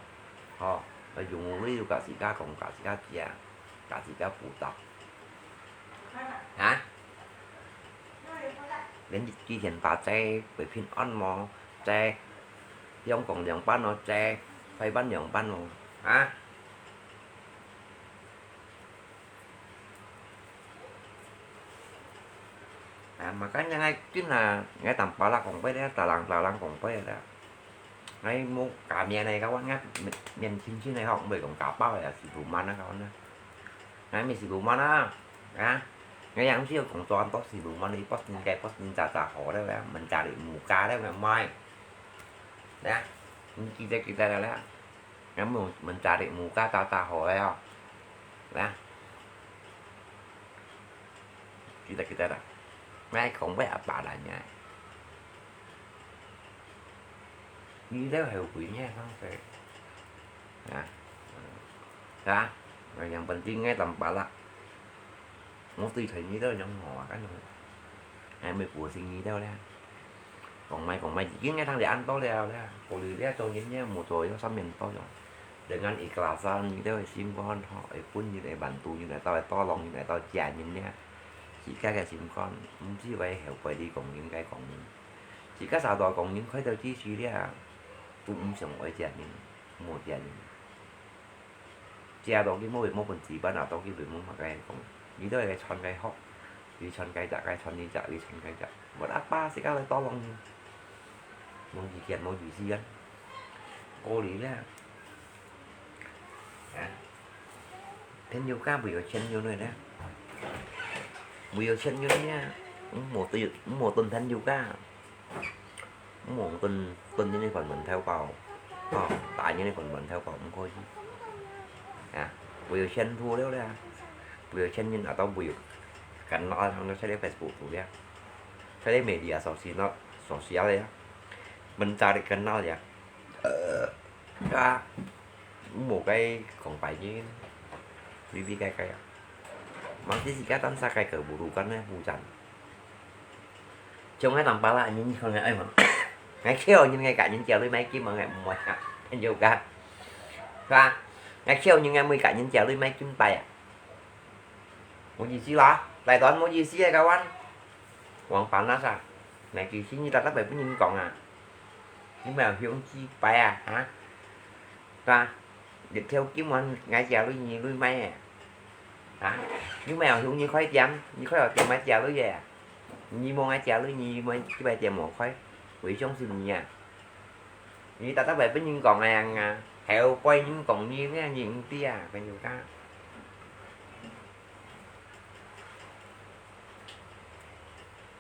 吼，啊，用你又甲自家講，甲自家食，甲自家補習。啊？連之前打齋會平安無？齋 香港兩班哦，齋，台灣兩班哦，啊？啊，makanya𠊎今啊，𠊎同巴拉講話咧，大人大人講話咧，𠊎無假面个，kawan，𠊎面面親親个吼，毋會講假包个，siluman啊，kawan啊。 𠊎毋係siluman啊，啊，𠊎也毋係講做恁多siluman，你不應該不應該咋咋好了，mencari muka了，毋係。啊，你記得記得了啦，𠊎毋mencari muka咋咋好了，啊，記得記得啦，𠊎講話阿爸啦，你。 你兜後背呢，上世，啊，係啊，𠊎yang penting𠊎當巴拉，我對待你兜樣好啊，該種，𠊎毋會過分你兜咧。講麼講麼，已經𠊎聽了恁多了咧，過去咧做人咧，無做有三年多樣。Dengan ikhlasan你兜个心肝吼，會分人，會bantu人，會到，會tolong人，會到借人咧，自家个心肝，毋使為後背你講人該講人。 自家儕都講人開頭之時咧，都毋想愛借人，無借人。借到佢無，無本事辦啊，到佢會無麼个講。你兜係該傳該學，佢傳該隻，該傳你隻，佢傳該隻。無阿爸自家來tolong人，無意見，無意思啊。過去咧， 啊，朋友家毋會有錢人个呢，毋會有錢人呢，毋好對，毋好對朋友家，毋好對，對人个關門偷跑，吼，打人个關門偷跑，毋可以。啊，毋會有前途了咧，毋會有錢人啊，都毋會有，kenal，佢在Facebook度咧，在media sosial，sosial咧，mencari kenal咧，呃。對啊，無該講白个，微微該該啊。Masih自家單儕該个無路干个負擔。像𠊎當巴拉，你看𠊎愛嘛，𠊎叫人个家人家裡買金嘛，𠊎毋會啊，朋友家，是吧？𠊎叫人个每家人家裡買金牌啊，無意思啦，大段無意思个，kawan。王八那啥，來，其實你大大白分人講啊，你莫有興致擺啊，哈？ 啊，一條金丸，𠊎借鐳你鐳買个。啊，你無有用你開店，你開个店𠊎借鐳个啊。你無𠊎借鐳，你無，這擺店無開，會相信你啊？你大大會分人講个樣啊，後背人講你，你也認得啊，朋友家。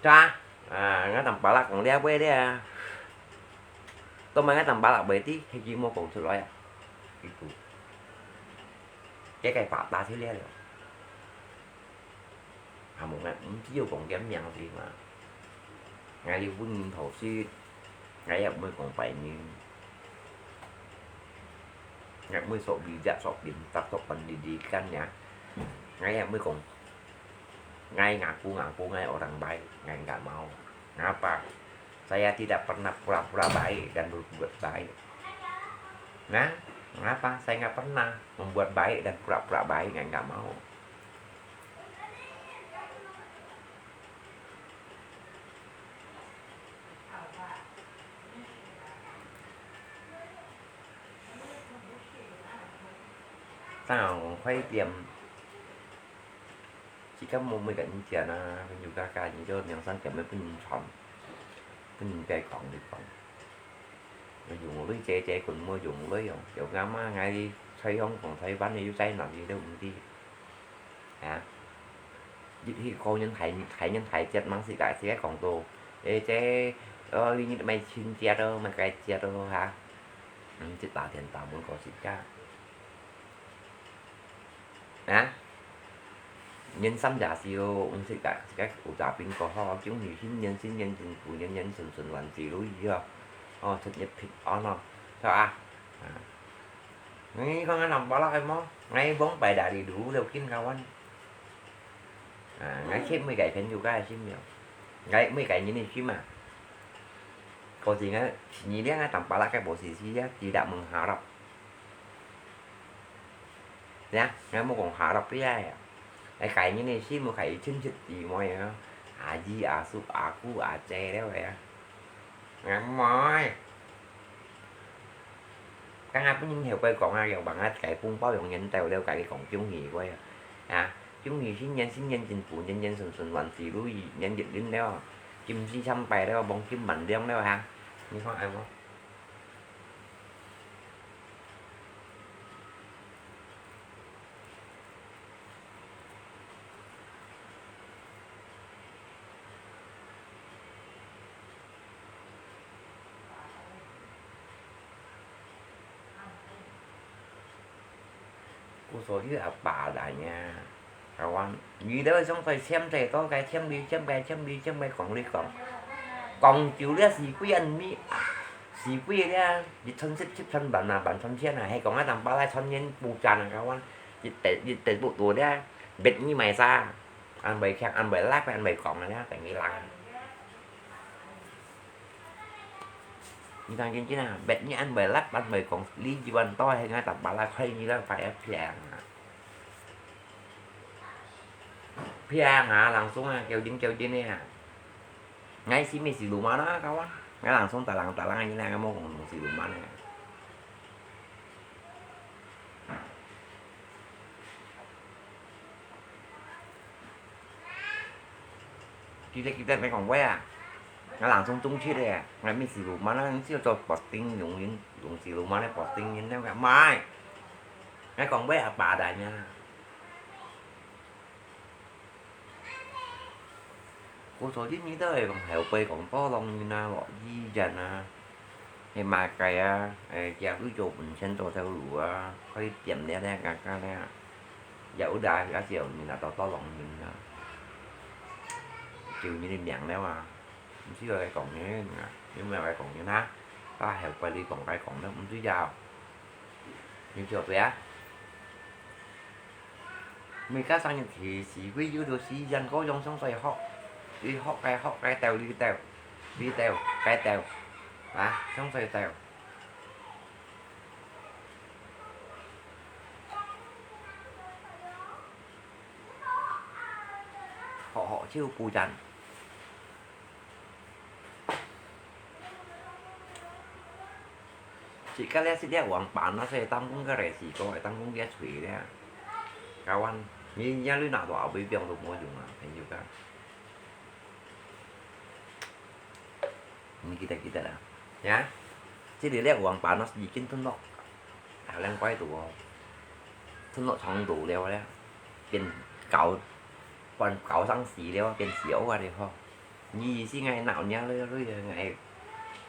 對啊，啊，𠊎同巴拉講了尾了啊。做麼个𠊎同巴拉會知，係佢無講出來啊？佢講，這个巴打出來了。啊，無，𠊎毋知有講佢名字嘛。𠊎又分人投訴，𠊎也毋會講別人。 𠊎毋會sok bijak, sok pintar, sok pendidikan ya.𠊎也毋會講，𠊎ngaku-ngaku𠊎orang baik,𠊎nggak mau. Ngapa? Saya tidak pernah pura-pura baik dan berbuat baik. Nah, ngapa? Saya nggak pernah membuat baik dan pura-pura baik, 𠊎nggak mau. 正好開店，自家無每个人食啊，朋友家家人就兩三點个分人傳，分人家講你講。用鐳姐姐，佢無用鐳哦，有阿媽𠊎在香港、台灣，你又在哪裡都毋知。 啊，一去可能大，大人大隻，吂識个，自家講到，誒，這，哦，你買親戚咯，買該隻咯，哈。嗯，一打電打問過自家。啊，年三十歲咯，毋識个，自家有打兵過吼，恭喜新年，新年進步，年年順順，萬事如意哦。哦，出入平安哦，是吧？啊。 你看𠊎nampak lah，係無？𠊎往擺哪裡路了緊kawan。啊，𠊎check每个朋友个心了，𠊎每个人个心啊。可是𠊎，你這𠊎nampak lah个無事事啊，tidak mengharap。Ya，𠊎無講harap个啊。𠊎个人个心，𠊎个親戚姊妹啊，阿姨、阿叔、阿姑、阿姐了个啊。 啊，毋會。剛剛分人後背講啊，又話𠊎个紅包用人兜了，家己講恭喜佢啊。啊，恭喜新年，新年進步，年年順順，萬事如意，年日輪了，金枝參拜了，黃金萬兩了哈。你看，係無？ 故所以阿爸來呀，佢話，你兜想在簽這多个簽裡簽該簽裡簽該講裡講，講久了死鬼人咪，死鬼了，一寸七，七寸萬啊，萬寸千啊，係講啊，當巴拉穿煙布戰啊，佢話，一得，一得不多了，別你買啥，安排強，安排拉，安排講啊，等於啦。 你當真真啊，別人恁會立，恁會講，你一萬多，係𠊎搭巴拉開你啦，快一平啊！平啊，langsung啊，叫人叫人个啊！𠊎係咩事路嘛啦，kawan？𠊎langsung talang talang你啦，𠊎無講事路嘛啦。 Kita-kita mai kong wei ah. Ngai langsung tung chit eh. Ngai mi siluman ah, nang siu cho posting yung, yung, yung siluman eh posting yin nang mai. Ngai kong wei ah pa dai nia. Cô số chín như thế này bằng hẻo quay còn có lòng như na lọ di dần à. Thì mà cái à, kia cứ cho mình xem cho theo lũ à, có đi tiệm đeo đeo cả cả đeo. Dạo đã cả chiều mình đã tỏ tỏ lòng mình à. Chiều như đi miệng đeo à. Không biết cái cổng như thế nào, nhưng mà cái cổng như thế nào. Có hẻo quay đi cổng cái cổng đó không biết sao. 你曉得啊？每个生日去，四季有个時間，各樣上菜學，你學該學該兜，你兜，你兜，該兜，啊，上菜兜。學學就不然。 自家這食這王八那些當公个來試過，當公个吹咧。Kawan，你也你拿到後背表都無用啊，朋友講。你記得記得啦，呀，這裡這王八那已經吞落，啊，兩塊多哦，吞落長度了咧，變高，變高上時了，變小啊咧吼。 你意思𠊎鬧你啊，你你𠊎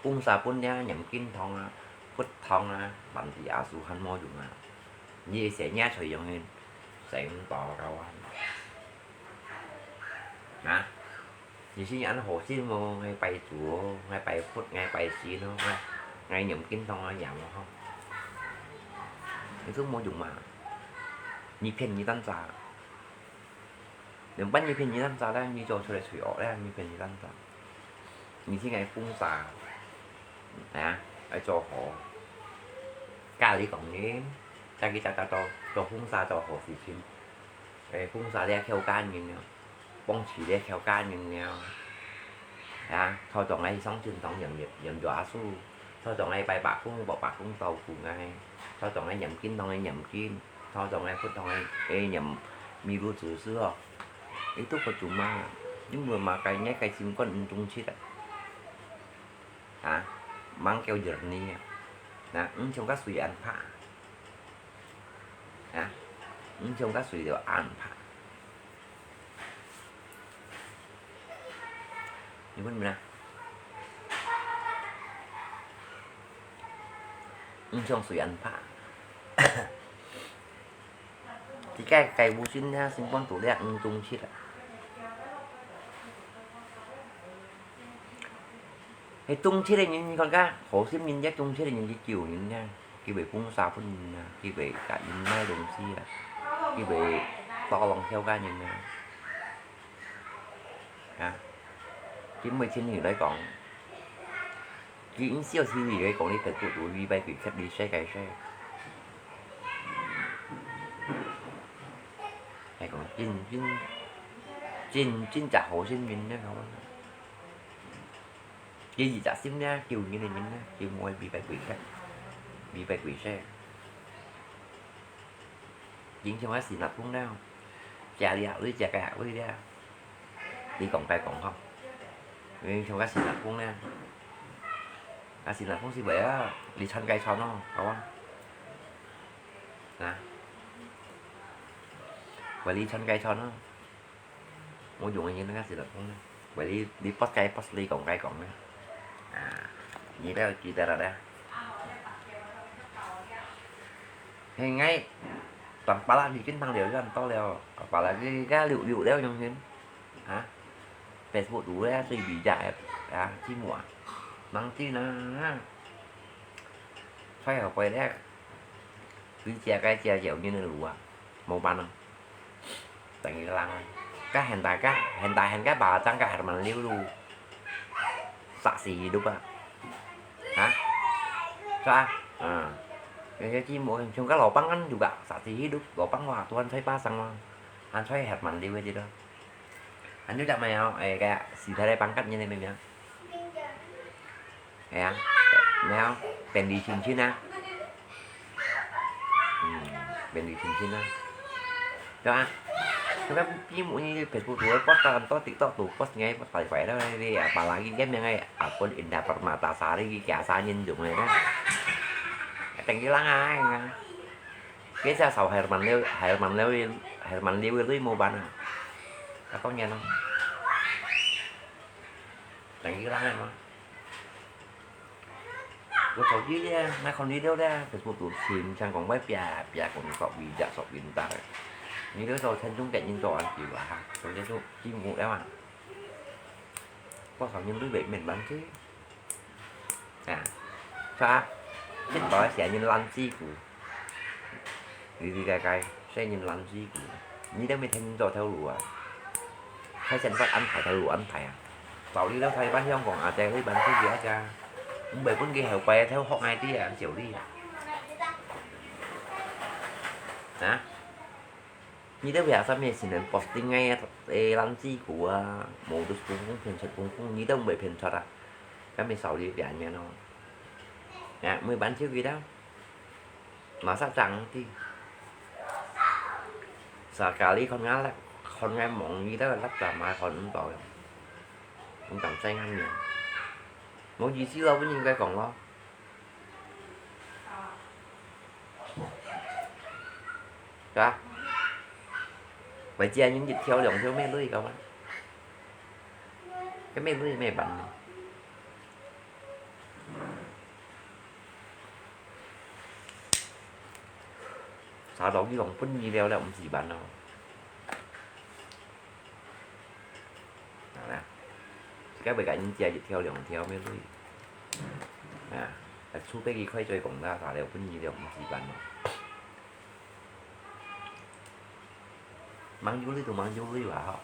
崩沙崩了，念經堂啊、佛堂啊，萬事阿叔還無用啊。你係成日在用个，成道教啊。啊？你是恁好心哦，𠊎拜祖哦，𠊎拜佛，𠊎拜神哦，𠊎，𠊎念經堂啊，念哦吼。你都無用嘛。你騙你單咋。 兩百二片二三十咧，你做出來最惡咧，二片二三十。你去愛封殺，啊，愛做好。家裡講呢，家己家家做，做封殺做好事情。誒，封殺咧，客家人了，幫助咧，客家人了。啊，頭先愛上天堂，念，念，念耶穌。 頭先愛拜伯公，拜伯公照顧𠊎；頭先愛念經堂个念經，頭先愛佛堂个，誒，念彌勒祖師哦。Itu percuma，因為嘛，該，該心肝毋忠實啊。啊，吂夠仁義啊。那，毋像該水恁怕。啊，毋像該水就恁怕。 你問咩啊？毋像水恁怕。自家該無心呢，心肝肚咧毋忠實啊。 係忠實个人，你看看，好心人，這忠實个人去救人呢，佢會封殺分人啊，佢會甲人買東西啊，佢會tolong客家人啊。啊，佢每天你來講，佢因小事你來講，你得不到，你拜佢，你世界世。來講，真，真，真，真正好心人呢，好啊。 佢一隻心呢，救人个人呢，佢毋會為拜鬼客，為拜鬼神。影響个神立功呢，食了，你食个，你了，你講該講吼。影響个神立功呢，啊，神立功是為啊，你穿該穿咯，好啊。啊，為你穿該穿咯。 無用个人，該時就講咧，為你，你不該不，你講該講咧。啊，你不要記得了咧。係𠊎，當巴拉已經當了，恁多了，巴拉佢該溜溜了，用心。啊，Facebook肚咧，最尾隻，啊，節目啊，能知啦。 菜好貴咧，佢食該食少人个路啊，無辦啊。等於人啊，該現代該，現代現代巴掌該還蠻溜路，殺死hidup啊。Ha? Sa? Ah. Kaya Timur, sungka lopang kan juga saksi hidup, lopang wah, Tuhan saya pasang wah. Han saya herman liu aja dah. Han juga mau, eh, kayak si Thai pangkat ni, ni, ni, ni. Ya, now, เป็นดีชินชินนะ อืม เป็นดีชินชินนะ ใช่ปะ แล้วก็พี่หมูนี่ Facebook ตัว post ตามต่อ TikTok ตัว post ไง post ใส่ไฟแล้วนี่ apalagi kan yang ไอ้ akun Indah Permatasari แกสร้างยินอยู่เลยนะ แต่งที่ร่างกายนะ cái sao sau Herman Leo Herman Leo Herman Leo ด้วย หมู่บ้านอ่ะ ก็ต้องเงี้ยเนาะ แต่งที่ร่างกายเนาะ 我手機咧，買看你了咧，Facebook度尋，像講買餅，餅講索味，食索味毋得咧。你了做聽眾个人做安排啊，做這種節目了啊。多少人都未明白去。啊，是啊，這擺寫人懶尸股。哩哩个个，細人懶尸牯，你兜乜天天做頭路啊？開先發安排頭路安排啊！早哩兜台灣香港啊，在台灣出去啊，毋會分佢後輩偷學𠊎兜啊，笑你啊！啊？你兜為啥物先能 posting个，誒，懶尸牯啊，無就公公騙出公公，你兜毋會騙出啊？該乜少哩个面哦。啊，毋會搬手機兜。 Masak cang ti. Sakali khon ngalak, khon ngai mong ni ta lak ta ma khon ung tau. Ung tau sai ngan ni. Mong ji si lo pun ing kai kong lo. Ka. Bai jia yin yit thiau liang thiau mei lui ka wa. Ka mei lui mei ban. Sa tau ki lòng pun nyi liao liao ung si ban lo. Nè, cái bề cạnh chia thịt thiêu lòng thiêu mới lui. Nè, là chú bé đi khoai chơi cũng ra, sa liao pun nyi liao ung si ban lo. Mang du lui tu mang du lui wa ho.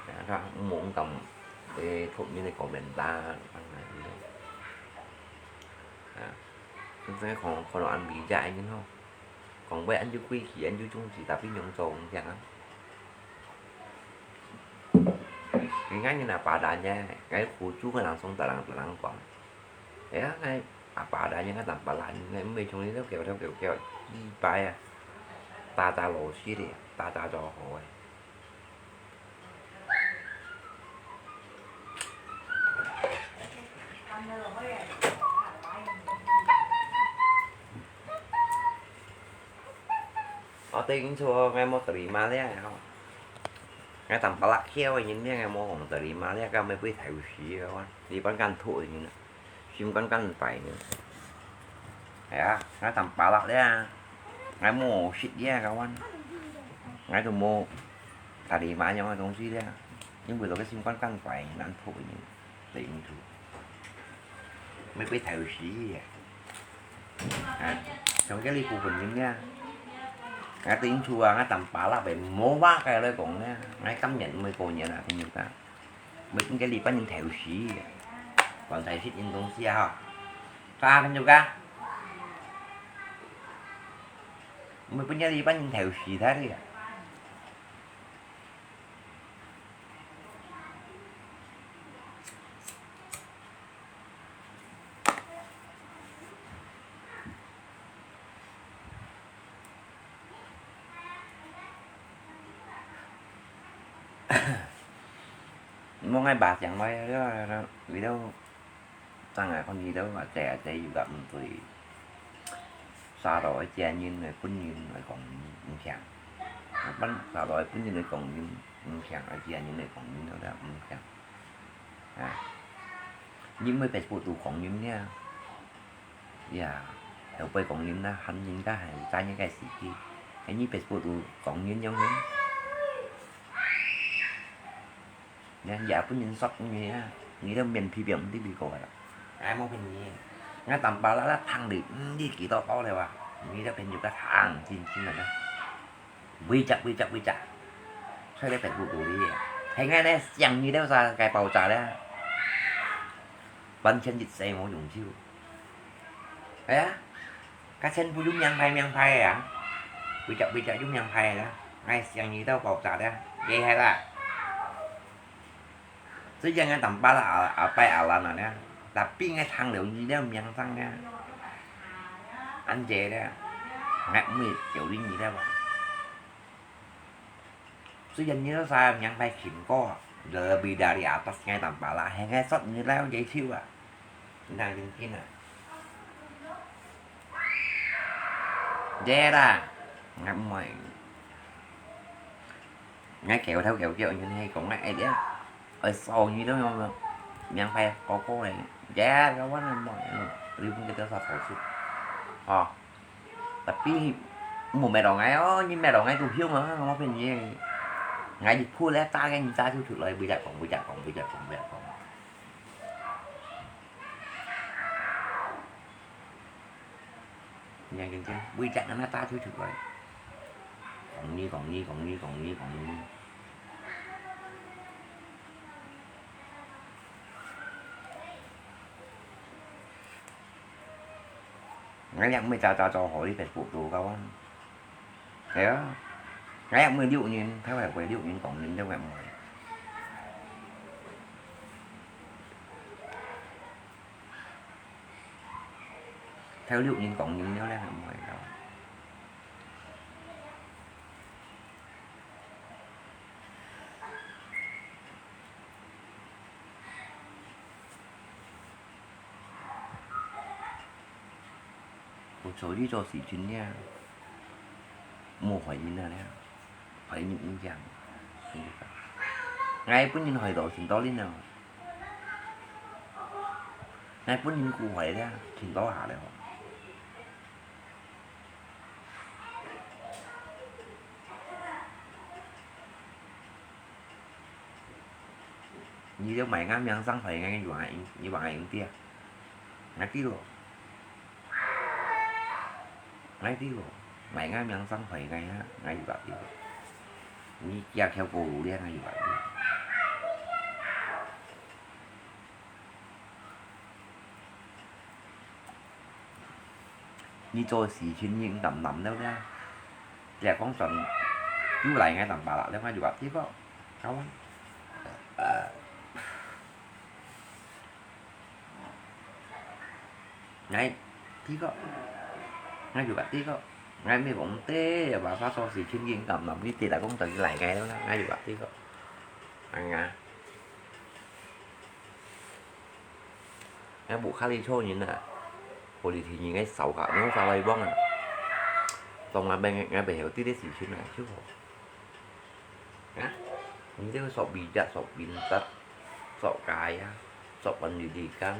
Nè, ka mong kam, ê, thop ni ne comment ta, tăng nè. Nè, chúng ta còn, còn ăn bí dại như thế không? Còn với anh du quy thì anh du chung thì ta biết nhung trộn chẳng á. Cái ngắn như là bà đã nha, cái khu chú cái làng sống ta làng, ta làng còn. Ê, ngai, apa adanya ngai tăm pala, ngai mê chung ni tau kêu, tau kêu, kêu, đi pai à. Ta ta lô xí đi, ta ta cho hôi. Ở đây cũng chua, ngai mô tari ma lẹ, ngai tăm pala kêu, nhìn ngai mô hồng tari ma lẹ, cái mê bê thầy xí, đi bán gan thụ, nhìn. Sim kan kan pai ni. Ya, ngai tăm pala dia. Ngai mô sit dia kawan. Ngai tu mô tadi mah yang tông si dia. Nhưng buổi tối cái sim kan kan pai nan thu ni. Tỉnh thu. Mới biết thầy sĩ ya. Ha, trong cái ly của mình nha. Ngai tỉnh thu à, ngai tăm pala bai mô ba cái lối kong nha. Ngai căm nhận mới cô nhận à, thì người ta. Mê cũng cái li bát nhìn thèo xí. Còn thầy xích nhìn tông xia hả? Ka kan juga. Mê cũng cái li bát nhìn thèo xí thế đi. Mong ai ba chang mai video sang ai kon video a che a che yu ga mun tui. Sa lo ai che nin ai pun nin ai kong mun chang. Ban sa lo ai pun nin ai kong nin mun chang ai che nin ai kong nin ai mun chang. À. Nin mui Facebook tu kong nin nia. Ya, heo pai kong nin na han nin ka hai cha nin kai si ki. Hai nin Facebook tu kong nin yong nin. Nè, ya pun nin sot nin ya. Nin da mian phi biang di bi ko la. Ai mo pin nin. Nga tam pa la la thang di, di ki to to le wa. Nin da pin yu ka thang chin chin la. Wi chak wi chak wi chak. Sai le Facebook tu li. Hai ngai ne siang nin da sa kai pau cha le. Ban chen jit se mo yung chiu. Ê, các sen bu yum yang phai yang phai à. Bu chak bu chak yum yang phai à. Ngai siang ni tao pok sa ya. Ye hai la. Sui yang ngai tam pa la a pai a la na ya. Tapi ngai thang liu ni liu miang sang ya. An je ya. Ngai mui chiu li ni liu. Sui yang ni liu sa miang phai kim ko. Lebih dari atas ngai tam pa la. Hai ngai sot ni liu je chiu à. Nang jing kin à. Dễ là ngắm mày. Ngay kéo theo kéo kiểu như thế cũng ngại đấy. Ở sau như đó mà miếng phải có cô này. Dễ cái quán này mày. Đi pun kita sa khẩu sụp. Ờ. Tapi một mẹ đó ngay ó, như mẹ đó ngay tụ hiếu mà không có phiền gì. Ngay đi phu lẽ ta cái như ta chú thử lời bây giờ còn bây giờ còn bây giờ còn bây giờ còn. 眼睛睛，尾隻恁樣打出出來。講你，講你，講你，講你，講你。𠊎也毋會早早做好，你別步步高啊。係啊，𠊎也毋會溜人，佢會會溜人講人，都會毋會。 頭六年講人了咧，毋會了。我做你做事情了，無懷孕了咧，懷孕影響。𠊎分人害到盡多年了。 𠊎分人苦害了，盡多下了。你兜賣𠊎命生害𠊎，你話𠊎，你話𠊎用啲啊？𠊎知咯。 𠊎知咯，賣𠊎命生害𠊎啊，𠊎又話知咯。你家橋過路咧，𠊎又話知。你做事情你敢諗了咧？這講算又來𠊎當巴拉了，𠊎又話知咯。好啊。 𠊎，知个，𠊎就話知个，𠊎毋係講得，話法做事情應該毋係，你知啦，講到你來个啦，𠊎就話知个。哎呀，𠊎屋下裡坐人啊，屋裡天人个燒下，你燒來幫啊，當𠊎朋，𠊎朋友知个事情啊，就好。 啊，你這個sok bijak, sok pintar, sok kaya, sok pendidikan,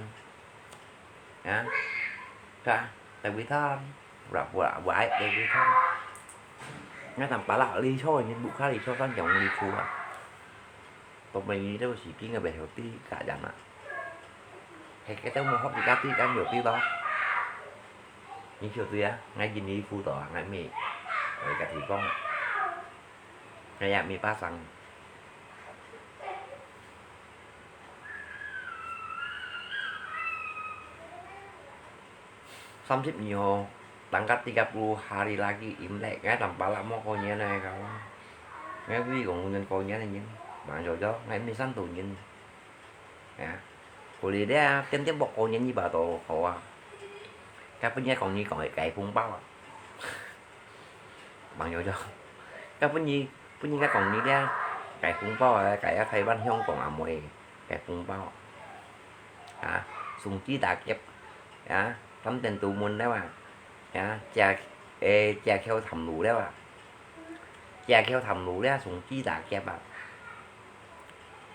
ah, ka, tapi tan, pura-pura baik tapi tan. Ngai tampalak licho, nyi buka licho kan jong licho ah. Pemeni tu si king abe hoti ka jana. Hei kita mau hop dikati kan yo ti to. Nyi siu tu ya, ngai jin licho to, ngai mi. Ngai ka ti kong. Kaya mi pasang. Samsip nyo, tanggal tiga puluh hari lagi Imlek, ngai tampalak mo ko nyen ai kau. Ngai wi kong nyen ko nyen nyen, mang jo jo, ngai mi san tu nyen. Ya. Ko li dia, tiêm tiêm bok ko nyen ni ba to ko a. Ka pun ye kong ni kong kai phung bao a. Mang yo jo. Ka pun ni, pun ni ka kong ni dia, kai phung bao a, kai a Taiwan Hong Kong a mui, kai phung bao. Ha, sung chi ta kiep. Ya, tam ten tu mun le wa. Ya, chia, eh, chia khiu tham lu le wa. Chia khiu tham lu le, sung chi ta kiep a.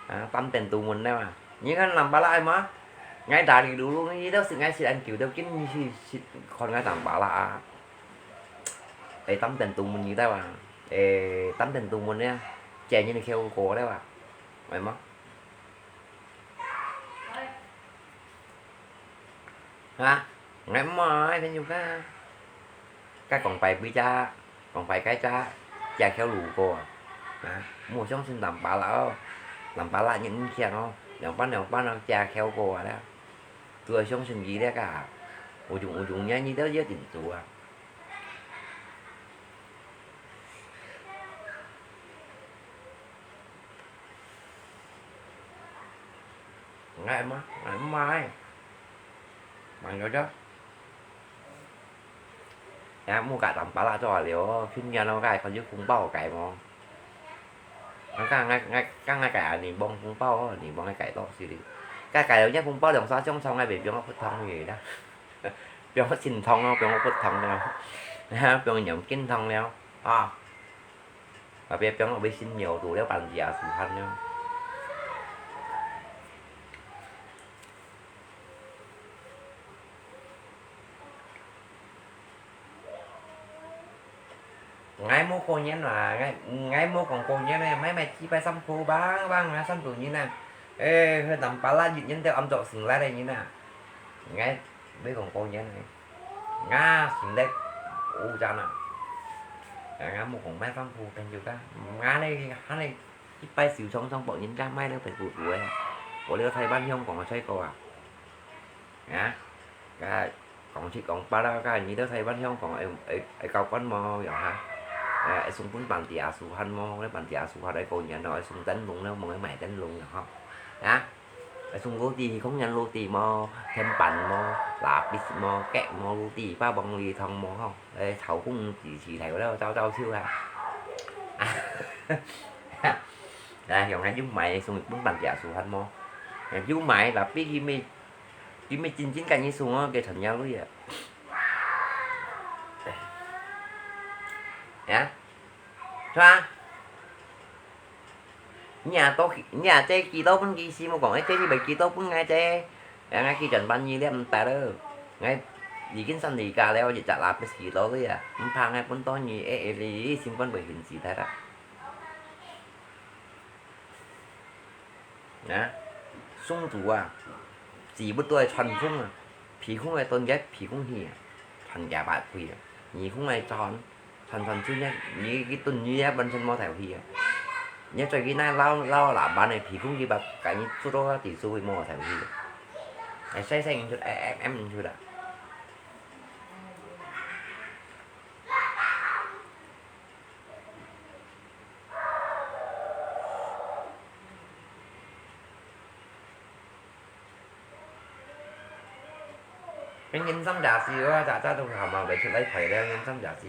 啊，擔等都問了啊。你看南巴拉嘛，𠊎打你路路，你都是𠊎是恁久都跟你去，去看𠊎南巴拉啊。哎，擔等都問你了啊，哎，擔等都問了，今年的客戶過了啊，哎嘛。啊，𠊎毋愛朋友家。 該講拜鬼家，講拜該家，家橋路過啊。啊，莫相信南巴拉哦，南巴拉人毋強哦，兩班兩班哦，家橋過啊啦。都要相信佢咧个，有種有種人，你都一定做啊。 Ngai mah, ngai mai. Mang yo cho. Ya, mu ka tam pala cho liu, phun nyan lo kai, kon yu phung bao kai mo. Ka ngai, ngai, ka ngai kai ani bong phung bao, ani bong ngai kai to si li. Ka kai lo nya phung bao liang sa chong chong ngai be biang phut thong ni da. Biang phut sin thong lo, biang phut thong liao. Ya, biang nyam kin thong liao. Ah. Tapi biang lo be sin miao tu liao, pan dia su han liao. Ngai mô cô nhen mà, ngai, ngai mô còn cô nhen này, mấy mày chỉ phải xăm cô bang bang mà xăm tụi như nè. Ê, hơi tầm pala dịch nhân theo âm độ sừng lá đây như nè. Ngai, biết còn cô nhen này. 𠊎心裡好讚啊！𠊎，𠊎無講賣飯鋪朋友个，𠊎呢，還呢，一擺收藏藏，別人家賣了白布布个，我了台灣香港个菜果啊！啊，該講起講白啦，該你到台灣香港，愛，愛，愛交關無？有哈？誒，愛送分班弟阿叔看無？該班弟阿叔看來過年咯，愛送燈籠了，無？愛買燈籠了吼。啊？ 送roti，去公園roti無？天板無？lapis無？cake無？roti，八寶魚湯無？吼，誒，炒公雞翅頭了，走走手啊！來，用來就買送分班弟阿叔看無？誒，就買，tapi佢乜，佢乜真真跟你送哦，佢賺了鐳啊！啊？是吧？ 你啊，到，你啊，這寄到分佢先，莫講，誒，這你會寄到分𠊎這，誒，𠊎寄轉分你了，毋得了。𠊎已經算你家了，一隻lapis寄到了啊，毋怕𠊎分到你，誒，誒，你，你心肝會興死忒啦。啊，送豬啊，死不對，傳送啊，鼻空个斷結，鼻空氣啊，傳結八倍啊，耳空个傳， 傳傳出呢，你，你去燉魚也完全無頭緒啊！你再去拿老，老老闆个鼻空氣把，把你捉到地水會無頭緒啊！哎，細細人出，哎，哎，哎，出啦！該年三十四个，早早都喊嘛，會出來排了，年三十四。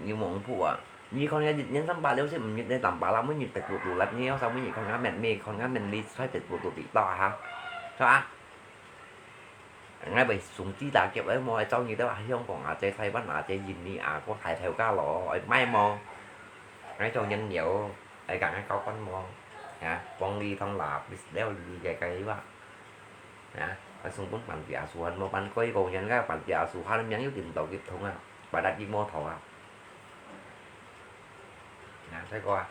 有網鋪啊！你看該年三八六十五日个，當巴拉每日直播都來，你要啥每日看𠊎面，每日看𠊎面，你才直播都知道啊哈，是吧？𠊎會送雞蛋給，𠊎無愛找你兜啊，香港啊，在台灣啊，在印尼啊，過大頭家咯，愛買無？𠊎做人了。 愛講𠊎交關無？啊，幫你當lapis了你个計劃。啊，愛送分班弟阿叔看無？班鬼公園个班弟阿叔看名又點到佢痛啊，把他佢摸頭啊。啊，再過啊。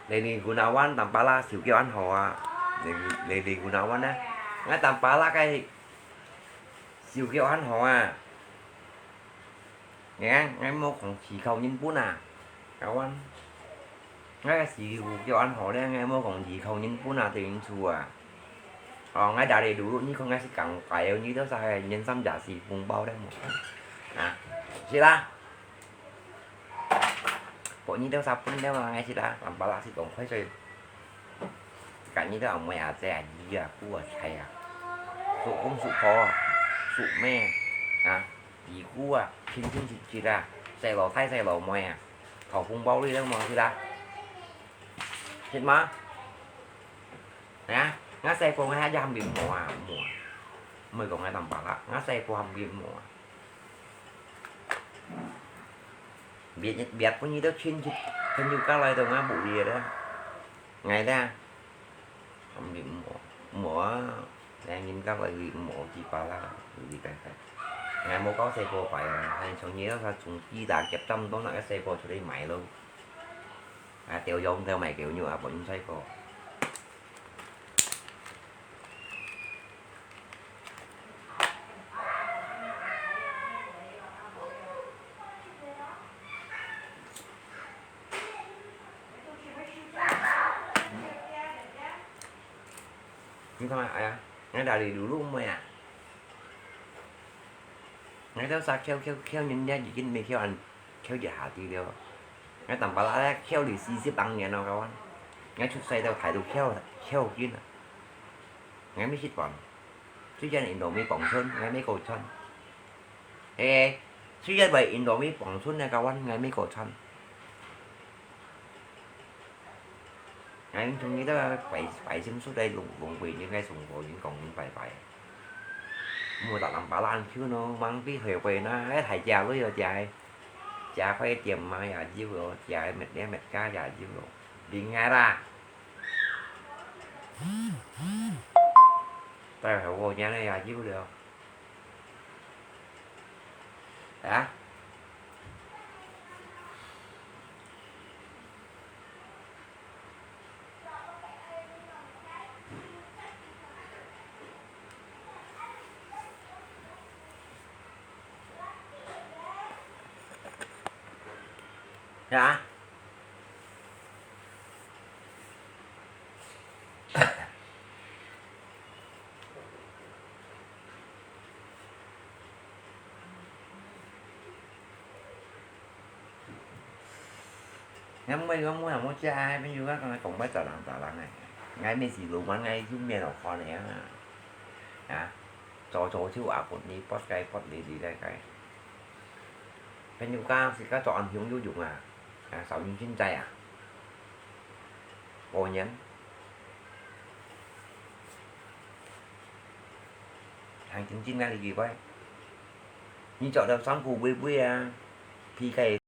Lily Gunawan，當巴拉手腳恁好啊！Lily，Lily Gunawan呢？𠊎當巴拉个手腳恁好啊！你看，𠊎無講依靠人本啊，Kawan。 𠊎个師傅叫恁好咧，𠊎無講依靠人本啊，對人厝啊。哦，𠊎打你路路，你看𠊎係講白哦，你都係年三十四紅包咧無？啊，係啦。不，你都係分了嘛，𠊎係啦，南巴拉係講快脆。講你都阿妹啊，姐啊，姨啊，姑啊，猜啊，叔公叔婆啊，叔妹啊，啊，姨姑啊，親親戚戚啊，細佬弟細佬妹啊。 討紅包你了無？係啦。係嘛？啊，𠊎細個𠊎還有喊你無啊？無啊。毋會講𠊎當巴拉，𠊎細個喊你無啊？別，別分你兜親戚朋友過來到𠊎屋裡咧。𠊎咧，喊你無，無啊。𠊎人家來你無去巴拉，你大概。𠊎無搞細個牌啊，還從你那從地大夾這麼多那個細個出來買咯。 啊，釣魚釣埋狗肉啊，分人猜過。你看，哎呀，𠊎打你路路妹啊！𠊎兜儕翹翹翹，人家已經無翹恁 翹一下子了。𠊎當巴拉咧，翹了四十零年咯，Kawan。𠊎出世到大都翹，翹緊啊。𠊎無習慣。雖然Indomie放春，𠊎無過餐。誒，雖然話Indomie放春咧，Kawan，𠊎無過餐。𠊎從你兜擺，擺心出來，攏，攏會應該送貨，應講明拜拜。莫打人巴爛球咯，忙比後背那，哎，大家都有家。 食快點嘛也有咯，食物咧物價也有咯，另外啦。但係我今日也有了。啊？呀？𠊎毋會講，𠊎也無食啊，朋友啊，講講話找人找人誒。𠊎每時路慢，𠊎就面好看个啊。啊，左左手啊，撥你，撥該撥你，你來該。朋友講，自家做暗香有用啊，啊，少年現在啊，過年，還真正啊，你奇怪。你做到衫褲肥肥啊，皮該